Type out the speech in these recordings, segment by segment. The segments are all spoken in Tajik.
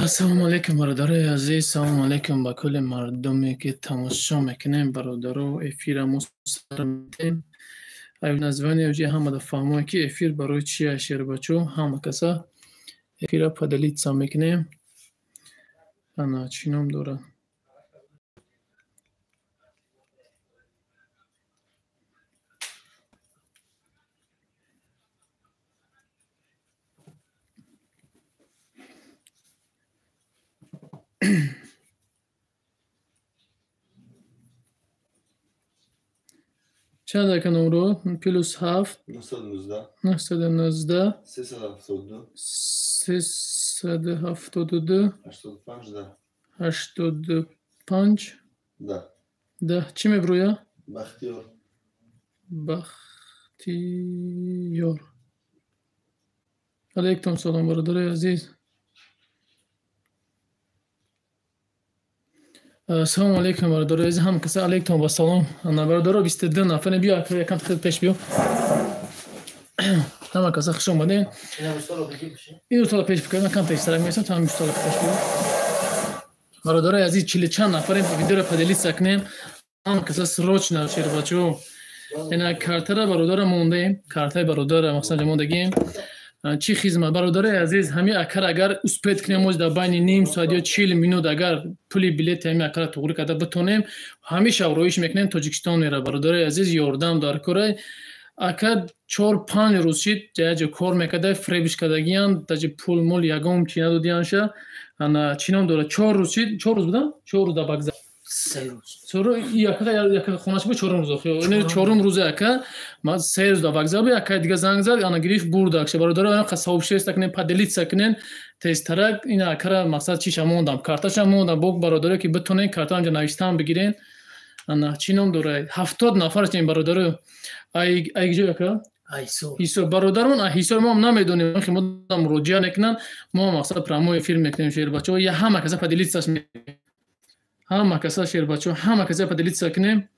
Ассалому алайкум, бародарои азиз, салому алайкум ба кулли мардуме, ки тамошо мекунем. Бародаро, эфира мо сар медем. Ай название уже ҳамада фаҳмое, ки эфир барои чи аст, шербачо. Ҳама каса эфира поделиться мекунем. Ана, чӣ ном дорад? Чанд ака номро? +7 919 919 372 372 85 10 85 10. 10. Чӣ мебурӯя? Бахтиёр. Бахтиёр. Алайкум салом, бародарои азиз. Ассалому алайкум, бародарои азиз, ҳама каса алайкум ва салом. Ана, бародаро, 22 нафар, биё, ака, якам хел пеш биё. Ҳама каса хуш омадед. Ин ду сола пеш бикунем, кам пештарак мешам, то ҳам 20 сола пеш биё. Бародарои азиз, чили чанд нафарем, видеоро поделиться кунем. Ҳама каса срочно, шербачо. Ина картара бародара мондаем, картаи бародара мақсад мондагием. Чӣ хизмат, бародарои азиз, ҳами акар агар успеть кунем, моз дар байни ним соат ё 40 минут агар пули билети ҳами акара туғрӣ карда битонем, ҳамеша роиш мекунем, Тоҷикистон мера. Бародарои азиз, ёрдам дар кора. Ака 4-5 рӯз шид, ҷаҷо кор мекарда, фребиш кардагиян, даҷи пул мул ягон чи надодиянша. Ана, чӣ ном дорад? 4 рӯз шид, 4 рӯз будам? 4 рӯз дар вокзал. Яка хонаш буд, чорум рӯз охир. Чорум рӯзе ака, ман 3 рӯз дар вокзал буд, ака дига занг зад, ана гирифт бурд акша. Бародаро, ана сообщество кунем, поделиться кунем, тезтарак ин акара мақсад чиша мондам, карташа мондам. Бо бародаро, ки битонен карта ҳамҷа навиштан бигирен. Ана, чӣ ном дорад? 70 нафар ҳастем, бародаро. Ай ай ҷо ака? Ҳисор. Бародарон, Ҳисор мо ҳам намедонем, ки мо муроҷиа мекунанд, мо мақсад прямой эфир мекунем, шербачаҳо. Я ҳама каса поделиться, ҳама каса, шербачо, ҳама каса поделиться кунем.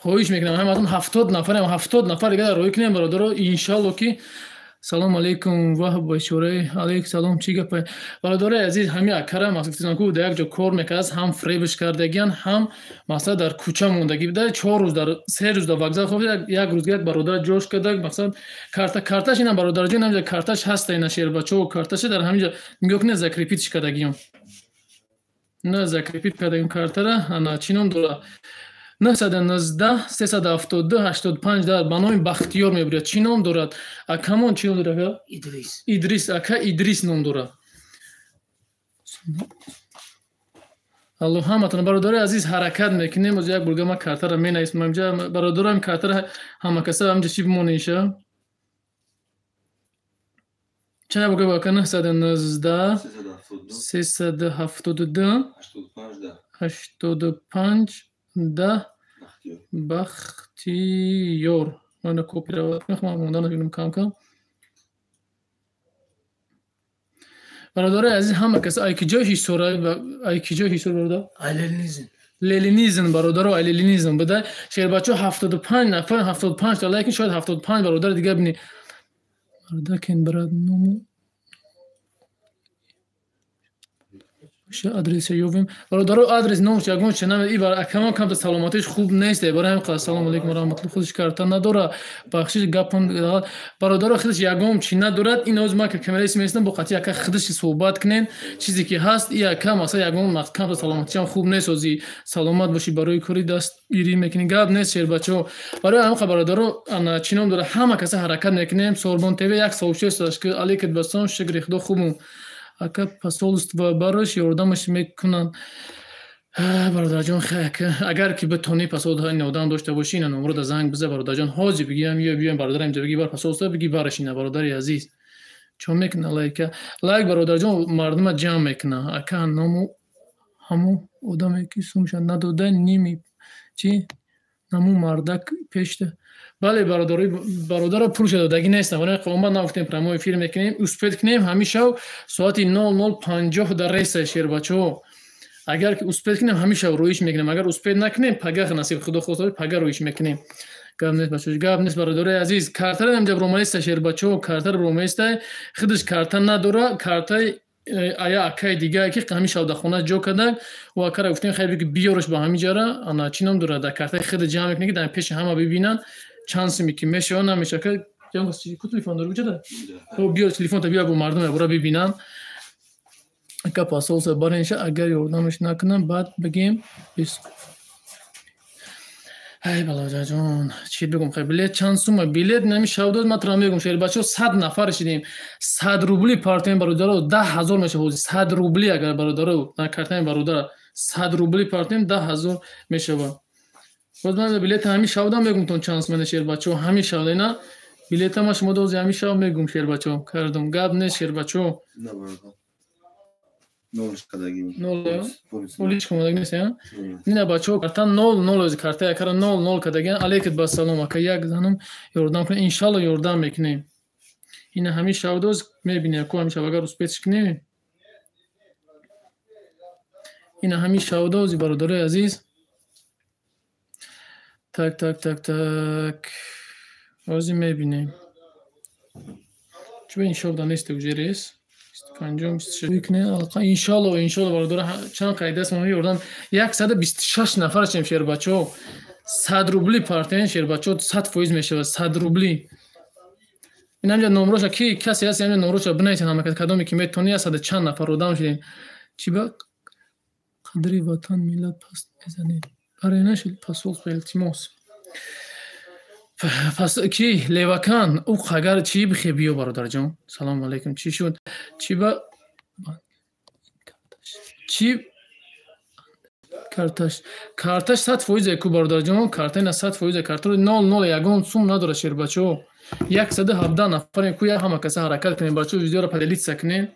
Хоҳиш мекунам, ҳаматон 70 нафарем, 70 нафар дига рӯй кунем, бародаро, иншалло ки. Салому алайкум, ваҳ бешораи, алайкум салом, чӣ гапа? Бародарои азиз, ҳами акара мақсад ку дар як ҷо кор мекард, ҳам фребиш кардагиян, ҳам мақсад дар кӯча мондагӣ буда, 4 рӯз дар 3 рӯз дар вокзал хоб, як рӯз як бародар ҷош карда, мақсад карта карташ ина, бародарҷон, ҳамҷа карташ ҳаста, ина, шербачо, карташа дар ҳаминҷа нигоҳ кунед, закрепить кардагиён. На, закрепить кардагиён картара. Ана, чӣ ном дора? 919 372 85 дар ба номи Бахтиёр мебуряд. Чӣ ном дорад акамон? Чӣ ном дорад? Идрис. Идрис, ака Идрис ном дорад. Алло, ҳаматон, бародарои азиз, ҳаракат мекунем. Оз як бурга ман картара менависам инҷа, бародароам, картара ҳама каса ҳамҷа чӣ бимонеша. Чанд бурга, ака? 919 372 85 10. Бахтиёр. Ман копировать мехоҳам, монда набинам кам кам. Бародарои азиз, ҳама кас ай ки ҷой Ҳисора, ай ки ҷой Ҳисор, бародар? Ай Ленинизм. Ленинизм, бародаро, ай Ленинизм буда. Шербачо, 75 нафар, 75 та лайк, шояд 75 бародар дига бини. Бародаркен, брат, ному адреса ёбем. Бародаро, адрес, номш ягон чи наме. И бар акамон камта саломатиш хуб нест, барои ҳам қадр. Салому алайкум ва раҳматуллоҳ. Худиш карта надора, бахшиш, гапон, бародаро, худиш ягон чи надорад. Ин оз ма камераи местам, бо қатъи ака худиш суҳбат кунен, чизе ки ҳаст. И ака масалан ягон камта саломатишам хуб нест. Ози саломат бошӣ, барои кори дастгирӣ мекунӣ, гап нест, шербачо. Барои ҳам қадр, бародаро, ана, чӣ ном дора, ҳама каса ҳаракат мекунем. Сорбон ТВ як сообщество ки алейкум басом, шукри худо, хубум. Ака, посольство барош ёрдамаш мекунанд. Бародарҷон, агар ки битонӣ посольство ин одам дошта бошӣ, ина номро да занг биза, бародарҷон, ҳозир бигиям ё биёем, бародарам, инҷа бигӣ бар посольство, бигӣ бараш ина. Бародари азиз, чон мекуна лайка? Лайк, бародарҷон, мардума ҷамъ мекуна. Ака, ному ҳамун одаме ки сумша надода, ними чи наму мардак пешта. Бале, бародари, бародаро, пулша додагӣ нестам, барои омад нагуфтем, прямой эфир мекунем, успеть кунем. Ҳамин шав соати 00:50 дар рейса, шербачаҳо. Агар ки успеть кунем, ҳамин шав рӯиш мекунем, агар успеть накунем, пагах, насиб худо хоста, пага рӯиш мекунем. Гап нест, бачо, гап нест, бародари азиз. Картара ҳамҷа бромаиста, шербачо, картара бромаиста, худаш карта надора, картаи ая акаи дигае ки ҳамин шавдахона ҷо карда, ӯ акара гуфтем, хайр, биёраш ба ҳамин ҷара, ана чӣ ном дорад, дар картаи худ ҷамъ мекунӣ, ки дар пеши ҳама бибинанд чанд суми ки мешава, намешава. Ку телефон дори буҷада? Биё, телефонта биё, бо мардум ябора бибинанд. Ака, посолса баренша, агар ёрдамаш накунам, баъд бигем. Ай, балоҷаҷон, чӣ бигум? Хай, билет чанд сума? Билет нами шавдод, ман тура мегум, шербачо, 100 нафар шидем, 100 рубли партоем, бародаро, 10 000 мешава. Ҳозир 100 рубли агар, бародаро, на картаи бародара 100 рубли партоем, 10 000 мешава. Боз ман билета ҳамин шавдам мегум, тон чанд сума, шербачо, ҳамин шавда ина билета ма шумо дози ҳамин шав мегум, шербачо, кардум, гап нест, шербачо. Ина, бачаҳо, карта нол нол, ози карта якара нол нол кардагиан. Алейкум басалом, ака, як занам ёрдам кунем, иншалло, ёрдам мекунем. Ина ҳамин шавдоз мебинем ку, ҳамин шав агар успеть кунем. Ина ҳамин шавдози, бародарои азиз. Так, так, так, так, ҳозир мебинем, чун ин шавда нест, уже рес 25, 26. Иншалло, иншалло, бародаро, чанд қайдаст мо ёрдам. 126 нафар шем, шербачо, 100 рубли партен, шербачо, 100% мешавад 100 рубли. Инамҷа номроша ки касе ҳаст, инамҷа номроша бинависед ҳама, кадоме ки метавонӣ. Яксаду чанд нафар одам шудем. Чӣ ба қадри ватан, миллат паст мезанед? Баре нашуд, посолство, илтимос. Пас ки левакан ӯ агар чӣ бихе, биё, бародарҷон. Салому алайкум, чӣ шуд? Чӣ ба чӣ карташ? Карташ 100% ку, бародарҷон, карта ина 100%, картаро нол нол, ягон сум надорад, шербачо. 117 нафарем ку, як ҳама каса ҳаракат кунем, бачо, видеоро поделиться кунем,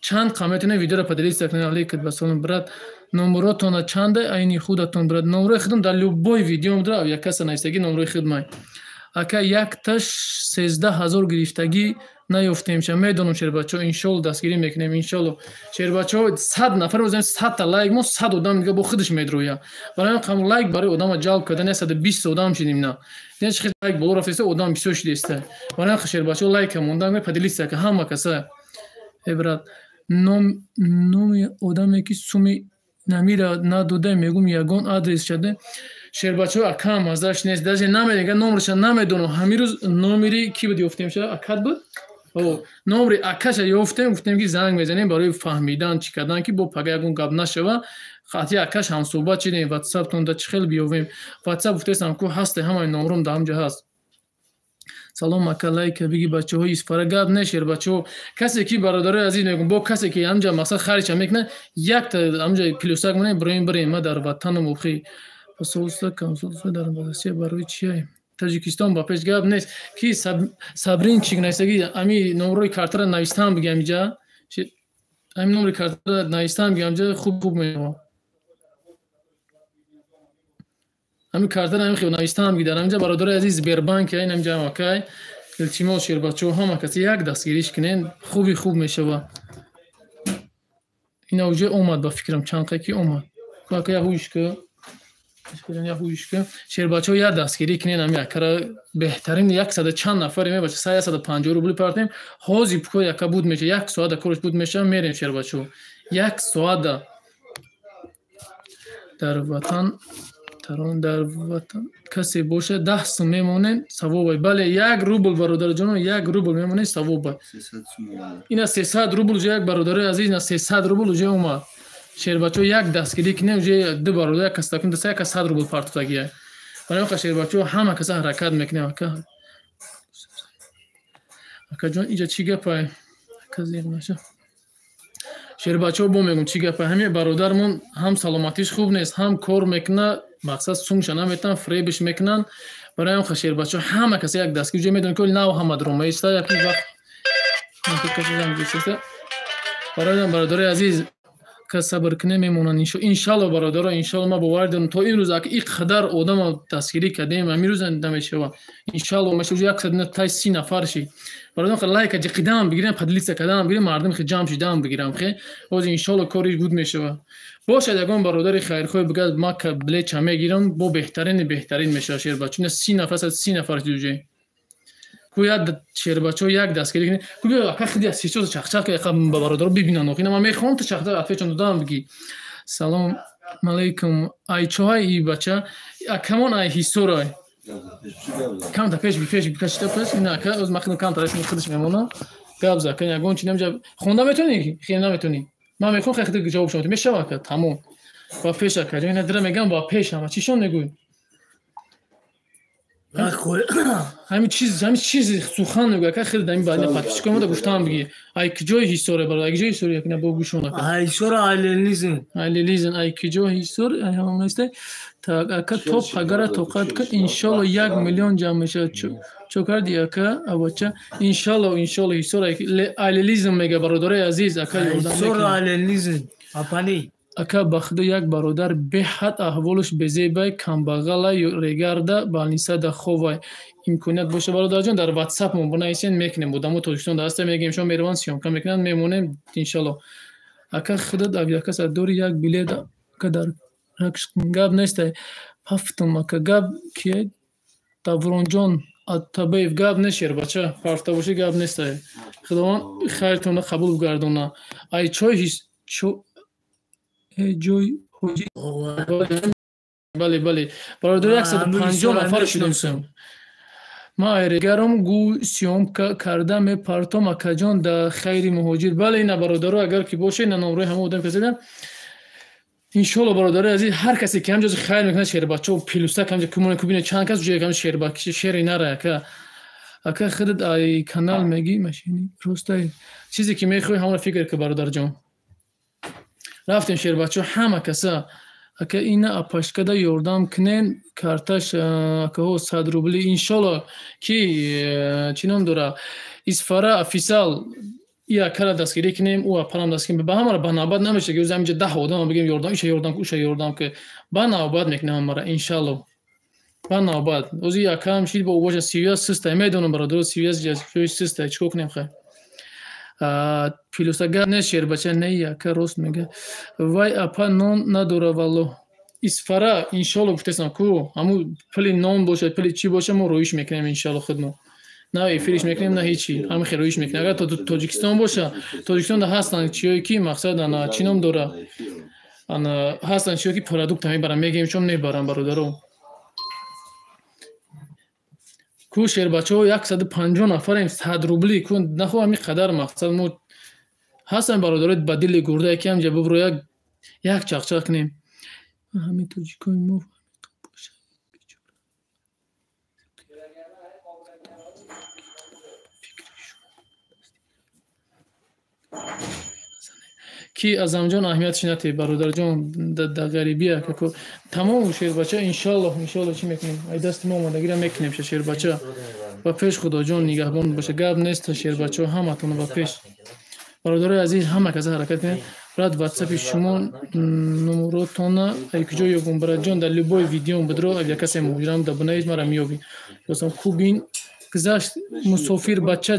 чанд қа метавонем видеоро поделиться кунем. Алейкум басалом, брат, номеротона чанда, айни худатон, брат? Номерои худам дар любой видеом дора, як каса навистагӣ, номерои худмай. Ака, якташ 13 000 гирифтагӣ наёфтемша, медонам, шербачо, иншолло, дастгирӣ мекунем, иншолло. Шербачо, 100 нафар бозем, 100-та лайк мо, 100 одам дига бо худаш медроя. Барои ҳам лайк барои одама ҷалб кардан. 120 одам шидем, на хел лайк боло рафтеста, одам бисёр шидеста. Барои ҳам, шербачо, лайка монда, поделиться ка ҳама каса. Э, брат, номи одаме ки суми намира надода, мегум, ягон адрес шаде, шербачо, акам азаш нест, даже намедонам, номерша намедонам. Ҳамин рӯз номери ки буд, ёфтем ша, акат буд, номери акаша ёфтем, гуфтем ки занг мезанем барои фаҳмидан, чӣ кардан, ки бо пага ягон гап нашава. Қатъи акаш ҳамсӯҳбат шидем. Ватсаптон да чӣ хел биёвем? Ватсап гуфтестам ку, ҳасте, ҳамаи номром дар ҳамҷо ҳаст. Салом, ака, лайка биги, бачаҳои Исфара. Гап не, шербачо, касе ки, бародарои азиз, мегум, бо касе ки ҳамҷа мақсад харича мекунад, якта ҳамҷа плюсак монем, бироем, бирем. Ма дар ватанам охи. Посольство, консулство дар Россия барои чия? Тоҷикистон ба пеш, гап нест. Ки Сабринчик навистагӣ, ами номрои картара навистам, биги амиҷа, ами номри картара навистам, биги амиҷа, хуб хуб мешавад. Ҳамин картара ҳамин хел навистам, биги дар ҳаминҷа, бародарои азиз, Сбербанк ин ҳаминҷа акай. Илтимос, шербачо, ҳама каси як дастгириш кунен, хуби хуб мешавад. Ина уже омад, ба фикрам, чанд қа ки омад. Ака, яҳуишка, шербачо, як дастгирӣ кунен ҳами акара, беҳтарин. Яксада чанд нафаре мебача, 150 рубли партем, ҳозир пуко яка буд меша, як соата корш буд меша, мерем, шербачо, як соата. Дар ватан тарон, дар ватан касе бошад, 10 сум мемонем, савобай. Бале, 1 рубл, бародарҷоно, 1 рубл мемонем, савобай. Ина 300 рубл уже, як бародарои азиз, ина 300 рубл уже омад. Шербачо, як дастгирӣ кунем, уже ду бародар, як кас такун даста, як кас 100 рубл партофтагия. Барои ка, шербачо, ҳама каса ҳаракат мекунем. Ака, акаҷон, иҷа чӣ гапай? Ака, зиқ наша. Шербачо, бо мегум, чӣ гапай? Ҳаме бародармон ҳам саломатиш хуб нест, ҳам кор мекуна, мақсад сумша наметан, фребиш мекунанд. Барои ҳам, шербачо, ҳама каса як дастгирӣ. Ҷо медонем, ки нав ҳама дромаиста, яки вақт. Барои бародари азиз. Ака сабр кунем, мемонанд иншалло бародаро, иншалло ман бовар дорам то имрӯз ака ин қадар одама дастгирӣ кардем, амирӯз намешава. Иншалло мешава 130 нафар шид. Бародарон лайка ҷиқидаам бигирам, поделиться кардаам бигирам, мардум хе ҷамъ шидаам бигирам хе. Ҳозир иншалло кори буд мешава. Бошад ягон бародари хайрхоҳ бигӯяд ма билетча мегирам, бо беҳтарини беҳтарин мешава шербачо. Ина 30 нафар, 130 нафар шид уже. Ку як шербачо як дастгирӣ кунед. Ку биё ака хиди аз сечоз чахчах ка яқа ба бародаро бибинанд. Охи ина ман мехоҳам ту чахчах отвечам додам бигӣ. Салом алейкум. Ай чоҳай и бача? Акамон ай ҳисорай. Камта пеш би пеш кашида пеш ина ака оз ман худам камтар исми худаш мемонам. Гап за ака ягон чи намҷа хонда метонӣ? Хеле наметонӣ. Ман мехоҳам хеле худат ҷавоб шумо мешава ака тамом. Ба пеш ака ҷон ина дира мегам ба пеш ҳама чишон мегӯй? Ҳамин чиз, ҳамин чизи сухан мегӯй ака хеле дар ин баъд подписчикои мо да гуфтаам бигӣ. Ай киҷои ҳисоре бародар, ай киҷои ҳисоре якна бо гӯшон ака. Ай ҳисора ай ленизм. Ай ленизм, ай киҷо ҳисор, ай ҳамон нестай. Так ака то пагара тоқат кун, иншалло 1 миллион ҷамъ мешавад. Чо карди ака абача? Иншалло, иншалло ҳисор ай ленизм мега бародарои азиз, ака ёрдам Ҳисора мекунад. ай ленизм. Апани. Ака ба худо як бародар беҳад аҳволаш безебай, камбағалай, регарда балнисада ховай. Имконият боша бародарҷон дар WhatsApp мо бинависен мекунем. Одамо Тоҷикистон дар ҳаста мегӯем шумо мераванд съёмка мекунанд, мемонем иншалло. Ака худат авиакасса дори як билет ака дар гап нестай. Ҳафтум ака гап кие? Давронҷон Атабаев гап нест шербача, парфта бошӣ гап нестай. Худованд хайртонро қабул гардона. Ай чой ҳис чо ҷой ҳоҷи бале бале бародар 150 нафар шудем. Ман айрегарам гӯ съёмка карда мепартом акаҷон да хайри муҳоҷир. Бале ина бародаро агар ки боше ина номрои ҳама одам касида. Иншолло бародарои азиз ҳар касе ки ҳамҷози хайр мекунад шербачо плюса камҷа кумона кубине чанд кас ҷоя кам шерба шери нара ака. Ака худат ай канал меги машини ростай чизе ки мехоҳӣ ҳамонро фикр кун бародарҷон. Рафтем шербачо ҳама каса ака ина апашкада ёрдам кунен карташ акаҳо 100 рубли иншолло ки чӣ ном дора Исфара офисал и акара дастгирӣ кунем, ӯ апарам дастгирӣ кунем. Ба ҳамаро ба навбат намешава ки ҳаминҷа 10 одам бигем ёрдам, иша ёрдам, уша ёрдам ки ба навбат мекунем ҳамаро иншалло. Ба навбат. Ози акаам шид бо боша сивия систай медонам бародаро сивия ҷои систай чикор кунем хай. Плюса гап нест шербача не ака рост мега. Вай апа нон надора валло. Исфара иншалло гуфтесам ку ҳаму пули нон бошад, пули чӣ бошад мо роиш мекунем иншалло худмо. На эфириш мекунем, на ҳечи. Ҳамин хел роиш мекунем. Агар Тоҷикистон боша, Тоҷикистонда ҳастанд чиёе ки мақсад ана чӣ ном дора? Ана ҳастанд чиёе ки продукта мебаранд, мегӯем чун мебаранд бародаро. Ку шербачаҳо 150 нафарем 100 рубли ку нахо ҳамин қадар мақсад мо ҳастанд бародарои ба дили гурдае ки ҳамҷа бубро як чақчақ кунем. Ҳамин тоҷикои мо ки Азамҷон аҳамиятш натӣ бародарҷон дар ғарибӣ ака ку тамом шербача иншалло иншалло чӣ мекунем? Ай дасти мо омадагиро мекунем ша шербача. Ба пеш Худоҷон нигаҳбон боша. Гап нест шербачо ҳаматон ба пеш. Бародарои азиз ҳама каса ҳаракат кунед. Брат WhatsApp-и шумо номеротона ай куҷо ёбум братҷон дар любой видеом будро ай касе муҳоҷирам да бинавис мара меёбӣ. Достон кубин гузашт мусофир бача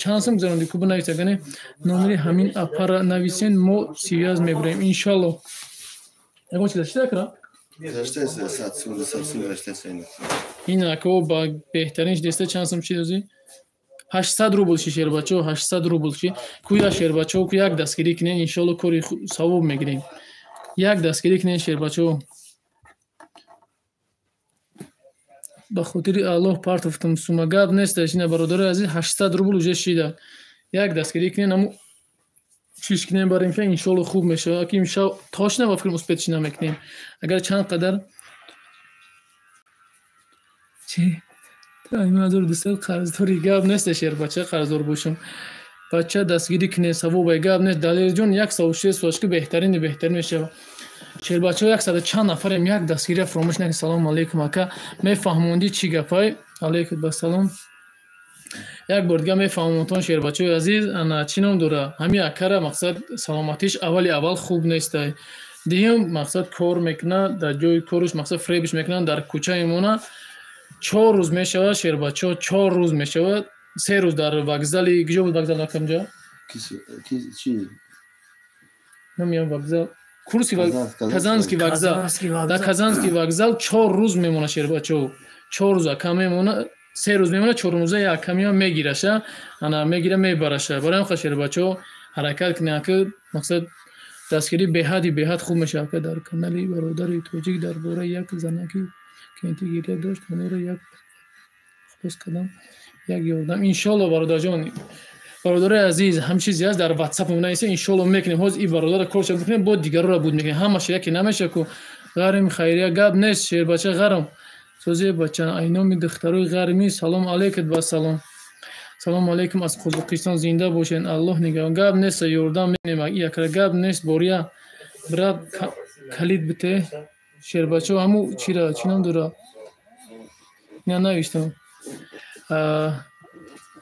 чанд сум гузарондӣ ку бинавис агане номери ҳамин апара нависен мо связ мебурем иншалло. Ягон чиз шида кара? Ин ако ба беҳтарин деста чанд сум чи дозӣ? 800 рубл ши шербачо, 800 рубл ши. Ку я шербачо, ку як дастгирӣ кунен иншалло кори савоб мегирем. Як дастгирӣ кунен шербачо. Ба хотири Аллоҳ партофтам сума гап нест ина бародарои азиз 800 рубл уже шида. Як дастгирӣ кунен аму чиш кунем барем ша иншалло хуб мешавад. Аки имшаб точно ба фикрам успеть шина мекунем. Агар чанд қадар чи 1200 қарздори гап нест шербача қарздор бошам. Бача дастгирӣ кунед савобай гап нест. Далерҷон 106 сочка беҳтарини беҳтарин мешавад. Шербачаҳо 100 чанд нафарем як дастгирия фаромӯш накунед. Салому алейкум ака. Мефаҳмондӣ чӣ гапай? Алейкум басалом. Як бор дига мефаҳмонтон, шербачаҳои азиз, ана чӣ ном дора, ҳамин акара мақсад саломатиш аввали аввал хуб нестай. Дуюм, мақсад кор мекунад, дар ҷои кораш мақсад фребиш мекунанд, дар кӯча мемонад. 4 рӯз мешавад, шербачаҳо, 4 рӯз мешавад. 3 рӯз дар вокзали, куҷо буд вокзал акамҷа? Чи? Намеям вокзал, Курский, Казанский вокзал. Дар Казанский вокзал 4 рӯз мемонад, шербачаҳо, 4 рӯз ака мемонад. 3 рӯз мемонад, чорумрӯза як ака меояд, мегираша, ана мегира, мебараша. Барои ҳам шербачаҳо, ҳаракат кунед, ака, мақсад дастгирӣ беҳади беҳад хуб мешавад. Ака, дар канали бародари тоҷик дар бораи як занаки кенти гиря дошт, ҳамеро як хулос кардам, як ёрдам, иншолло. Бародарҷон, бародарои азиз, ҳам чизе ҳаст, дар ватсап нависед, иншолло мекунем. Ҳозир и бародара корша бикунем, бо дигарора буд мекунем. Ҳамаша яке намеша ку. Ғарим хайрия, гап нест, шербача ғарм созе бача, айноми духтарои ғармӣ. Салом алейкум, ба салом, салому алейкум аз Қозоқистон, зинда бошед, Аллоҳ нигаҳбон. Гап нест, ёрдам менем якра, гап нест. Бория, брат, калид бите. Шербачо, ҳаму чира, чӣ ном дора, ина навиштам.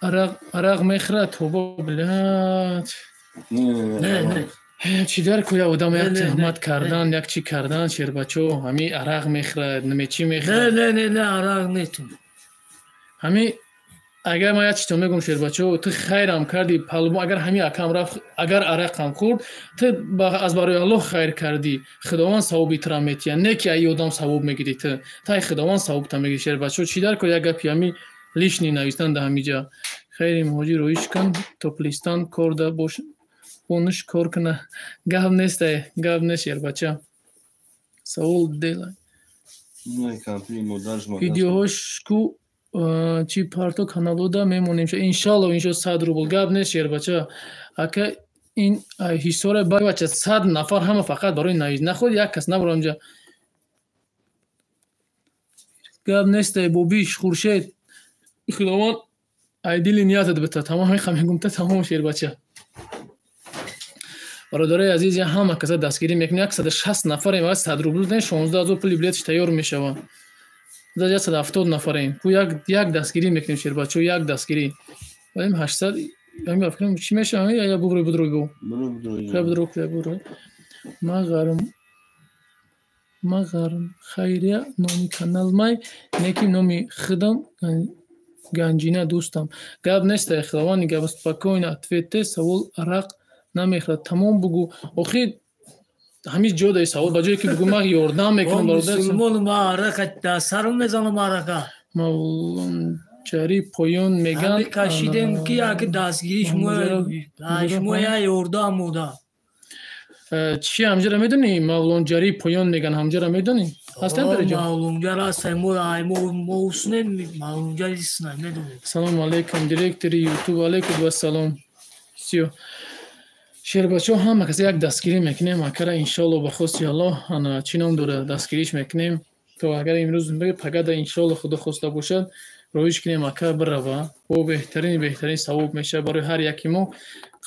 Арақ мехӯрад, тоба, блядь. Чӣ дар кӯя одам як туҳмат кардан, як чӣ кардан, шербачо, ҳами арақ мехӯрад, наме чӣ мехӯрад. Не, не, не, арақ нетум. Ҳами агар ман як чизто мегӯм, шербачо, ту хайрам кардӣ палбу, агар ҳами акам рафт, агар арақам хӯрд, ту аз барои Аллоҳ хайр кардӣ, Худованд савоби тура метиҳад, не ки аи одам савоб мегирӣ, ту тай Худованд савобта мегирӣ. Шербачо, чӣ дар кор як гапи ҳами лишний навистан дар ҳамиҷа? Хайри муҳоҷир роиш кун, топлистан кор да бош, бонуш кор куна. Гап нестай, гап нест, шербача. Савол делай. Видеоҳош ку чӣ парто каналода мемонем, иншалло, иншо 100 рубл, гап нест, шербача. Ака, ин ҳисора бача, 100 нафар ҳама фақат барои навиз наход, як кас набур онҷа. Гап нестай, бобиш Хуршед, Худованд ай дили ниятат бита. Тамом, мехам мегум та тамом. Шербача, бародарои азиз, я ҳама каса дастгирӣ мекунем. 160 нафарем, ва 100 рубл 16 000 пули билетш тайёр мешавад. 170 нафарем ку, як дастгирӣ мекунем, шербачо, як дастгирӣ валем 800 чӣ мешава? Я буброй, будрой бу, будрой, будрой. Мағарм, мағарм хайрия номи канал май неки номи худам Ганҷина дӯстам. Гап нестай, Худованд гап. Спокойно ответьте савол, арақ намехӯрад, тамом бугу. Охир ҳамин ҷо даи савол, ба ҷое ки бугу ман ёрдам мекунам, бародар. Мусулмон, ма арақа дар сарам мезанам, арақа. Мавлонҷари поён меган. Кашидем ки яки дастгирӣ шумо я ёрдам мода. Чи ҳамҷара медонӣ? Мавлонҷари поён меган, ҳамҷара медонӣ? Ҳастан дар ҷо? Мавлонҷар ҳастай, мо мо уснем, мавлонҷар иснай медонем. Салому алейкум, директори Ютуб, алейкум вассалом. Всё, шербачо, ҳама каса як дастгирӣ мекунем акара, иншолло, ба хости Аллоҳ. Ана чӣ ном дора, дастгириш мекунем, то агар имрӯз пагада, иншолло, Худо хоста бошад, роиш кунем, ака бирава, бо беҳтарини беҳтарин савоб мешавад барои ҳар яки мо.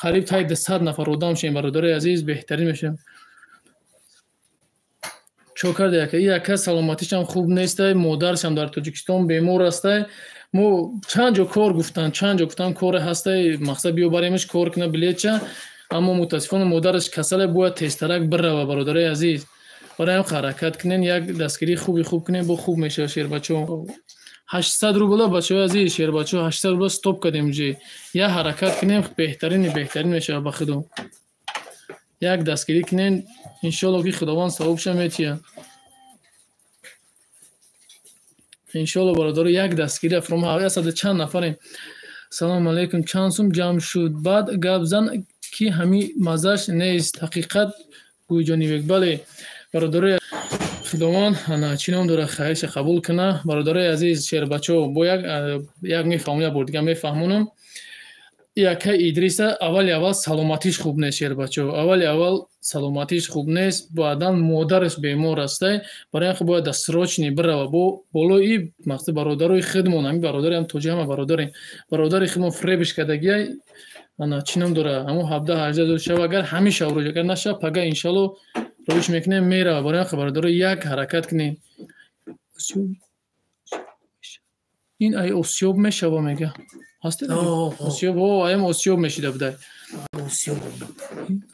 Қариб таи 200 нафар одам шем, бародарои азиз, беҳтарин мешавем. Чо карда яка? И яка саломатишам хуб нестай, модаршам дар Тоҷикистон бемор астай. Мо чанд ҷо кор гуфтан, чанд ҷо гуфтан, коре ҳастай, мақсад биё баремш, кор куна билетча, аммо мутаассифона модараш касале, бояд тезтарак бирава. Бародарои азиз, барои ҳам ҳаракат кунен, як дастгирии хуби хуб кунем, бо хуб мешавад, шербачо. 800 рубла, бачаҳои азиз, шербачо, 800 рубла стоп кардем ҷи. Як ҳаракат кунем, беҳтарини беҳтарин мешавад. Ба Худо, як дастгирӣ кунем, иншолло ки Худованд савобша метиҳад, иншолло. Бародаро, як дастгирӣ афрома, яксаду чанд нафарем. Салому алейкум, чанд сум ҷамъ шуд? Баъд гап зан, ки ҳами маззаш нест, ҳақиқат гӯй, Ҷонибек. Бале, бародарои, Худованд ана чӣ ном дора, хайриша қабул куна. Бародарои азиз, шербачо, бо як мефаҳмон, як бор дига мефаҳмонам. Яка Идриса аввали аввал саломатиш хуб нест, шербачо, аввали аввал саломатиш хуб нест, баъдан модараш бемор астай. Барои ҳам бояд дастрочни бирава. Бо болои мақсад бародарои худмон, ҳамин бародари ҳам тоҷи, ҳама бародарем, бародари худмон фребиш кардагиай. Ана чӣ ном дора, ҳамун 17-18 шава, агар ҳамин шав рӯз, агар нашава, пага иншалло роиш мекунем, мерава. Барои ҳам бародаро, як ҳаракат кунем. Ин ай осиёб мешава, мега. Ҳастед? Осиёб, о, аям осиёб мешида будай. Осиёб.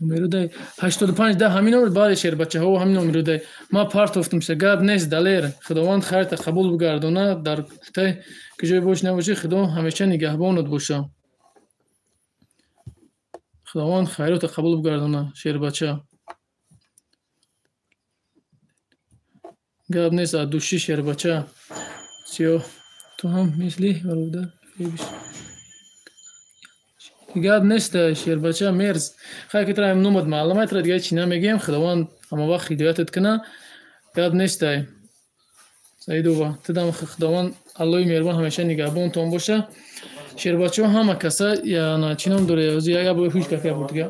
Номерудай 85 да ҳамин номер бале шербачаҳо ҳамин номерудай. Ма партофтумша гап нест далер. Худованд хайрта қабул бигардона дар кутай ки ҷой бош набошӣ Худо ҳамеша нигаҳбонат боша. Худованд хайрота қабул бигардона шербача. Гап нест аз души шербача. Сиёҳ ту ҳам мисли бародар фебиш. Гап нест шербача мерз. Хайр ки тра номад маълум тра дига чӣ намегӯем. Худованд ҳама вақт ҳидоятат куна. Гап нест. Саидова тудам Худованд Аллоҳи меҳрубон ҳамеша нигаҳбонтон боша. Шербачаҳо ҳама каса яна чӣ ном дора? Як бор ҳуш кака буд дига.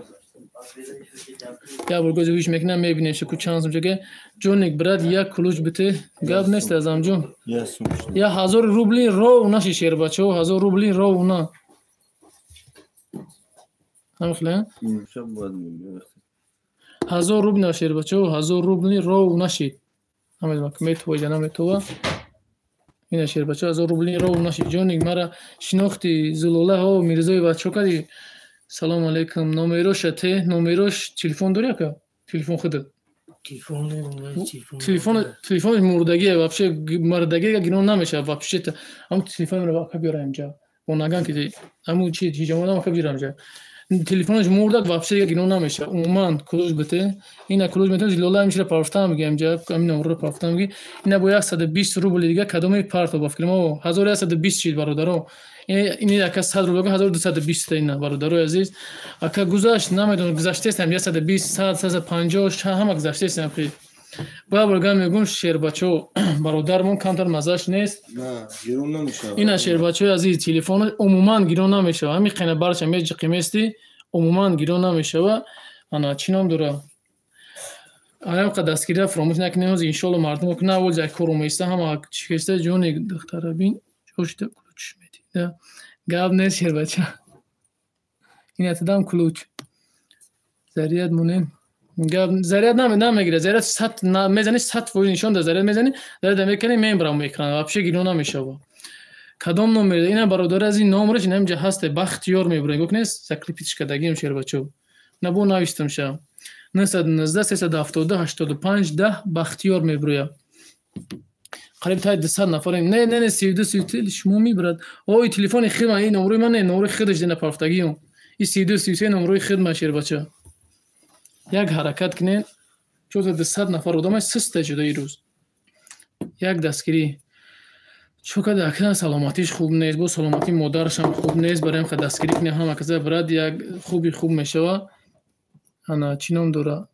Як бор гози ҳуш мекунам мебинем ку чанд сум чака. Ҷоник брат як кулуч бите. Гап нест азамҷон. Я 1000 рубли ров наши шербачаҳо 1000 рубли ров на. Ҳамин хеле? 1000 рубли на шербачаҳо 1000 рубли ров нашид. Ҳамин метова ҷа наметова. Ина шербачаҳо 1000 рубли ров нашид. Ҷоник мара шинохти Зулола ҳо Мирзоева чо кардӣ? Салом алейкум. Номероша те, номерош телефон дорӣ ака? Телефон худат. Телефон телефон мурдагие вообще мурдагие гирон намешавад вообще. Ҳамун телефонро ака биёра инҷа. Бо наган ки ҳамун чи ҳиҷомадам ака биёра инҷа. Телефонаш мурдак вообще гирон намешавад. Умуман кулуч бите. Ина кулуч метавон Зилола ҳаминчира парфтам мегӯям инҷа, ҳамин номерро парфтам мегӯ. Ина бо 120 рубли дига кадоме парто ба фикрам. О 1120 шид бародаро. Ин ака 100 рубл 1220 ина бародарои азиз. Ака гузашт намедонам гузаштаестам 120, 100, 150 ҳама гузаштаестам хи. Бо гам мегӯм шербачо бародармон камтар мазаш нест. На, гирон намешавад. Ина шербачои азиз телефон умуман гирон намешавад. Ҳамин қина барча меҷиқимести умуман гирон намешавад. Ана чӣ ном дора? Аям қа дастгирия фаромӯш накунем ҳозир иншоалло мардум ку навол ҷай кор оместа ҳама чӣ кеста ҷони духтарабин ҷошида кулуч медида. Гап нест шербача. Ина тадам кулуч. Заряд монем. Гап заряд намегирад. Заряд 100 мезани 100% нишон да заряд мезани, заряд мекунӣ мебарам экран. Вообще гирон намешавад. Кадом номер? Ина бародар аз ин номераш ина инҷа ҳаст Бахтиёр мебурем. Гуфт нест закрепить кардагим шербачо. Набо навиштам ша. 919 372 85 10 Бахтиёр мебуря. Қариб та 200 нафарем. Не, не, не 32 33 шумо мебурад. Ой телефони хидма ин номери ман не, номери худаш дина парфтагиам. Ин 32 33 номери хидма шербача. Як ҳаракат кунед. Чо 200 нафар одамаш систа шуда ин рӯз. Як дастгирӣ. Чо када акна саломатиш хуб нест, бо саломатии модарашам хуб нест, барои ҳам дастгирӣ кунем ҳама каса брат як хуби хуб мешава. Ана чӣ ном дора?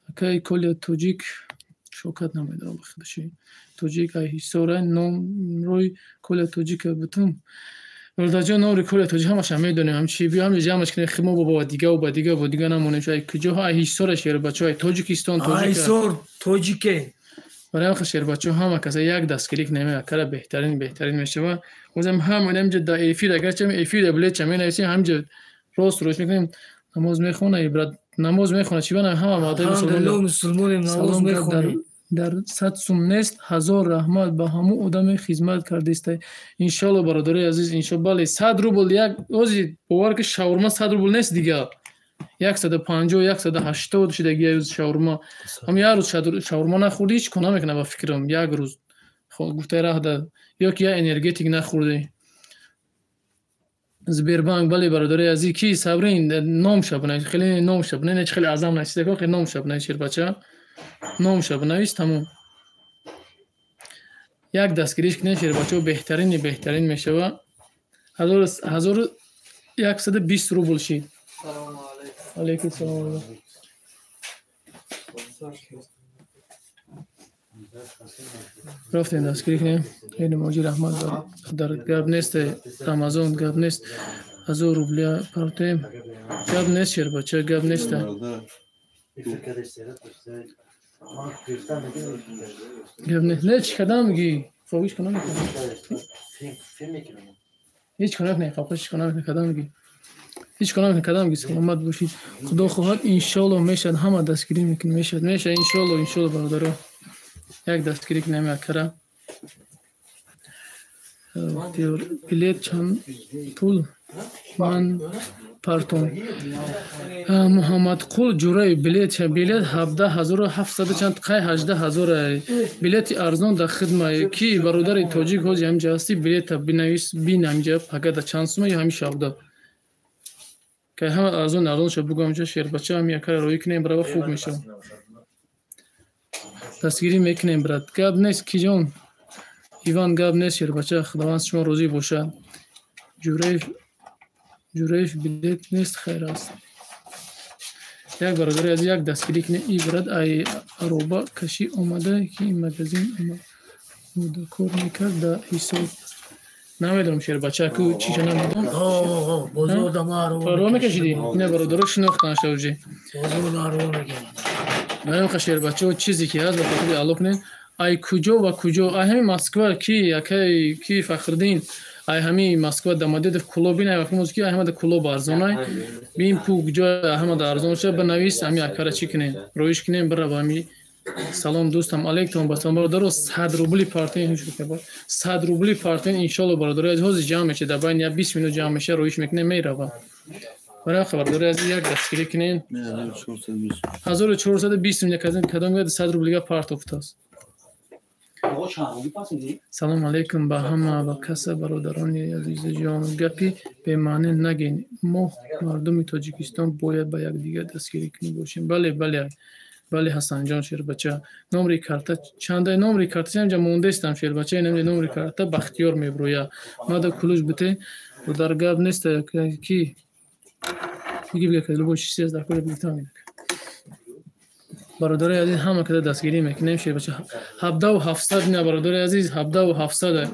Акай Коля тоҷик шокат намедонам ба худаши. Тоҷик ай ҳисора номрои Коля тоҷика бутум. Бародарҷон номри Коля тоҷик ҳамаша медонем, ҳам чи биё ҳам ҷамъаш кунем химо бо дига ва дига ва дига намонем. Ай куҷо ай ҳисора шербачо ай Тоҷикистон тоҷик. Ҳисор тоҷике. Барои ҳам шербачо ҳама каса як дастгирӣ кунем, акара беҳтарин беҳтарин мешава. Бозам ҳам инҷа да эфир агарча эфир билет менависем ҳамҷа рост рост мекунем. Намоз мехона ибрат намоз мехона чӣ бана ҳама мардои мусулмон мусулмонем намоз мехонем. Дар 100 сум нест 1000 раҳмат ба ҳамун одаме хизмат кардистай. Иншоалло бародарои азиз иншоалло бале 100 рубл як ози бовар ки шаурма 100 рубл нест дига. 150 180 шидаги як рӯз шаурма. Ҳам як рӯз шаурма нахӯрдӣ ҳеҷ кор намекунад ба фикрам як рӯз. Гуфтаи раҳда ё ки як энергетик нахӯрдӣ. Сбербанк бале бародарои азиз ки сабрин ном шаб хеле ном шаб не хеле азам насида хеле ном шаб не шербача ном шаб навис тамом. Як дастгириш кунед шербачо беҳтарини беҳтарин мешава. 1120 рубл шид. Алейкум салом. Рафтем дастгирӣ кунем. Хеле моҷи раҳмат дар гап нест Рамазон гап нест. 1000 рубля партем. Гап нест шербача гап нест. Гап нест. Не чӣ кардам мегӣ? Фоҳиш кунам мекунам. Ҳеҷ кор накунем, қапқаш ҳеҷ кор накунем, кадам мегӣ? Ҳеҷ кор накунем, кадам мегӣ? Саломат бошед. Худо хоҳад иншоалло мешавад, ҳама дастгирӣ мекунем, мешавад, мешавад иншоалло, иншоалло бародаро. Як дастгирӣ кунем акара. Билет чанд пул ман партом? Муҳаммадқул Ҷураев, билет 17,700 чанд, қай 18,000. Билети арзон дар хидма ки бародари тоҷик ҳози ҳаминҷа ҳастӣ, билета бинавис, бин ҳаминҷа пагада чанд сума ё ҳамин шабда. Кай ҳама арзон арзон шуд, бугӯ ҳаминҷа шербача ҳами якара роӣ кунем, барава хуб мешавад. Дастгирӣ мекунем, брат. Гап нест, киҷон. Иван, гап нест, шербача, Худованд шумо розӣ бошад. Ҷураев, Ҷураев, билет нест, хайр аст. Як бародари аз як дастгирӣ кунем. И брат ай ароба кашӣ омада, ки магазин омода кор мекард да ҳисоб. Намедонам, шербача, ку чиша намедонам. Ароба мекашидӣ? Ина бародаро шинохтан шавҷи. Наёмха, шербачао, чизе ки ҳаст, ба хотири Алло кунем. Ай куҷо ва куҷо? Ай ҳами Москва. Ки акай ки Фахриддин, ай ҳами Москва, Домодедов клуб ин, ай вақт ки ай ҳамада клуб арзонай. Бин пул куҷо ҳамада арзон шуда, бинавис, ҳами акара чӣ кунем? Роиш кунем, бирава ҳами. Салом, дӯстам, алейкум ба салом, бародаро, 100 рубли партен, 100 рубли партен, иншолло, бародаро, аз ҳозир ҷамъ меша, дар байни як 20 минут ҷамъ меша, роиш мекунем, мерава. Барои бародари азиз як дастгирӣ кунем. 1420 кадом 100 рублига партофтааст. Салом алейкум ба ҳама ва каса, бародарони азизҷон, гапи бемаъне нагӯед. Мо мардуми Тоҷикистон бояд ба якдигар дастгирӣ кунем бошем. Бале, бале, бале, Ҳасанҷон, шербача. Номери карта чанда? Номери карта ҳамҷа мондестам, шербача, инамҷа номери карта Бахтиёр меброя. Мада кулуш бите, дар гап нест ки биги бига любой чиз аст дар кори бигифтам. Бародари азиз, ҳама када дастгирӣ мекунем, шербача. 17,700 ина, бародари азиз, 17,700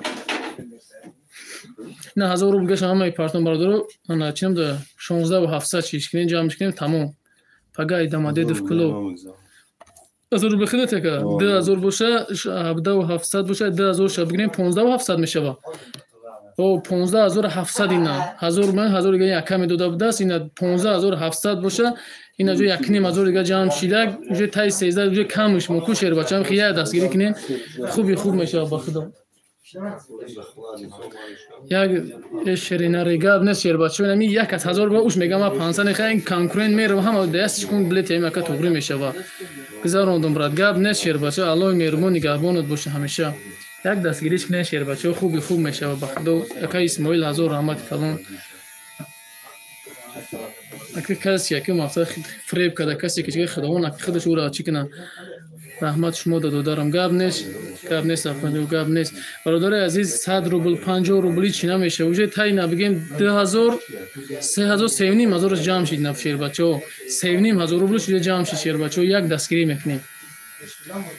ина, 1000 рубл гаша ҳамаи партон, бародаро, ана чинам да 16,700 чиз кунем, ҷамъ кунем, тамом. Пагай Домодедов клуб. 1000 рубл хидат яка, 2000 боша, 17,700 боша, 2000 ша бигирем, 15,700 мешава. О, 15,700 ина. 1000 ман 1000 дига яка медода будааст, ина 15,700 боша, ина ҷо 1,5 ҳазор дига ҷамъ шида, уже таи 13 уже камш мо ку, шербачам, хия дастгирӣ кунем, хуби хуб мешавад, ба худо. Як шеринари гап нест, шербача, ами як аз 1000 ба уш мегам, 500 нехай конкурент мерава, ҳама дастш кун, билет ям яка туғрӣ мешава. Гузарондум, брат, гап нест, шербача, Аллоҳи меҳрубон нигаҳбонат боша ҳамеша. Як дастгириш кунем, шербача, хуби хуб мешава, ба худо. Ака Исмоил, ҳазор раҳмати калон. Ака касе яки мақсад фиреб карда, касе ки Худованд ака худаш ӯро чӣ кунад. Раҳмат шумо да, додарам, гап нест, гап нест, гап нест. Бародари азиз, 100 рубл, 50 рубли чӣ намешава, уже тай набигем 2000, 3000, 3,5 ҳазораш ҷамъ шид, на, шербачао, 3,5 ҳазор рубл шуда ҷамъ шид, шербачао, як дастгирӣ мекунем.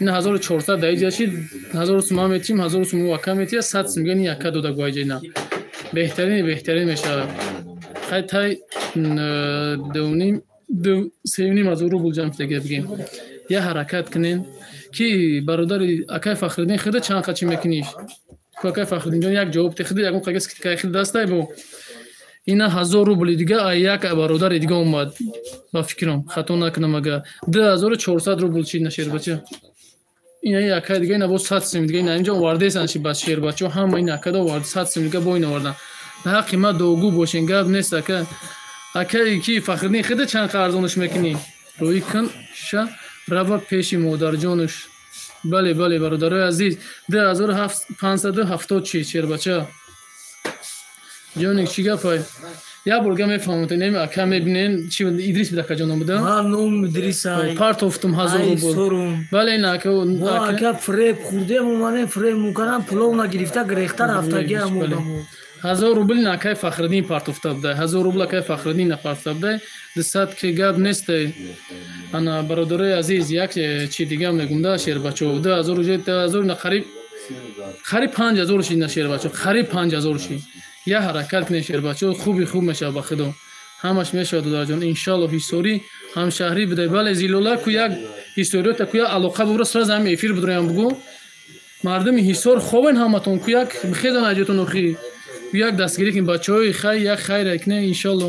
Ин 1400 дар иҷа шид, 1000 сума метиҳем, 1000 сума ака метиҳад, 100 сум гани яка дода гуайҷа, беҳтарин, беҳтарин мешавад. Хай тай дуним, 3,5 ҳазор рубл ҷамъ шуда бигем. Я ҳаракат кунем ки бародари акай Фахриддин хида чанд қачи мекуниш? Ку акай Фахриддинҷон, як ҷавоб техида, ягон қагаз кай хида дастай бо. Ина 1000 рубли дига ай як бародари дига омад, ба фикрам, хато накунам агар, 2400 рубл чи на, шербача. Ина якай дига, ина боз 100 сум дига, ина инҷо овардаесан чи бас, шербачо, ҳама ин акада овард, 100 сум дига бо ин овардан. Ба ҳаққи ма дуогӯ бошен, гап нест, ака. Акай ки Фахриддин хида чанд арзонаш мекунӣ? Рӯй кун ша рава пеши модарҷонаш. Бале, бале, бародарои азиз, 2570 чи, шербача. Ҷоник, чӣ гапай? Як бор га мефаҳмонед, неми ака мебинен, чи Идрис буда, акаҷоном буда? Ман ном Идриса. Партофтум 1000 рубл. Бале, ин ака. Ака фиреб хӯрдем, омадем, фиреб мукардам, пуловна гирифта гирехта рафтагиам одамо. 1000 рубл ин акай Фахриддин партофта буда. 1000 рубл акай Фахриддин партофта буда. 200 ки гап нестай. Ана, бародарои азиз, як чи дига мегум да, шербачо. 2000 уже 2000 на қариб қариб 5000 шид, на, шербачо, қариб 5000 шид. Я ҳаракат кунед, шербачо, хуби хуб мешавад, ба худо. Ҳамаш мешавад, додарҷон, иншалло. Ҳисорӣ ҳамшаҳрӣ будай. Бале, Зилола ку як ҳисториёта ку як алоқа бубра, сразу ҳами эфир будроям бугӯ. Мардуми Ҳисор, хобен ҳаматон ку, як бихезан аҷотон охи. Як дастгирӣ кунед, бачаҳои хай, як хайре кунед, иншалло.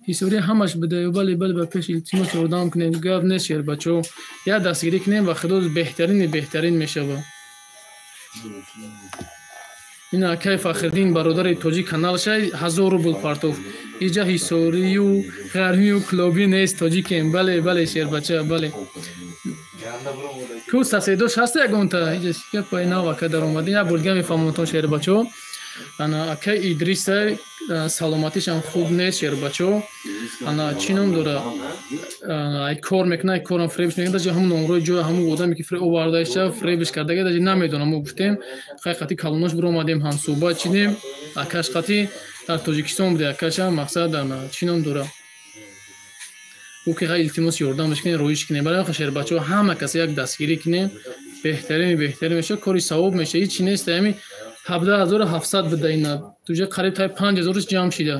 Ҳисорӣ ҳамаш будаю, бале, бале, ба пеш илтимос, ёрдам кунед, гап нест, шербачо. Як дастгирӣ кунем, ба худо, беҳтарини беҳтарин мешавад. Ин акай Фахриддин бародари тоҷик каналшай 1000 рубл партоф. Иҷа ҳисорию ғармию клубӣ нест, тоҷикем. Бале, бале, шербача, бале. Ку соседош ҳаста ягонта? Иҷа гапай нав ака даромадин. Як бор дига мефаҳмонтон шербачо. Ана акай Идриса саломатишам хуб нест шербачо. Ана чӣ ном дора? Ай кор мекунад, ай корам фребш мекунад, даже ҳамун номрои ҷоя ҳамун одаме ки фреб овардаиша фребш кардага, даже намедонам. Мо гуфтем, хай қати калонош биромадем, ҳамсӯҳбат шидем, акаш қати дар Тоҷикистон буде акаша, мақсад ана чӣ ном дора? Гуфт ки хай илтимос ёрдамаш кунем, роиш кунем. Барои ҳамин шербачо ҳама каса як дастгирӣ кунем, беҳтарин беҳтарин мешавад, кори савоб мешавад. Ҳеҷ чи нест, ҳамин 17700 буда ина. Туҷа қариб тай 5000 ҷамъ шида.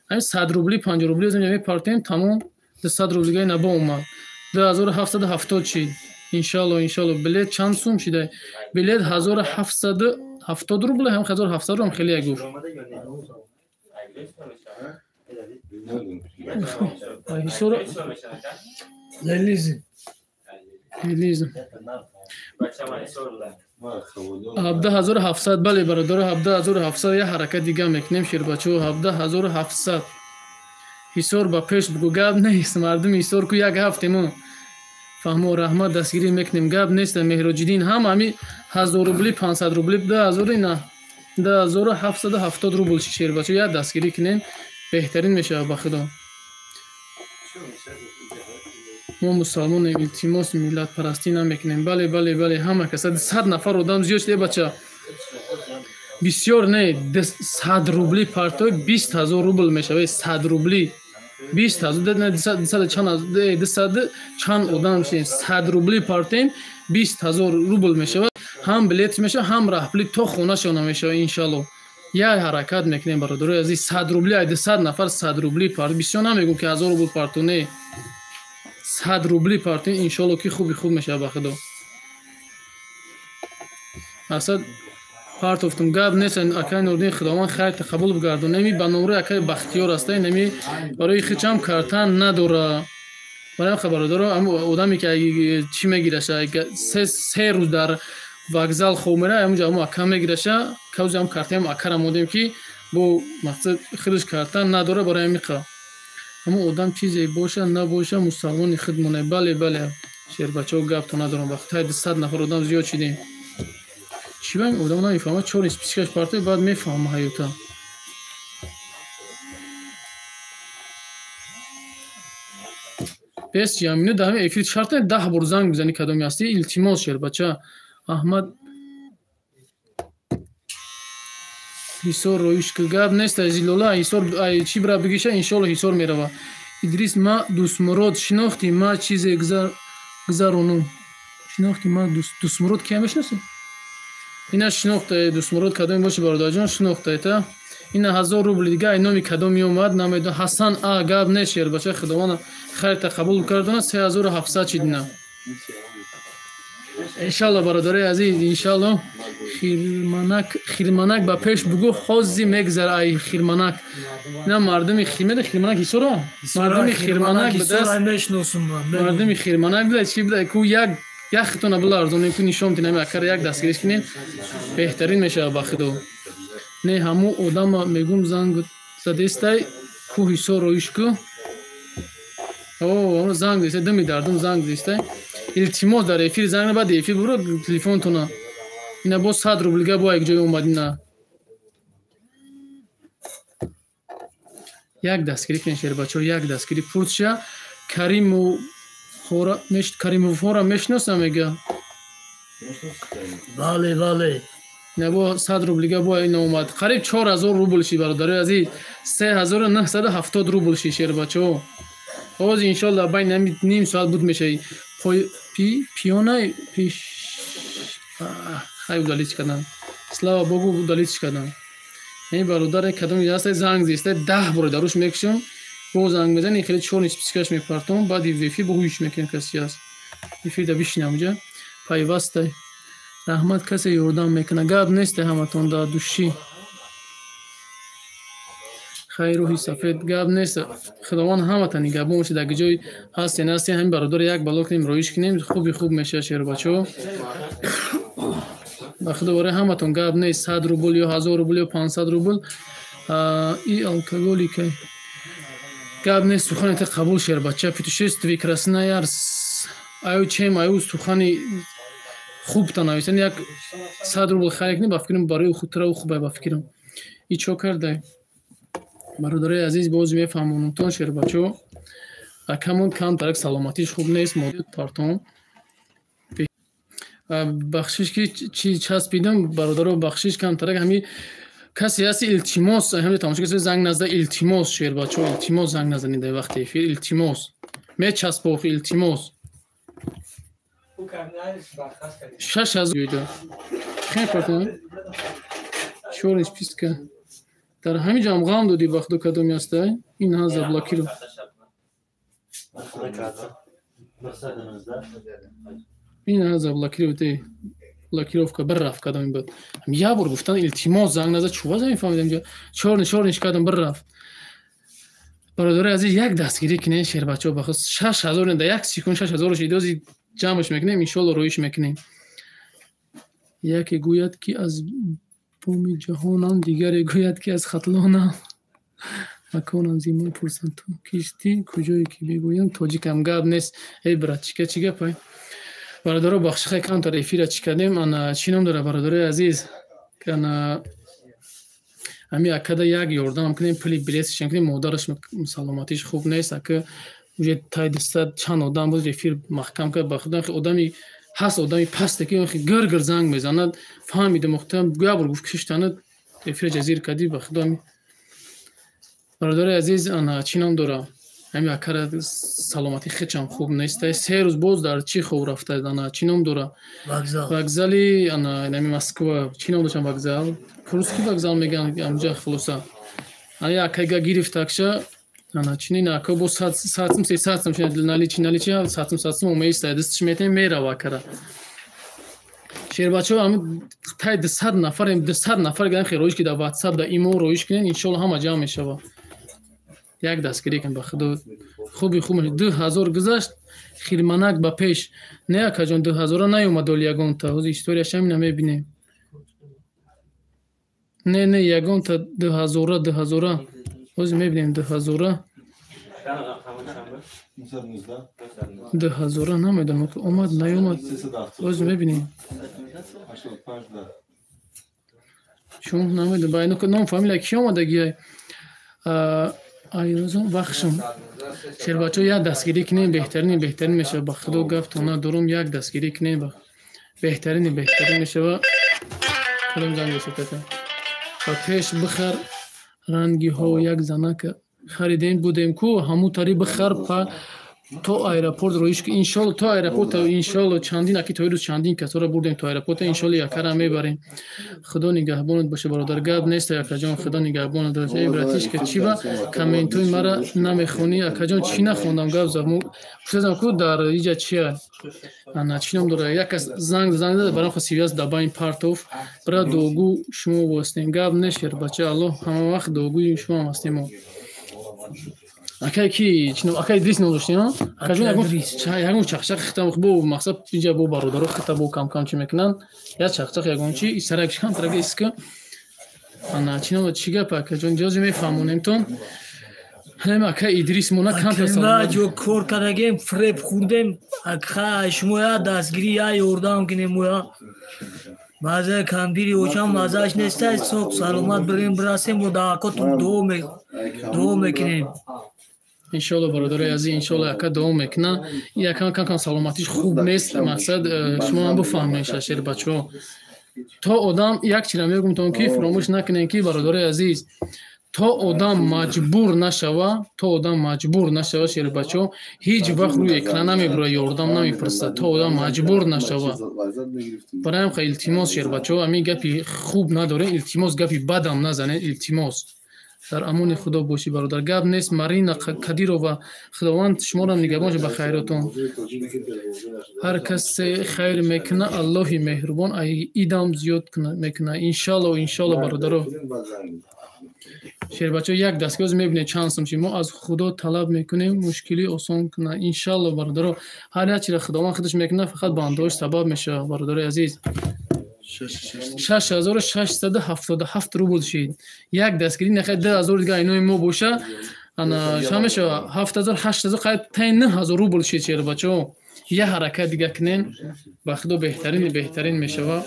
Ҳамин 100 рубли 50 рубли аз инҷа мепартем, тамом 200 рублига ина бо омад. 2770 шид. Иншалло, иншалло. Билет чанд сум шида? Билет 1770 рубл, ҳам 1700 рубл хеле як гуфт. Ҳисор Лелизм. Лелизм. 17700, бале бародаро, 17700 як ҳаракат дига мекунем шербачо. 17700. Ҳисор ба пеш бугу, гап нест, мардуми Ҳисор ку як ҳафтемо. Фаҳмо, раҳмат, дастгирӣ мекунем, гап нест. Меҳроҷиддин ҳам ҳами 1000 рубли, 500 рубли, 2000 ина 2770 рубл шербачо. Як дастгирӣ кунем, беҳтарин мешавад ба худо. Мо мусалмонем, илтимос миллатпарастӣ намекунем. Бале, бале, бале, ҳама каса 100 нафар одам зиёд шуда бача. Бисёр не, 100 рубли партой 20000 рубл мешавад. 100 рубли 20000, 200 чанд, 200 чанд одам шудем. 100 рубли партем 20000 рубл мешавад. Ҳам билет мешавад, ҳам раҳпули то хонашона мешавад иншалло. Як ҳаракат мекунем бародарои азиз. 100 рубли ай 200 нафар 100 рубли парт. Бисёр намегӯм ки 1000 рубл парту, не. 100 рубли партем иншалло ки хуби хуб мешавад ба худо. Асад партофтум, гап нест акай Нурдин, Худованд хайр қабул бигардон. Неми ба номрои акай Бахтиёр аста, неми барои хичам картан надора. Барои ҳам бародаро, одаме ки чӣ мегираша, се рӯз дар вокзал хоб мера, ҳамунҷа ҳамун ака мегираша, кавзи ҳам картаам акара модем ки бо мақсад худаш карта надора. Барои ҳамин қа ҳамун одам чизе боша набоша мусалмони худмоне. Бале, бале, шербачаҳо, гапто надорам. Вақт 200 нафар одам зиёд шидем. Чӣ ба ин одам намефаҳмад? Чор спискаш партой, баъд мефаҳма ҳаёта. Бес ҷамъино дар ҳамин эфир шарт не 10 бор занг бизанӣ кадоми ҳастӣ. Илтимос шербача. Аҳмад Ҳисор роиш ки гап нест, Зилола Ҳисор чӣ бира бигиша, иншолло Ҳисор мерава. Идрис ма Дустмурод шинохтӣ, ма чизе гузаронум. Шинохтӣ ма Дустмурод кия мешиносӣ? Ина шинохта Дустмурод кадоми боши бародарҷон, шинохта та. Ина 1000 рубл дига ай номи кадом меомад намедонам. Ҳасан а гап нест шербача, Худованд хайрта қабул кардона. 3700 чидина. Иншалло бародарои азиз, иншалло хирманак, хирманак ба пеш бугу, ҳози мегзара ай хирманак. Ина мардуми хирманак, хирманак Ҳисоро? Мардуми хирманак мардуми хирманак буда чӣ буда ку як як хитона биларзонем ку нишон динем акар як дастгириш кунем, беҳтарин мешавад ба худо. Не ҳамун одама мегум занг задестай ку Ҳисор роиш ку. О, занг дестай, дами дардум занг дестай. Илтимос дар эфир занг баъд эфир буро телефонтона. Ина боз 100 рублига бо як ҷой омадина. Як дастгирӣ кунед шербачаҳо, як дастгирӣ пурсша. Каримовҳоро мешиносам мега. Бале, бале. Ина бо 100 рублига бо ина омад. Қариб 4000 рубл шид бародарои азиз. 3970 рубл шид шербачаҳо. Ҳозир иншолло байни ним соат буд мешавӣ. Пиёна пеш хай удалить кардам. Слава богу, удалить кардам. Ин бародар кадом ҳаста занг зиста 10 бор даруш мекушам. Бо занг мезани хеле чор спискаш мепартом, баъд эфир бо ҳуш мекунем каси аст. Эфир да бишинам ҷа. Пайваста. Раҳмат касе ёрдам мекунад. Гап нест ҳаматон да души. Хайр рӯҳи сафед гап нест. Худованд ҳаматон нигаҳбон бошад. Дар ҷой ҳастен ҳастен ҳамин бародар як бало кунем, роиш кунем, хуби хуб мешавад шербачаҳо. Ба худо, барои ҳаматон гап нест, 100 рубл ё 1000 рубл ё 500 рубл. И алкоголика гап нест. Сухани та қабул, шербача. Путешествие Красноярск аю чем аю сухани хубта нависен, як 100 рубл хайр кунӣ, ба фикрам, барои худтара хубай, ба фикрам. И чо кардай, бародарои азиз? Боз мефаҳмонумтон, шербачо, акамон камтарак саломатиш хуб нест, партон. Бахшиш, ки чи часпидам, бародаро, бахшиш. Камтарак ҳами касе ҳасти, илтимос, ҳами тамошо касе занг назда, илтимос, шербачо, илтимос, занг назанед дар вақти эфир, илтимос, мечаспохи, илтимос. 6000 хел партон чёрный списка дар ҳамин ҷо ҳам ғам додӣ, ба худо. Кадоми ҳастай? Ин ҳа заблокиру. Ин ҳа заблокировать, блокировка бирафт. Кадоми буд? Як бор гуфтан, илтимос, занг назад. Чува мефаҳмидам, чёрный чёрный кардам, бирафт. Бародари азиз, як дастгирӣ кунед, шербачаҳо, ба худ 6000 дар як секунд 6000 идози ҷамъш мекунем, иншоалло, роиш мекунем. Яке гӯяд, ки аз боми ҷаҳонам, дигаре гӯяд, ки аз Хатлонам, маконам зимо пурсанд, ту кистӣ, куҷое, ки бигӯям, тоҷикам. Гап нест, эй братчика, чӣ гапай? Бародаро, бахшихай, камтар эфира чӣ кардем. Ана, чӣ ном дора, бародарои азиз, ана ҳами акада як ёрдам кунем, пули билетшам кунем, модараш саломатиш хуб нест. Ака уже тай дусад чанд одам буд, эфир маҳкам кард. Ба худо, одами ҳаст, одами пасте, ки гир-гир занг мезанад. Фаҳмидам, мухтарам, як бор гуфт, киштана эфира ҷазир кардӣ. Ба худо, бародари азиз, ана, чӣ ном дора, ҳами акара саломатӣ хечам хуб нест, 3 рӯз боз дар чӣ хоб рафта. Ана, чӣ ном дора, вокзали ана нами Москва, чӣ ном доштам, вокзал, Курский вокзал мегӯянд амҷа. Хулоса, ана акайга гирифтакша. Ана чинин ака бо сатсим, сесатсим наличи, наличи сатсим, сатсим омеиста, дастш метем, мерава акара. Шербачаҳо, ами тай 200 нафарем, 200 нафар гирам, хе роиш ки дар Ватсап, дар Имо роиш кунен, иншоалло, ҳама ҷамъ мешава. Як дастгирӣ кун, ба худо, хуби хуб. 2000 гузашт, хирманак ба пеш. Не, акаҷон, 2000-а наёмад оли ягонта. Ҳозир историяш ҳамина мебинем. Не, не, ягонта 2000-а, 2000-а ҳозир мебинем, 2000-а, 2000-а намедонам, омад, наёмад, ҳозир мебинем. Чун намедонам, ба ном, фамилия ки омадагиай. Айрозон бахшам, шербачаҳо, як дастгирӣ кунем, беҳтарини беҳтарин мешава. Ба худо, гаптон надорум, як дастгирӣ кунем, беҳтарини беҳтарин мешава. Кадом занг бошад? Ба пеш бихар рангиҳо, як занака харидем будем ку, ҳамун тари бихар, па то аэропорт роиш, иншолло, то аэропорт, иншолло. Чандин аки то рӯз чандин касоро бурдем то аэропорт, иншолло, якара мебарем. Худо нигаҳбонат боша, бародар. Гап нест, акаҷон, худо нигаҳбонат боша. Эй братишка, чӣ ба комментҳои мара намехонӣ? Акаҷон, чӣ нахондам? Гап зад, гуфтазам ку, дар иҷа чия, ана, чӣ ном дора, як кас занг зад, барам хо связь дабайн партов. Брат, дуогӯ шумо востем. Гап нешер, бача, аллоҳ ҳама вақт дуогӯи шумоам ҳастем мо. Акай ки чино, акай Идрис ном доштем, акаҷон, ягон чақчақ хита бо мақсад инҷа бо бародаро хита бо кам-кам чӣ мекунанд, як чақчақ, ягон чи исарак камтарак иска. Ана, чӣ ном, чӣ гап, акаҷон, ҷози мефаҳмонемтон. Ҳам ака Идрис мона камтар ҷо кор кардагем, фреб хӯрдем. Ака, шумо я дастгирӣ, я ёрдам кунем, моя баъзе кампири очам мазааш нестай, соқ саломат бирем, бирасем, бо даъкотон дуо мекунем. Иншолло, бародарои азиз, иншолло, ака дуо мекунад. Якам кам кам саломатиш хуб нест. Мақсад, шумо ҳам бифаҳмед, шербачаҳо, то одам як чира мегумтон, ки фуромӯш накунем, ки, бародарои азиз, то одам маҷбур нашава, то одам маҷбур нашава, шербачаҳо, ҳеҷ вақт рӯи экран намебурад, ёрдам намепурсад, то одам маҷбур нашава. Барои ҳам илтимос, шербачаҳо, ҳамин гапи хуб надорем, илтимос, гапи бадам назанед, илтимос. Дар амони Худо бошӣ, бародар. Гап нест, Марина Кадирова, Худованд шуморо нигаҳбон, ба хайротон. Ҳар касе хайр мекуна, Аллоҳи меҳрубон идам зиёд мекуна, иншалло, иншалло. Бародаро, шербачаҳо, як дастгоҳ мебинед чанд сум. Мо аз Худо талаб мекунем, мушкилӣ осон куна, иншалло. Бародаро, ҳар як чиро Худованд худаш мекунад, фақат бандаҳош сабаб мешавад. Бародарои азиз. 6677 рубл шид. Як дастгирӣ нахай 2000 дига инои мо боша, ана чанд мешава? 7000, 8000, қайд таи 9000 рубл шид шербачаҳо. Я ҳаракат дига кунен, ба худо беҳтарини беҳтарин мешава.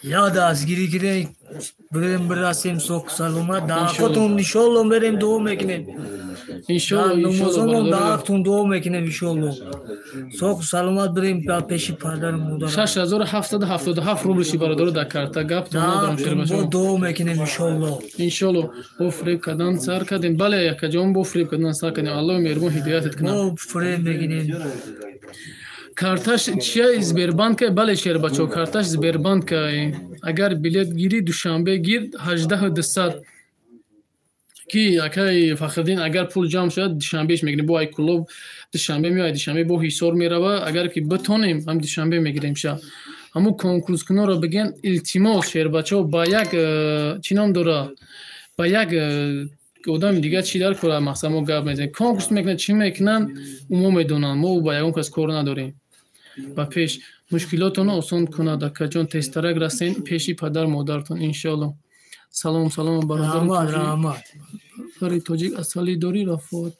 Я дастгирӣ кунен, бирем бирасем соқ саломат, даъватон иншолло мерем дуо мекунем. Иншолло, иншолло даъватон дуо мекунем иншолло. Соқ саломат бирем ба пеши падару модар. 6777 рубл ши бародаро дар карта гап то надорам шербачаҳо. Дуо мекунем иншолло. Иншолло бо фреб кардан сар кардем. Бале якаҷон, бо фреб кардан сар кардем. Аллоҳ меҳрубон ҳидоятат кунад. Бо фреб мекунем. Карташ чия Сбербанка? Бале шербачо, карташ Сбербанка. Агар билет гирӣ Душанбе гир 18200. Ки акай Фахриддин агар пул ҷамъ шавад Душанбеш мегирем. Бо ай клуб Душанбе меояд, Душанбе бо Ҳисор мерава. Агар ки битонем ҳам Душанбе мегирем ша. Ҳамун конкурскуноро бигӯян илтимос шербачо ба як чӣ ном дора? Ба як одами дигар чӣ дар кора мақсад мо гап мезанем. Конкурс мекунанд, чӣ мекунанд, мо медонанд. Мо ба ягон кас кор надорем. Ба пеш мушкилотонро осон кунад акаҷон, тезтарак расен пеши падар модартон иншоалло. Салом, салом бародари тоҷик, асали дорӣ рафоат.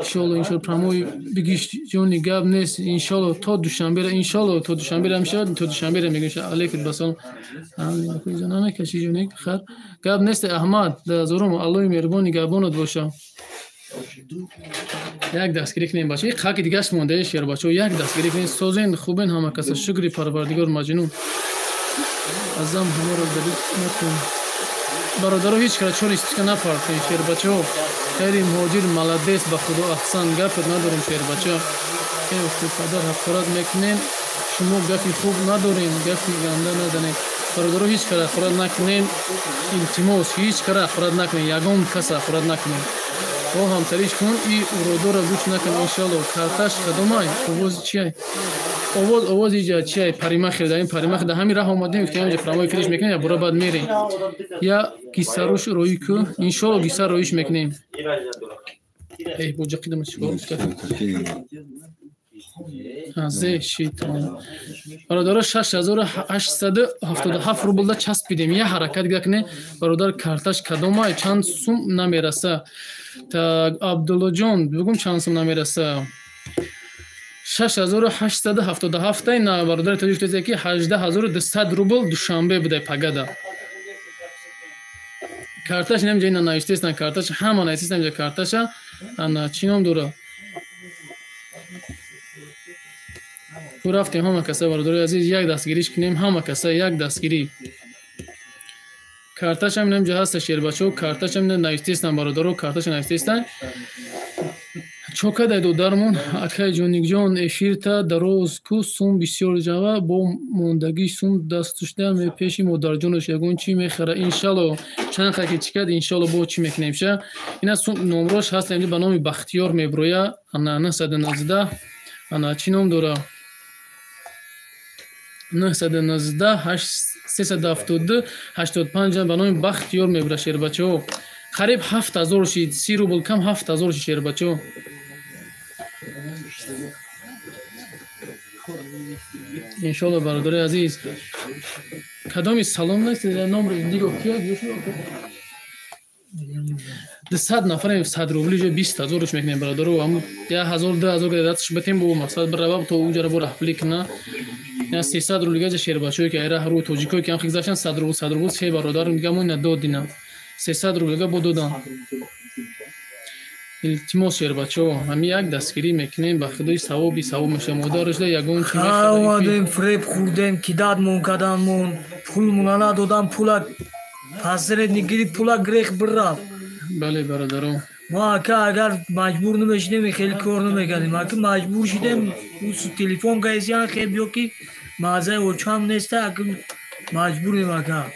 Иншоалло, иншоалло прамои бигиш ҷони гап нест. Иншоалло то Душанбера, иншоалло то Душанбера мешавад, то Душанбера мегӯем. Алейкум басалом. Намекаши ҷони хар. Гап нест Аҳмад, дазорум Аллоҳи меҳрубон нигаҳбонат боша. Як дастгирӣ кунем бача, ин хаки дигаш монда шербачо, як дастгирӣ кунем, созен хубен ҳама каса. Шукри Парвардигор маҷнун. Азам ҳамаро далил накун. Бародаро ҳеҷ кара чор истика напартен шербачо. Хайри муҳоҷир маладес, ба худо аҳсан гапат надорем шербачо. Падар ҳақорат мекунем, шумо гапи хуб надорем, гапи ганда назанем. Бародаро ҳеҷ кара ҳақорат накунем, илтимос ҳеҷ кара ҳақорат накунем, ягон каса ҳақорат накунем. О ҳамсариш кун и уродоро гӯш накун иншоалло. Карташ кадомай? Овоз чиай? Овоз, овоз иҷа чиай? Паримахер, дар ин паримахер дар ҳамин раҳ омадем, гуфтем инҷа прямой фириш мекунем, я бура баъд мерем. Я гисаруш роӣ ку, иншоалло гисар роиш мекунем. Эй, бо ҷақидам чикор зе шитон. Бародаро 6877 рублда часпидем. Я ҳаракат гакне бародар карташ кадомай чанд сум намераса. Так Абдуллоҷон бигум чанд сум намераса. 6877 на бародари тоҷик тезе ки 18200 рубл Душанбе будай пагада. Карташ намҷа ина навиштестан, карташ ҳама навиштестан инҷа карташа. Ана чӣ ном дора? Ку рафтем ҳама каса бародари азиз, як дастгириш кунем ҳама каса, як дастгирӣ. Карташам инамҷа ҳаста шербачо, карташам ина навиштестан бародаро, карташа навиштестан. Чо кадай додармон, акай ҷоникҷон эфирта дароз ку сум бисёр ҷава, бо мондагӣ сум дастушда мепеши модарҷонош ягон чӣ мехара иншалло. Чанд хаки чӣ кард иншалло бо чӣ мекунем ша. Ина сум номрош ҳаст инҷа ба номи Бахтиёр меброя, ана 919, ана чӣ ном дора? 919 372 85 ба номи Бахтиёр мебра шербачаҳо. Қариб 7000 шид, 30 рубл кам 7000 шид шербачаҳо. Иншоалло бародари азиз, кадоми салом нест, номри индиго кия? 200 нафарем 100 рубли ҷо 20000 руш мекунем бародаро. Ҳамун 1000 2000 дасташ битем бо мақсад бирава то унҷаро бо раҳпулӣ куна. Я 300 рубли гаҷа шербачое ки айра ҳару тоҷикое ки ҳам хигзаштан 100 рубл 100 рубл се бародарам дига мо ина додинам 300 рубл га бо додам. Илтимос шербачо, ҳами як дастгирӣ мекунем ба худои савоби савоб мешава. Модарашда ягон чи омадем, фреб хӯрдем, кидаатмон каданмон, пулмона надодам, пула посредник гирифт, пула грех бирафт. Бале бародаро, мо ака агар маҷбур намешидем хеле кор намекардем. Ака маҷбур шидем, телефон гаисян хеб ё ки мазаи очам неста, ака маҷбурем ака.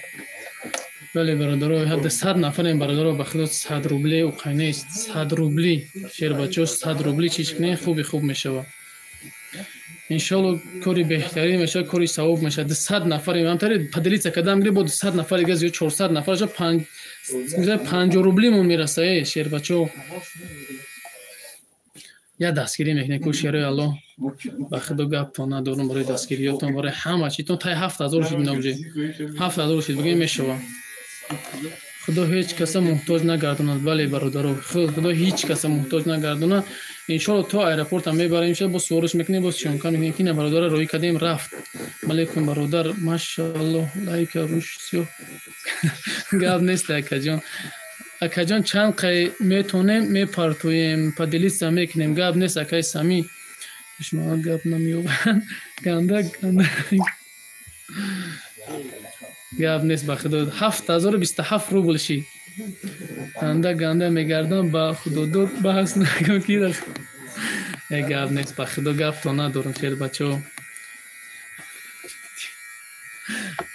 Бале бародаро, ҳадда 100 нафарем бародаро, ба худо 100 рубле уқай нест, 100 рубли шербачо, 100 рубли чиз кунем хуби хуб мешава. Иншоалло кори беҳтарин мешава, кори савоб мешава. 200 нафарем, ҳамтари поделиться кардам гири бо 200 нафар дига зиёд 400 нафар шава, 50 рублимон мераса, шербачо. Я дастгирӣ мекунем ку шерои Аллоҳ. Ба худо гаптон надорум барои дастгириётон, барои ҳама читон. Тай 7000 шид минобҷи. 7000 шид бигӯем мешава. Худо ҳеҷ каса муҳтоҷ нагардонад. Бале бародаро, худо ҳеҷ каса муҳтоҷ нагардонад. Иншоалло то аэропорта мебарем, боз сувориш мекунем, боз съёмка мекунем ки на бародара роҳӣ кардем рафт. Алейкум бародар, машааллоҳ, лайка рӯш сиёҳ. Гап нест акаҷон. Акаҷон чанд қай метонем мепартоем, поделиться мекунем. Гап нест акай Сами. Душманат гап намеёбанд. Ганда ганда. Гап нест ба худо. 7027 рубл шид. Ганда ганда мегардам ба худодод баҳс накун ки гап нест ба худо гаптон надорам шербачаҳо.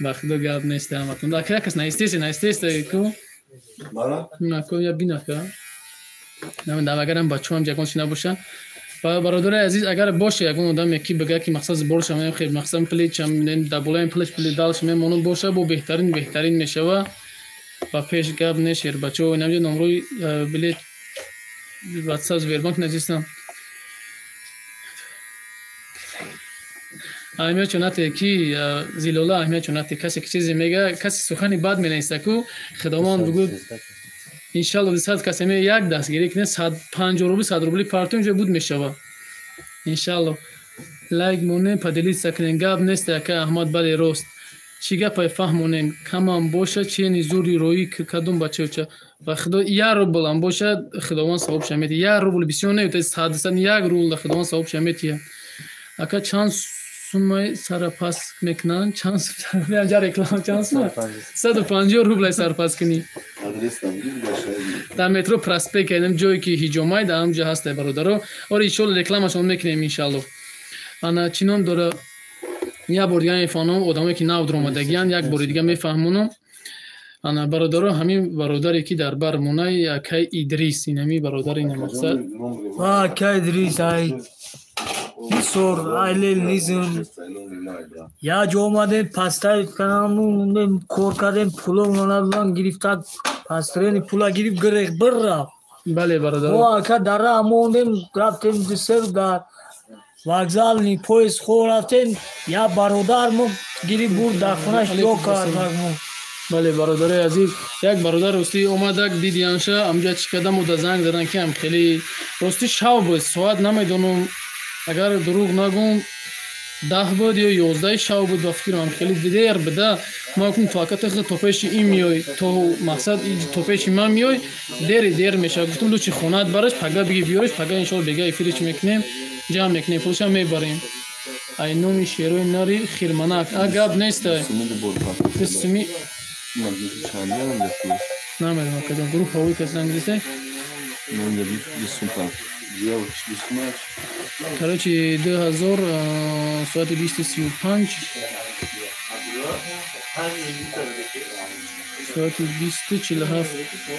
Ба худо гап нест ҳаматон. Ака якас наистеси наистеси ку? Наку я бинака. Намедонам агарам бачаҳоам ягон чи набоша. Бародари азиз, агар боше ягон одаме ки бигӯяд ки мақсад сборшам, хел мақсад плечам, дар болои плеч пли далш мемонам боша, бо беҳтарин беҳтарин мешава. Ба пеш гап не шербачаҳо. Инамҷо номрои билет WhatsApp Сбербанк назистам. Аҳамият чунате ки Зилола, аҳамият чунате касе ки чизе мега, касе сухани бад менависа ку, худованд бигӯ иншалло 100 касе ме як дастгирӣ кунед, 150 рубли, 100 рубли партум ҷо буд мешава. Иншалло лайк монем, поделиться кунем. Гап нест ака Аҳмад, бале рост. Чӣ гапай фаҳмонем, камам боша, чени зури роӣ кадом бачаоча. Ба худо як рублам боша, худованд савобша метиҳад. Як рубл бисёр не, сад сад як рубл худованд савобша метиҳад. Ака чанд суммаи сарапас мекунанд? Чанд сумма реклама чанд сумма? 150 рублай сарпас кунӣ. Дар метро Проспект кардем, ҷое ки ҳиҷомай дар ҳамҷо ҳастай бародаро. Ори иншоалло рекламашон мекунем иншоалло. Ана чӣ ном дора? Як бор дига мефаҳмонам, одамое ки нав дуромадагиянд, як бори дига мефаҳмонам. Ана бародаро, ҳамин бародаре ки дар бар монай акай Идрис, ин ҳамин бародар ина мақсад. Акай Идрис ай бисёр айлел низм. Я ҷо омадем, пастай канам кор кардем, пуло надодам, гирифта пастрени пула гирифт, гирех бир рафт. Бале бародаро. Мо ака дар раҳ мондем, рафтем дусер дар вокзални поезд хор рафтем, я бародар мо гирифт бурд дар хонаш ҷо кард. Бале бародарои азиз, як бародар ростӣ омадак дидиянша, амҷа чӣ кардам, уда занг задан ки ам хеле ростӣ шав буд, соат намедонам, агар дурӯғ нагӯм 10 буд ё 11 шав буд, ба фикрам хеле дер буда. Ма гуфтам то ака то пеши ин миёй, то мақсад то пеши ман миёй, дери дер мешавад. Гуфтам лучи хонаат бараш, пага биги биёриш, пага иншоалло бега эфири чӣ мекунем, ҷамъ мекунем, пулшам мебарем. Ай номи шерои нари хирманак. А гап нест. Суми намедонам кадом группаҳои кас занг гирифта. Короче, 2000 соати 20:35, соати 20:47.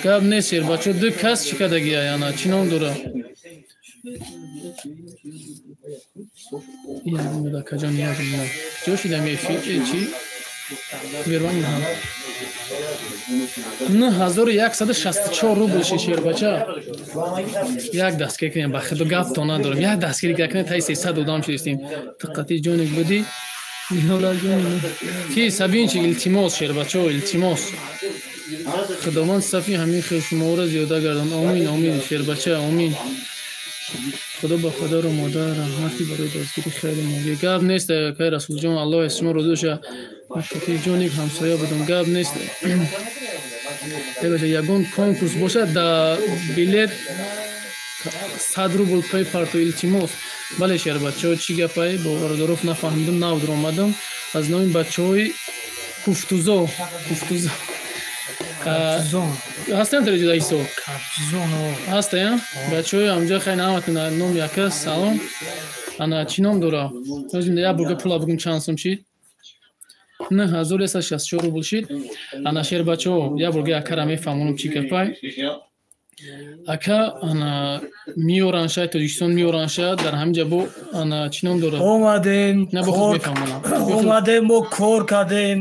Гап нест шербачо, ду кас чӣ кардагия, ана чӣ ном дора? Акаҷон ҷо шидам эфир чӣ? Сбербанк 9164 рубл ши шербача. Як дастгирӣ кунем, ба худо гаптон надорам. Як дастгирӣ кунем, таи 300 одам шудистем. Диққати ҷоник будӣ? Ки Сабинчик, илтимос шербачо, илтимос. Худованд сафи ҳамин хел шуморо зиёда гардон. Омин, омин шербача, омин. Худо ба падару модар раҳмати барои дастгири хайри моги. Гап нест акай Расулҷон, Аллоҳ аз шумо розӣ бошад. Диққати ҷоник ҳамсоя будам. Гап нест. Бача, ягон конкурс бошад да билет 100 рубл пай парту, илтимос. Бале шербачаҳо, чӣ гапай? Бо бародаров нафаҳмидам, нав дуромадам. Аз номи бачаҳои Куфтузо, Куфтузо. Ҳастанд дар ҷода ҳисоб? Ҳастаян? Бачаҳои ҳамҷо хай наҳматун ном яка салом. Ана чӣ ном дора? Як бурга пула бугум чанд сум шид? 9164 рубл шид. Ана шербачаҳо, як бурга якара мефаҳмонам чӣ гапай. Ака ана миёранша Тоҷикистон миёранша дар ҳамин ҷа бо ана чӣ ном дора? Омадем, омадем, мо кор кардем.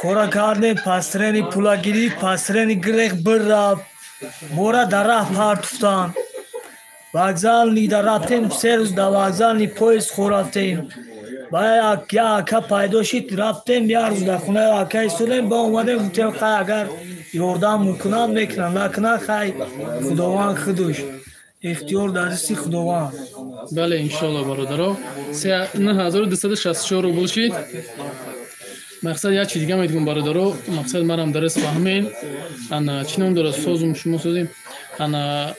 Кора кардем, пастрени пула гирифт, пастрени гирех бир рафт. Мора дар раҳ партуфтанд. Вокзални да рафтем, се рӯз да вокзални поезд хо рафтем. Ба як ака пайдо шид, рафтем, як рӯз дар хонаи ака истодем, ба омадем, гуфтем, хай, агар ёрдам мекунанд, мекунанд, накунанд, хай, Худованд худуш, ихтиёр дар дасти Худованд. Бале, иншоалло, бародаро, 9264 рубл шид. Мақсад, як чи дига медигум, бародаро, мақсад, марам дарс фаҳмем. Ана, чӣ ном дорад, созум, шумо созем. Ана,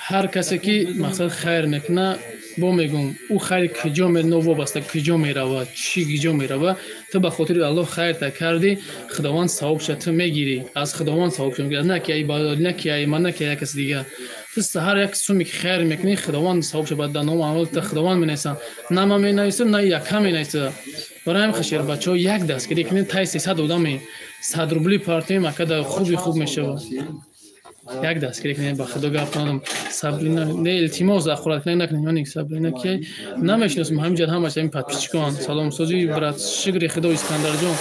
ҳар касе ки, мақсад, хайр мекуна, бо мегум, ӯ хайр киҷо новобаста киҷо мерава, чӣ киҷо мерава, ту ба хотири Аллоҳ хайрта кардӣ, Худованд савобша ту мегирӣ, аз Худованд савобша мегирӣ, на ки на ки ай ман, на ки як каси дигар. Ту ҳар як суме ки хайр мекунӣ, Худованд савобша ба дар номи амал та Худованд менависад, на ман менависам, на яка менависад. Барои ҳамин, шербачаҳо, як дастгирӣ кунед, тай 300 одаме, 100 рубли партоем, акада хуби хуб мешавад. Як дастгирӣ кунед, ба Худо гап надам. Сабрина не, илтимос, ахурат кунед, накунед. Ёник Сабрина ки намешиносам, ҳамин ҷад ҳамаш ҳамин подписчикон. Салом, созӣ, брат, шукри Худо. Искандарҷон,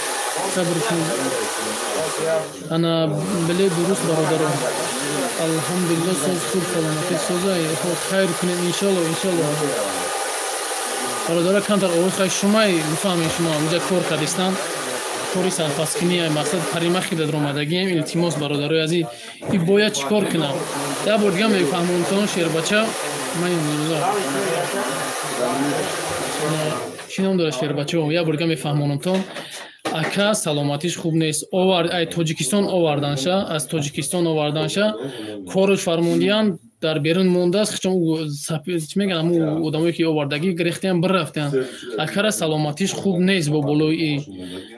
сабр кун. Ана, биле, дуруст, бародаро, алҳамдулилло, соз, хуб, саломатӣ, соза, хайр кунем, иншолло, иншолло. Бародаро, камтар овоз, хай, шумай бифаҳмед, шумо инҷа кор кардистан, кори сарпасткунӣ, мақсад, паримахи дар омадагием. Илтимос, бародарои азиз, и бояд чӣ кор кунам? Як бор дига мефаҳмонтон, шербача, ман чӣ ном дорад, шербачао, як бор дига мефаҳмонамтон. Ака саломатиш хуб нест, ай Тоҷикистон оварданша, аз Тоҷикистон оварданша, корш фармондиям, дар берун мондааст. Чун чӣ мегӯянд, ҳамун одамое ки овардагӣ, гирехтиям, бирафтиям. Акара саломатиш хуб нест, бо болои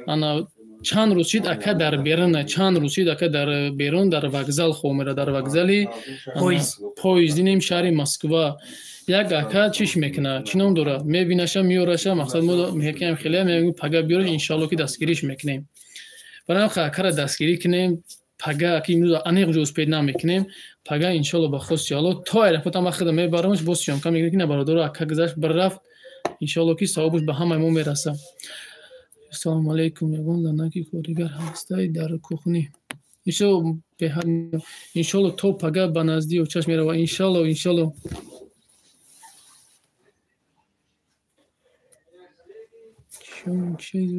ана чанд рӯз шид, ака дар беруна, чанд рӯз шид, ака дар берун, дар вокзал хоб мера, дар вокзали поезд динем шаҳри Москва. Як ака чиш мекуна, чӣ ном дора, мебинаша, меёраша. Мақсад, мо мекунем, хеле мегӯем, пага биёраш, иншоалло, ки дастгириш мекунем. Барои акара дастгирӣ кунем. Пага, ки имрӯз аниқ ҷо успеть намекунем, пага, иншоалло, ба хости Алло, то аэропорт ам вақт мебарамаш, боз съёмка мекунем, ки на, бародаро, ака гузашт, бирафт, иншоалло, ки савобаш ба ҳамаи мо мераса. Ассалому алайкум, ягон занаки коригар ҳастай дар кухни? Иншоалло, то пага ба наздии очаш мерава, иншоалло, иншоалло. Чун чиз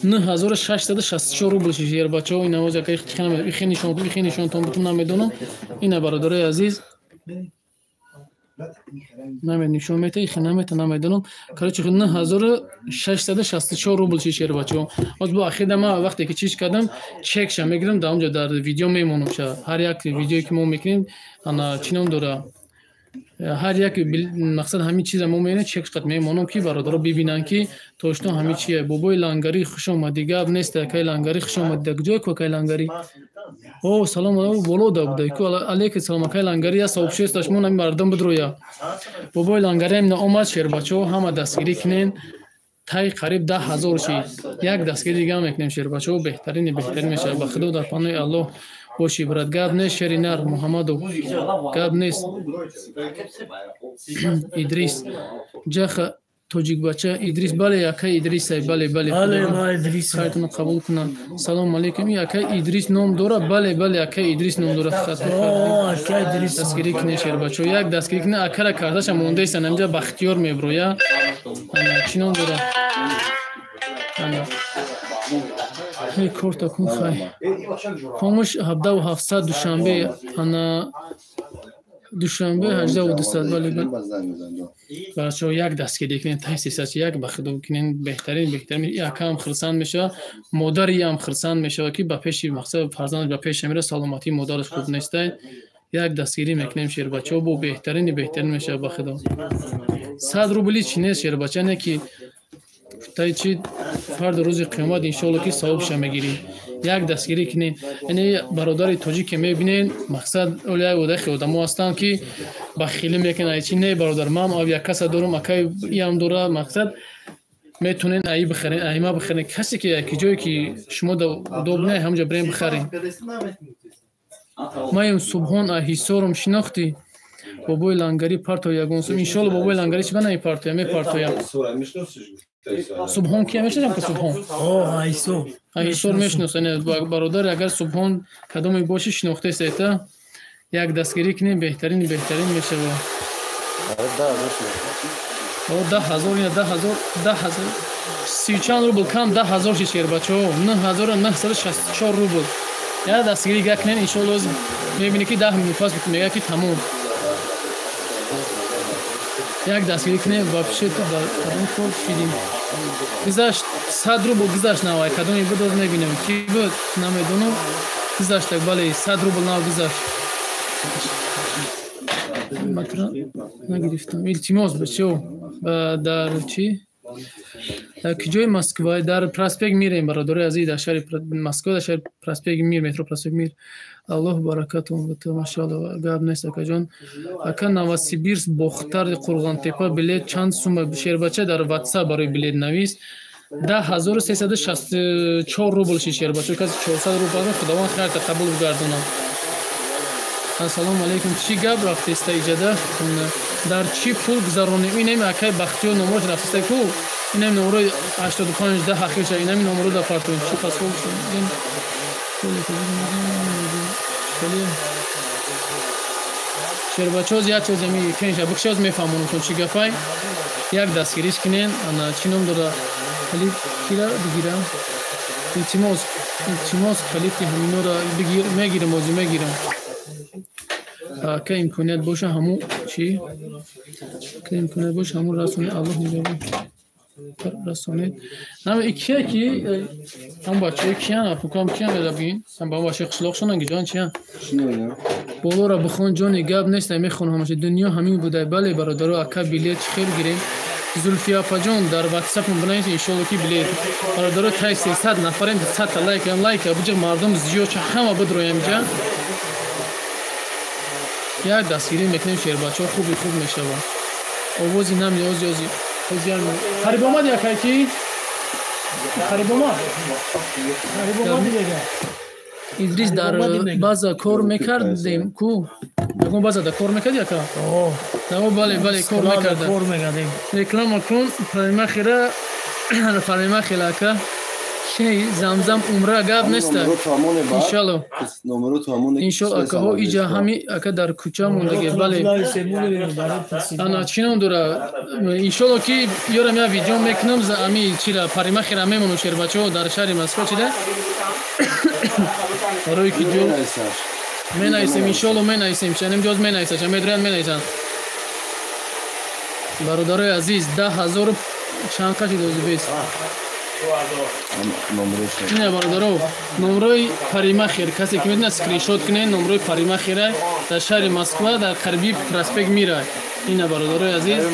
9664 рубл шиш, ербачаҳо. Ин навоз яка ихе нишон, ихе нишонтон бутун, намедонам. Ина, бародарои азиз, нишон мета, ихе намета, намедонам. Короче, 9664 рубл шиш, ербачаҳо. Оз бо ахида ма вақте ки чиз кардам, чекша мегирам, дар онҷо дар видео мемонам ша. Ҳар як видеое ки мо мекунем, ана, чӣ ном дора, ҳар як, мақсад, ҳамин чиза мо мебинем, чек қат мемонам, ки бародаро бибинанд, ки точно ҳамин чие. Бобои Лангарӣ, хуш омадӣ, гап нест. Акаи Лангарӣ, хуш омадӣ. Дар куҷое ку, акаи Лангарӣ? О, салом, боло да буда ку. Алейкум салом, акаи Лангарӣ, я сообществош мо нами мардум бидроя. Бобои Лангарӣ ҳамина омад. Шербачаҳо, ҳама дастгирӣ кунен, тай қариб 10 000 шид. Як дастгирӣ дига мекунем, шербачаҳо, беҳтарини беҳтарин мешавад. Ба Худо, дар паноҳи Аллоҳ бошӣ, брат. Гап нест, шери нар Муҳаммадов, гап нест. Идрис ҷаха, тоҷикбача Идрис, бале, акаи Идрисай, бале, бале. Хайртонро қабул кунанд. Салому алейкум, и акаи Идрис ном дорад? Бале, бале, акаи Идрис ном дорад. Дастгирӣ кунед, шербачаҳо, як дастгирӣ кунед. Акара карташа мондаистан, ҳаминҷа Бахтиёр меброя. Чӣ ном дорад? Корта кун, хай. Хомӯш, 17 700, Душанбе, ана, Душанбе, 18 200, бале. Бачаҳо, як дастгирӣ кунед, тай 301, ба Худо кунед, беҳтарин беҳтарин. Якам хурсанд мешавад, модариам хурсанд мешавад, ки ба пеши, мақсад, фарзандаш ба пеша мера, саломатии модараш хуб нестай. Як дастгирӣ мекунем, шербачаҳо, бо беҳтарини беҳтарин мешавад, ба Худо. 100 рубли чи нест, шербача, не ки тай чи, фарду рӯзи қиёмат, иншоалло, ки савобша мегирӣ. Як дастгирӣ кунед. Яъне бародари тоҷике мебинед, мақсад, оли як одахи одамо ҳастанд, ки бахилӣ мекунанд, ай чи не, бародар, ман як каса дорам, акай иам дора, мақсад, метонен аи бихарен, аима бихарен. Касе ки яки ҷое ки шумо удобне, ҳамҷа бирен, бихарен. Маем Субҳон, Ҳисорум, шинохтӣ? Бобои Лангарӣ, парто ягон сум, иншоалло. Бобои Лангарӣ, чи ба намепартоям? Мепартоям. Субҳон кия мешиносам ки Субҳон? О, Айсо. Айсор мешиносам. Бародар, агар Субҳон кадоме боши шинохтаеста, як дастгирӣ кунем, беҳтарин беҳтарин мешавад. О, 10 000, ина 10 000, 10 000 сию чанд рубл кам 10 000 шид, шербачаҳо, 9964 рубл. Як дастгирӣ га кунем, иншоалло мебинӣ ки 10 минут пас мега ки тамом. Як дастгирӣ кунем. Вообще ту дар кадом кор шидим? Гузашт, 100 рубл гузашт навай. Кадоме буд, оз мебинем, ки буд, намедонам. Гузаштак, бале, 100 рубл нав гузашт. Матра нагирифтам, илтимос, бачао. Дар чӣ, дар куҷои Москва? Дар проспект Мирем, бародарои азиз, дар шаҳри Москва, дар шаҳри проспект Мир, метро проспект Мир. Аллоҳ баракатон бата, машаалло, гап нест, акаҷон. Ака, Новосибирск, Бохтар, Қурғонтепа билет чанд сума? Шербача, дар Ватсап барои билет навис. 10 364 рубл ши, шербача, каси 400 рубл. Худованд хайрта қабул бигардонад. Ассалому алайкум, чӣ гап рафтеста иҷада? Дар чӣ пул гузаронем? Инами акай Бахтиёр номрош рафтеста ку, инами номрои 85 10 ҳақиша, инами номро да партоем. Чӣ пасхол? Шербачоз, як чиз ами кенша бикшоз, мефаҳмонам чӣ гапай. Як дастгириш кунен. Ана, чӣ ном дора, калид кира бигирам? Илтимос, илтимос, калидки ҳаминора бигир. Мегирам, озӣ мегирам. Ака, имконият боша, ҳаму чӣ, ака, имконият боша, ҳаму расони, Аллоҳ нигаҳбон расонед. Нама кия ки ҳам бачаҳо киян, фукам киян бин, ҳам ба бачаи қишлоқшонан ҷон чиян. Болора бихон, ҷони, гап нест, мехонам ҳамаша. Дунё ҳамин буда, бале, бародаро. Ака, билет чӣ хел гирем? Зулфия апаҷон, дар Ватсапам бинависед, иншоалло ки билет. Бародаро, тай 300 нафарем, 100-та лайк, лайк буҷа, мардум зиёд ша, ҳама бидроям ҷа. Як дастгирӣ мекунем, шербачаҳо, хуби хуб мешавад. Овози нами ози ози ози қариб омад, якай ки қариб омад. Идрис, дар база кор мекардем ку, ягон базада кор мекарди, яка? Бале, бале, кор мекарда. Реклама кун паримахира, паримахира, ака. Шей замзам умра, гап неста, иншалло, иншалло. Акаҳо, иҷа ҳами ака дар кӯча мондаги, бале. Ана, чӣ ном дора, иншолло ки ёрам я видео мекунам, ами чира паримахира мемонам, шербачаҳо, дар шаҳри Москва чида, барои ки ҷо менависем, иншолло менависем, чанем ҷоз менависаша, медроянд, менависанд. Бародарои азиз, 10 000 чанд қашид озибест. Ина, бародаро, номрои паримахер, касе ки метавонад, скриншот кунед, номрои паримахера дар шаҳри Москва, дар қариби проспект Мира. Ина, бародарои азиз,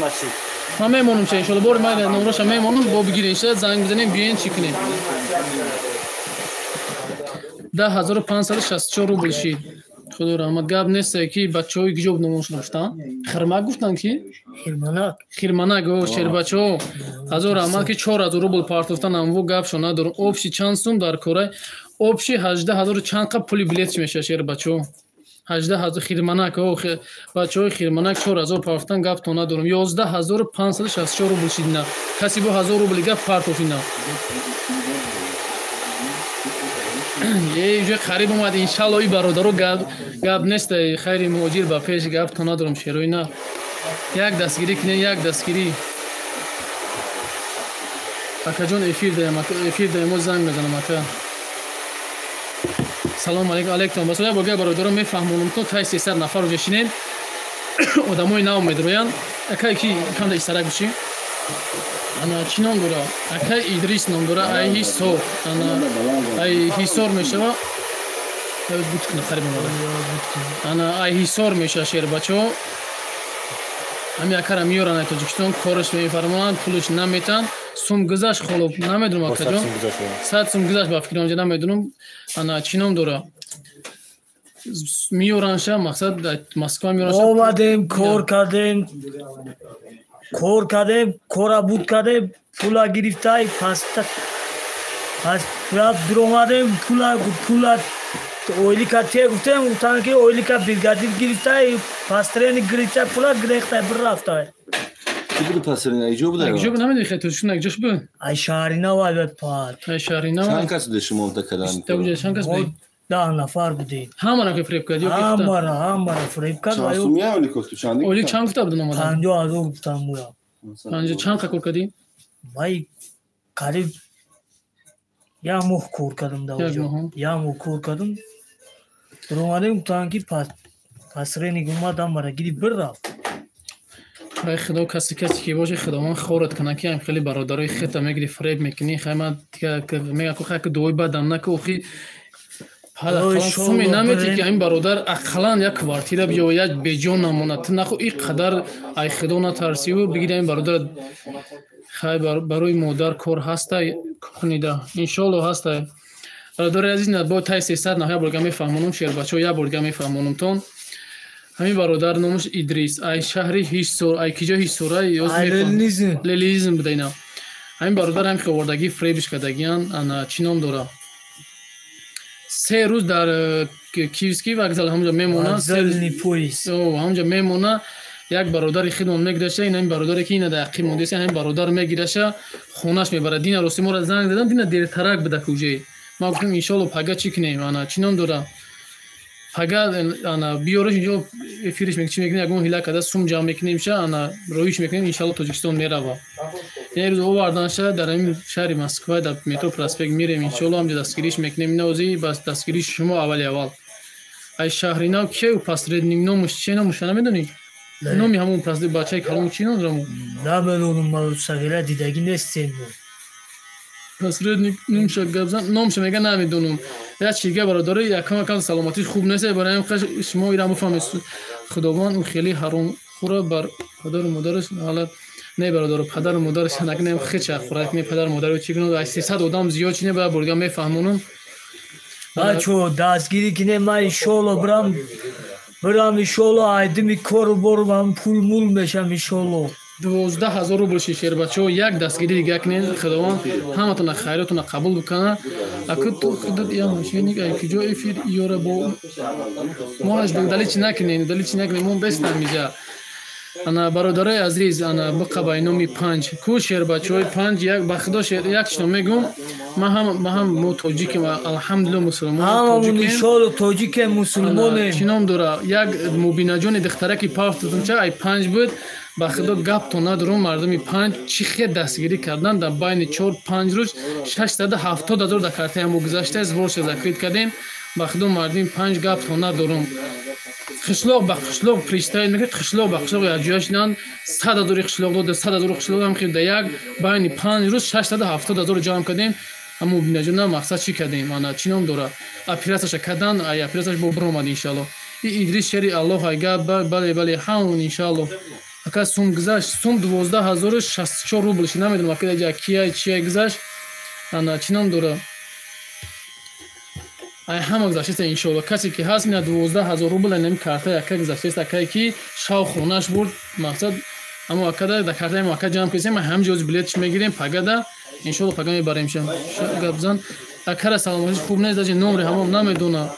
ман мемонам ша, иншолло, бори ман номроша мемонам, бо бигирен ша, занг бизанем, биёен, чӣ кунем. 10 564 рубл шид, худо раҳмат. Гап нест ки бачаҳои киҷо номошон гуфтанд, Хирмак гуфтанд ки Хирманак. О, шербачаҳо, ҳазор раҳмат ки 4000 рубл партофтан, амво гапшо надорам. Общий чанд сум дар корай? Общий 18 000 чанд қа пули билет чи мешавад, шербачаҳо? 18 000. Хирманак, о, бачаҳои Хирманак 4000 партофтан, гапто надорам. 11 564 рубл шидина. Каси бо 1000 рубли гап партофина. Е, қариб омад, иншалло. И бародаро, гап нест, хайри муҳоҷир ба пеш, гапто надорам, шерои на. Як дастгирӣ кунед, як дастгирӣ. Акаҷон, эфир даем, эфир даем, мо занг мезанам, ака. Салому алейкум, алейкум басоя. Бога, бародаро, мефаҳмонам, то тай 300 нафар уже шинед, одамои нав медроянд. Акай ки канда истарак биши. Ана, чӣ ном дора, акай Идрис ном дора, ай Ҳисор, ана, ай Ҳисор мешава. Буткна, қариб омада. Ана, ай Ҳисор меша, шербачаҳо. Ҳами акара меёранд ай Тоҷикистон, кораш мефармонанд, пулаш наметанд. Сум гузашт, холоб намедонам, акаҷон, 100 сум гузашт, ба фикрам, ҷа намедонам. Ана, чӣ ном дора, меёранша, мақсад, Москва меёранша. Омадем, кор кардем, кор кардем, кора буд кардем, пула гирифтай, пас пула биромадем, пула ойлика те гуфтем, гуфтан ки ойлика бригадир гирифтай, построение гирифтай, пула гирехтай, бирафтай. Ки буд посредник? Айҷо буда? Айҷо буд, намедонӣ, хай тоҷикистон айҷош буд? Ай шаҳри нав ай пад. Ай шаҳри нав. Чанд кас буде шумо та кадан? Чанд кас буд? 10 нафар будем. Ҳамаро ки фиреб кард ё ки ҳамаро фиреб кард. Чанд сумия оли кофту чанд? Оли чанд гуфта буд номадан? 50,000 гуфтам муя. 50 чанд қа кор кардӣ? Май қариб як моҳ кор кардам дар оҷо. Як моҳ кор кардам. Дуромадем, гуфтанд ки посредник омад, ҳамаро гирифт бир рафт. Ай худо, касе ки боше, худованд хорат кунад, ки ам хеле бародарои хета мегири, фиреб мекунӣ. Хай ман мега ку хай ки дуои бадам наку, охи суме наметӣ, ки ин бародар ақаллан як квартира биё, як беҷон намонад. Ту нахо ин қадар ай худо натарсиву бигири ин бародар. Хай, барои модар кор ҳаста, кунида иншоалло ҳаста. Бародари азиз, бо тай 300 на як борга мефаҳмонам, шербачаҳо, як борга мефаҳмонамтон. Ҳамин бародар номаш Идрис, ай шаҳри Ҳисор, ай киҷо Ҳисора, Ленинизм буда ина. Ҳамин бародар ҳам ки овардагӣ, фиребиш кардагиян. Ана чӣ ном дора? 3 рӯз дар Киевский вокзал ҳамонҷо мемона, ҳамонҷо мемона. Як бародари хидмон мегираша, ин ҳамин бародаре ки ина дар ақиб мондеса, ҳамин бародар мегираша, хонаш мебарад. Дина рости моро занг задан, дина дертарак буда куҷае. Ма гуфтем, иншоалло пага чӣ кунем, ана чӣ ном дора, пага ана биёраш инҷо, эфириш чӣ мекунем, ягон ҳила карда сум ҷамъ мекунем ша, ана роиш мекунем, иншоалло Тоҷикистон мерава. Як рӯз оварданша дар ҳамин шаҳри Москва, дар метро Проспект мирем, иншоалло ҳамҷо дастгириш мекунем. Инаози бас дастгириши шумо аввали аввал. Ай шаҳри нав кию посредник, номуш че, номуша намедонӣ? Номи ҳамон посредник бачаи калон чӣ ном дорам? Намедонам, ма сағира дидагӣ нестем. Посредник номша гап зан, номша мега намедонам. Як чига бародари, якам якам саломатиш хуб нест, барои ҳамин қаш шумо ира мефаҳмед. Худованд ӯ хеле ҳаром хӯра бар падару модараш ҳалат не, бародару падару модараш накунем, хеча хӯрак не, падару модару чӣ кунад? Ай 300 одам зиёд чи не, бояд бурга мефаҳмонам. Бачо, дастгирӣ кинем, ман иншоалло бирам, иншоалло айдими кору бору пул мул мешам, иншоалло. 12,000 рубл ши, шербачаҳо, як дастгирӣ дига кунед, худованд ҳаматона хайротона қабул бикунад. Аку ту худат я мошенник, ай куҷо эфир ёра бо мо аш удали чи накунед, удали чи накунед, мо бестам иҷа. Ана бародарои азиз, ана биқабай номи панҷ ку, шербачаҳои панҷ, як ба худо як чино мегӯм, ма ҳам мо тоҷикем, алҳамдулилла, мусулмон. Тоҷикем, мусулмонем. Чӣ ном дора, як мубинаҷони духтараки пафтутунча ай панҷ буд. Ба худо гаптон надорум, мардуми панҷ чӣ хел дастгирӣ кардан, дар байни 4-5 рӯз 670,000 дар картаи ҳамо гузашта сборша закрыть кардем. Ба худо, мардуми панҷ, гаптон надорум, қишлоқ ба қишлоқ приставить мекард, қишлоқ ба қишлоқ якҷоя шуданд, 100,000 қишлоқ дода, 100,000 қишлоқ ҳам хел дар як байни 5 рӯз 670,000 ҷамъ кардем. Ҳамо мубинаҷона мақсад чӣ кардем, ана чӣ ном дора, оператсияша кардан, ай оператсияш бо биромад, иншалло. И Идрис шери аллоҳ айга, бале, бале, ҳамон, иншалло. Ака, сум гузашт, сум 12,064 рубл ши, намедонам ака ҷа кия чия гузашт, ана чӣ ном дора, ай ҳама гузаштеста, иншоалло. Касе ки ҳаст, ина 12,000 рубл инами карта яка гузаштеста, акае ки шав хонаш бурд, мақсад амо акада дар картаи мо ака ҷамъ кардем, ҳамҷо ози билетш мегирем пагада, иншоалло пага мебаремша. Гапзан, акара саломатиш хуб нест, даже номри ҳамом намедона.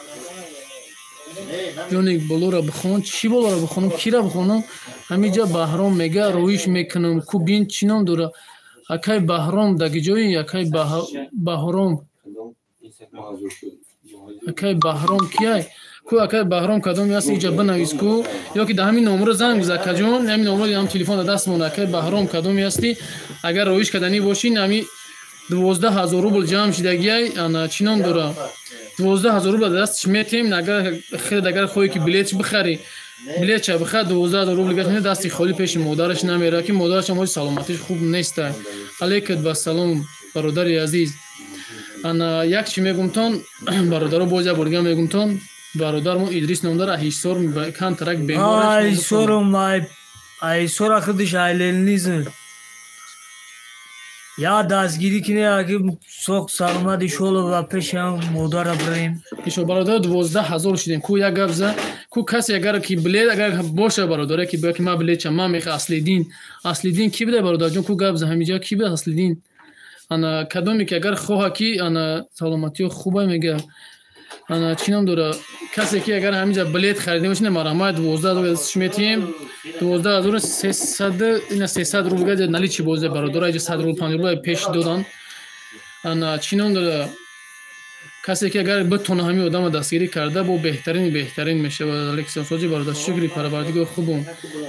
Ҷоник, болоро бихон. Чӣ болоро бихонам, кира бихонам? Ҳамиҷа Баҳром мега, роиш мекунам ку, бин чӣ ном дора. Акай Баҳром даги ҷои, акай Баҳром, акай Баҳром кияй ку? Акай Баҳром кадоми аст, иҷа бинавис ку, ё ки да ҳамин номро занг биза, акаҷон, ҳамин номро, ҳам телефон да даст монда. Акай Баҳром кадоми ҳастӣ, агар роиш карданӣ бошӣ, ҳами 12,000 рубл ҷамъ шидагиай, ана чӣ ном дора, 12,000 рубл дастш метем. Агар хеле агар хоҳӣ ки билетш бихарӣ, билетша бихар, 12,000 рубл гашт, дасти холӣ пеши модараш намера, ки модарашам ҳози саломатиш хуб неста. Алейкат вассалом, бародари азиз. Ана як чӣ мегумтон, бародаро, боз як бор дига мегумтон, бародармо Идрис ном дара, Ҳисор, камтарак бемор. Ҳисорум, Ҳисора худиш айленизм. Я дастгирӣ кине, аги соқ саломат, иншоалло, ва пеши модара бирем. Ишо бародар, 12,000 шудем ку, як гап за ку. Касе агар ки билет агар боша, бародаре ки боя ки ман билетча ман меха. Аслиддин, Аслиддин ки буда, бародарҷон, ку гап за, ҳамиҷа ки буда Аслиддин? Ана кадоме ки агар хоҳа ки ана саломатиё хуба мега, Ана чӣ ном дора, касе ки агар ҳаминҷа билет харида бошед, марҳамат, 12 000 метиҳем, 12 300, ина 300 рубл гаҷа наличный бозе, бародаро, иҷа 100 рубл, 50 рубл пеш додан. Ана чӣ ном дора, касе ки агар битона ҳамин одама дастгирӣ карда, бо беҳтарини беҳтарин мешавад. Александр соҷи, бародар, шукри Парвардигор, хубум.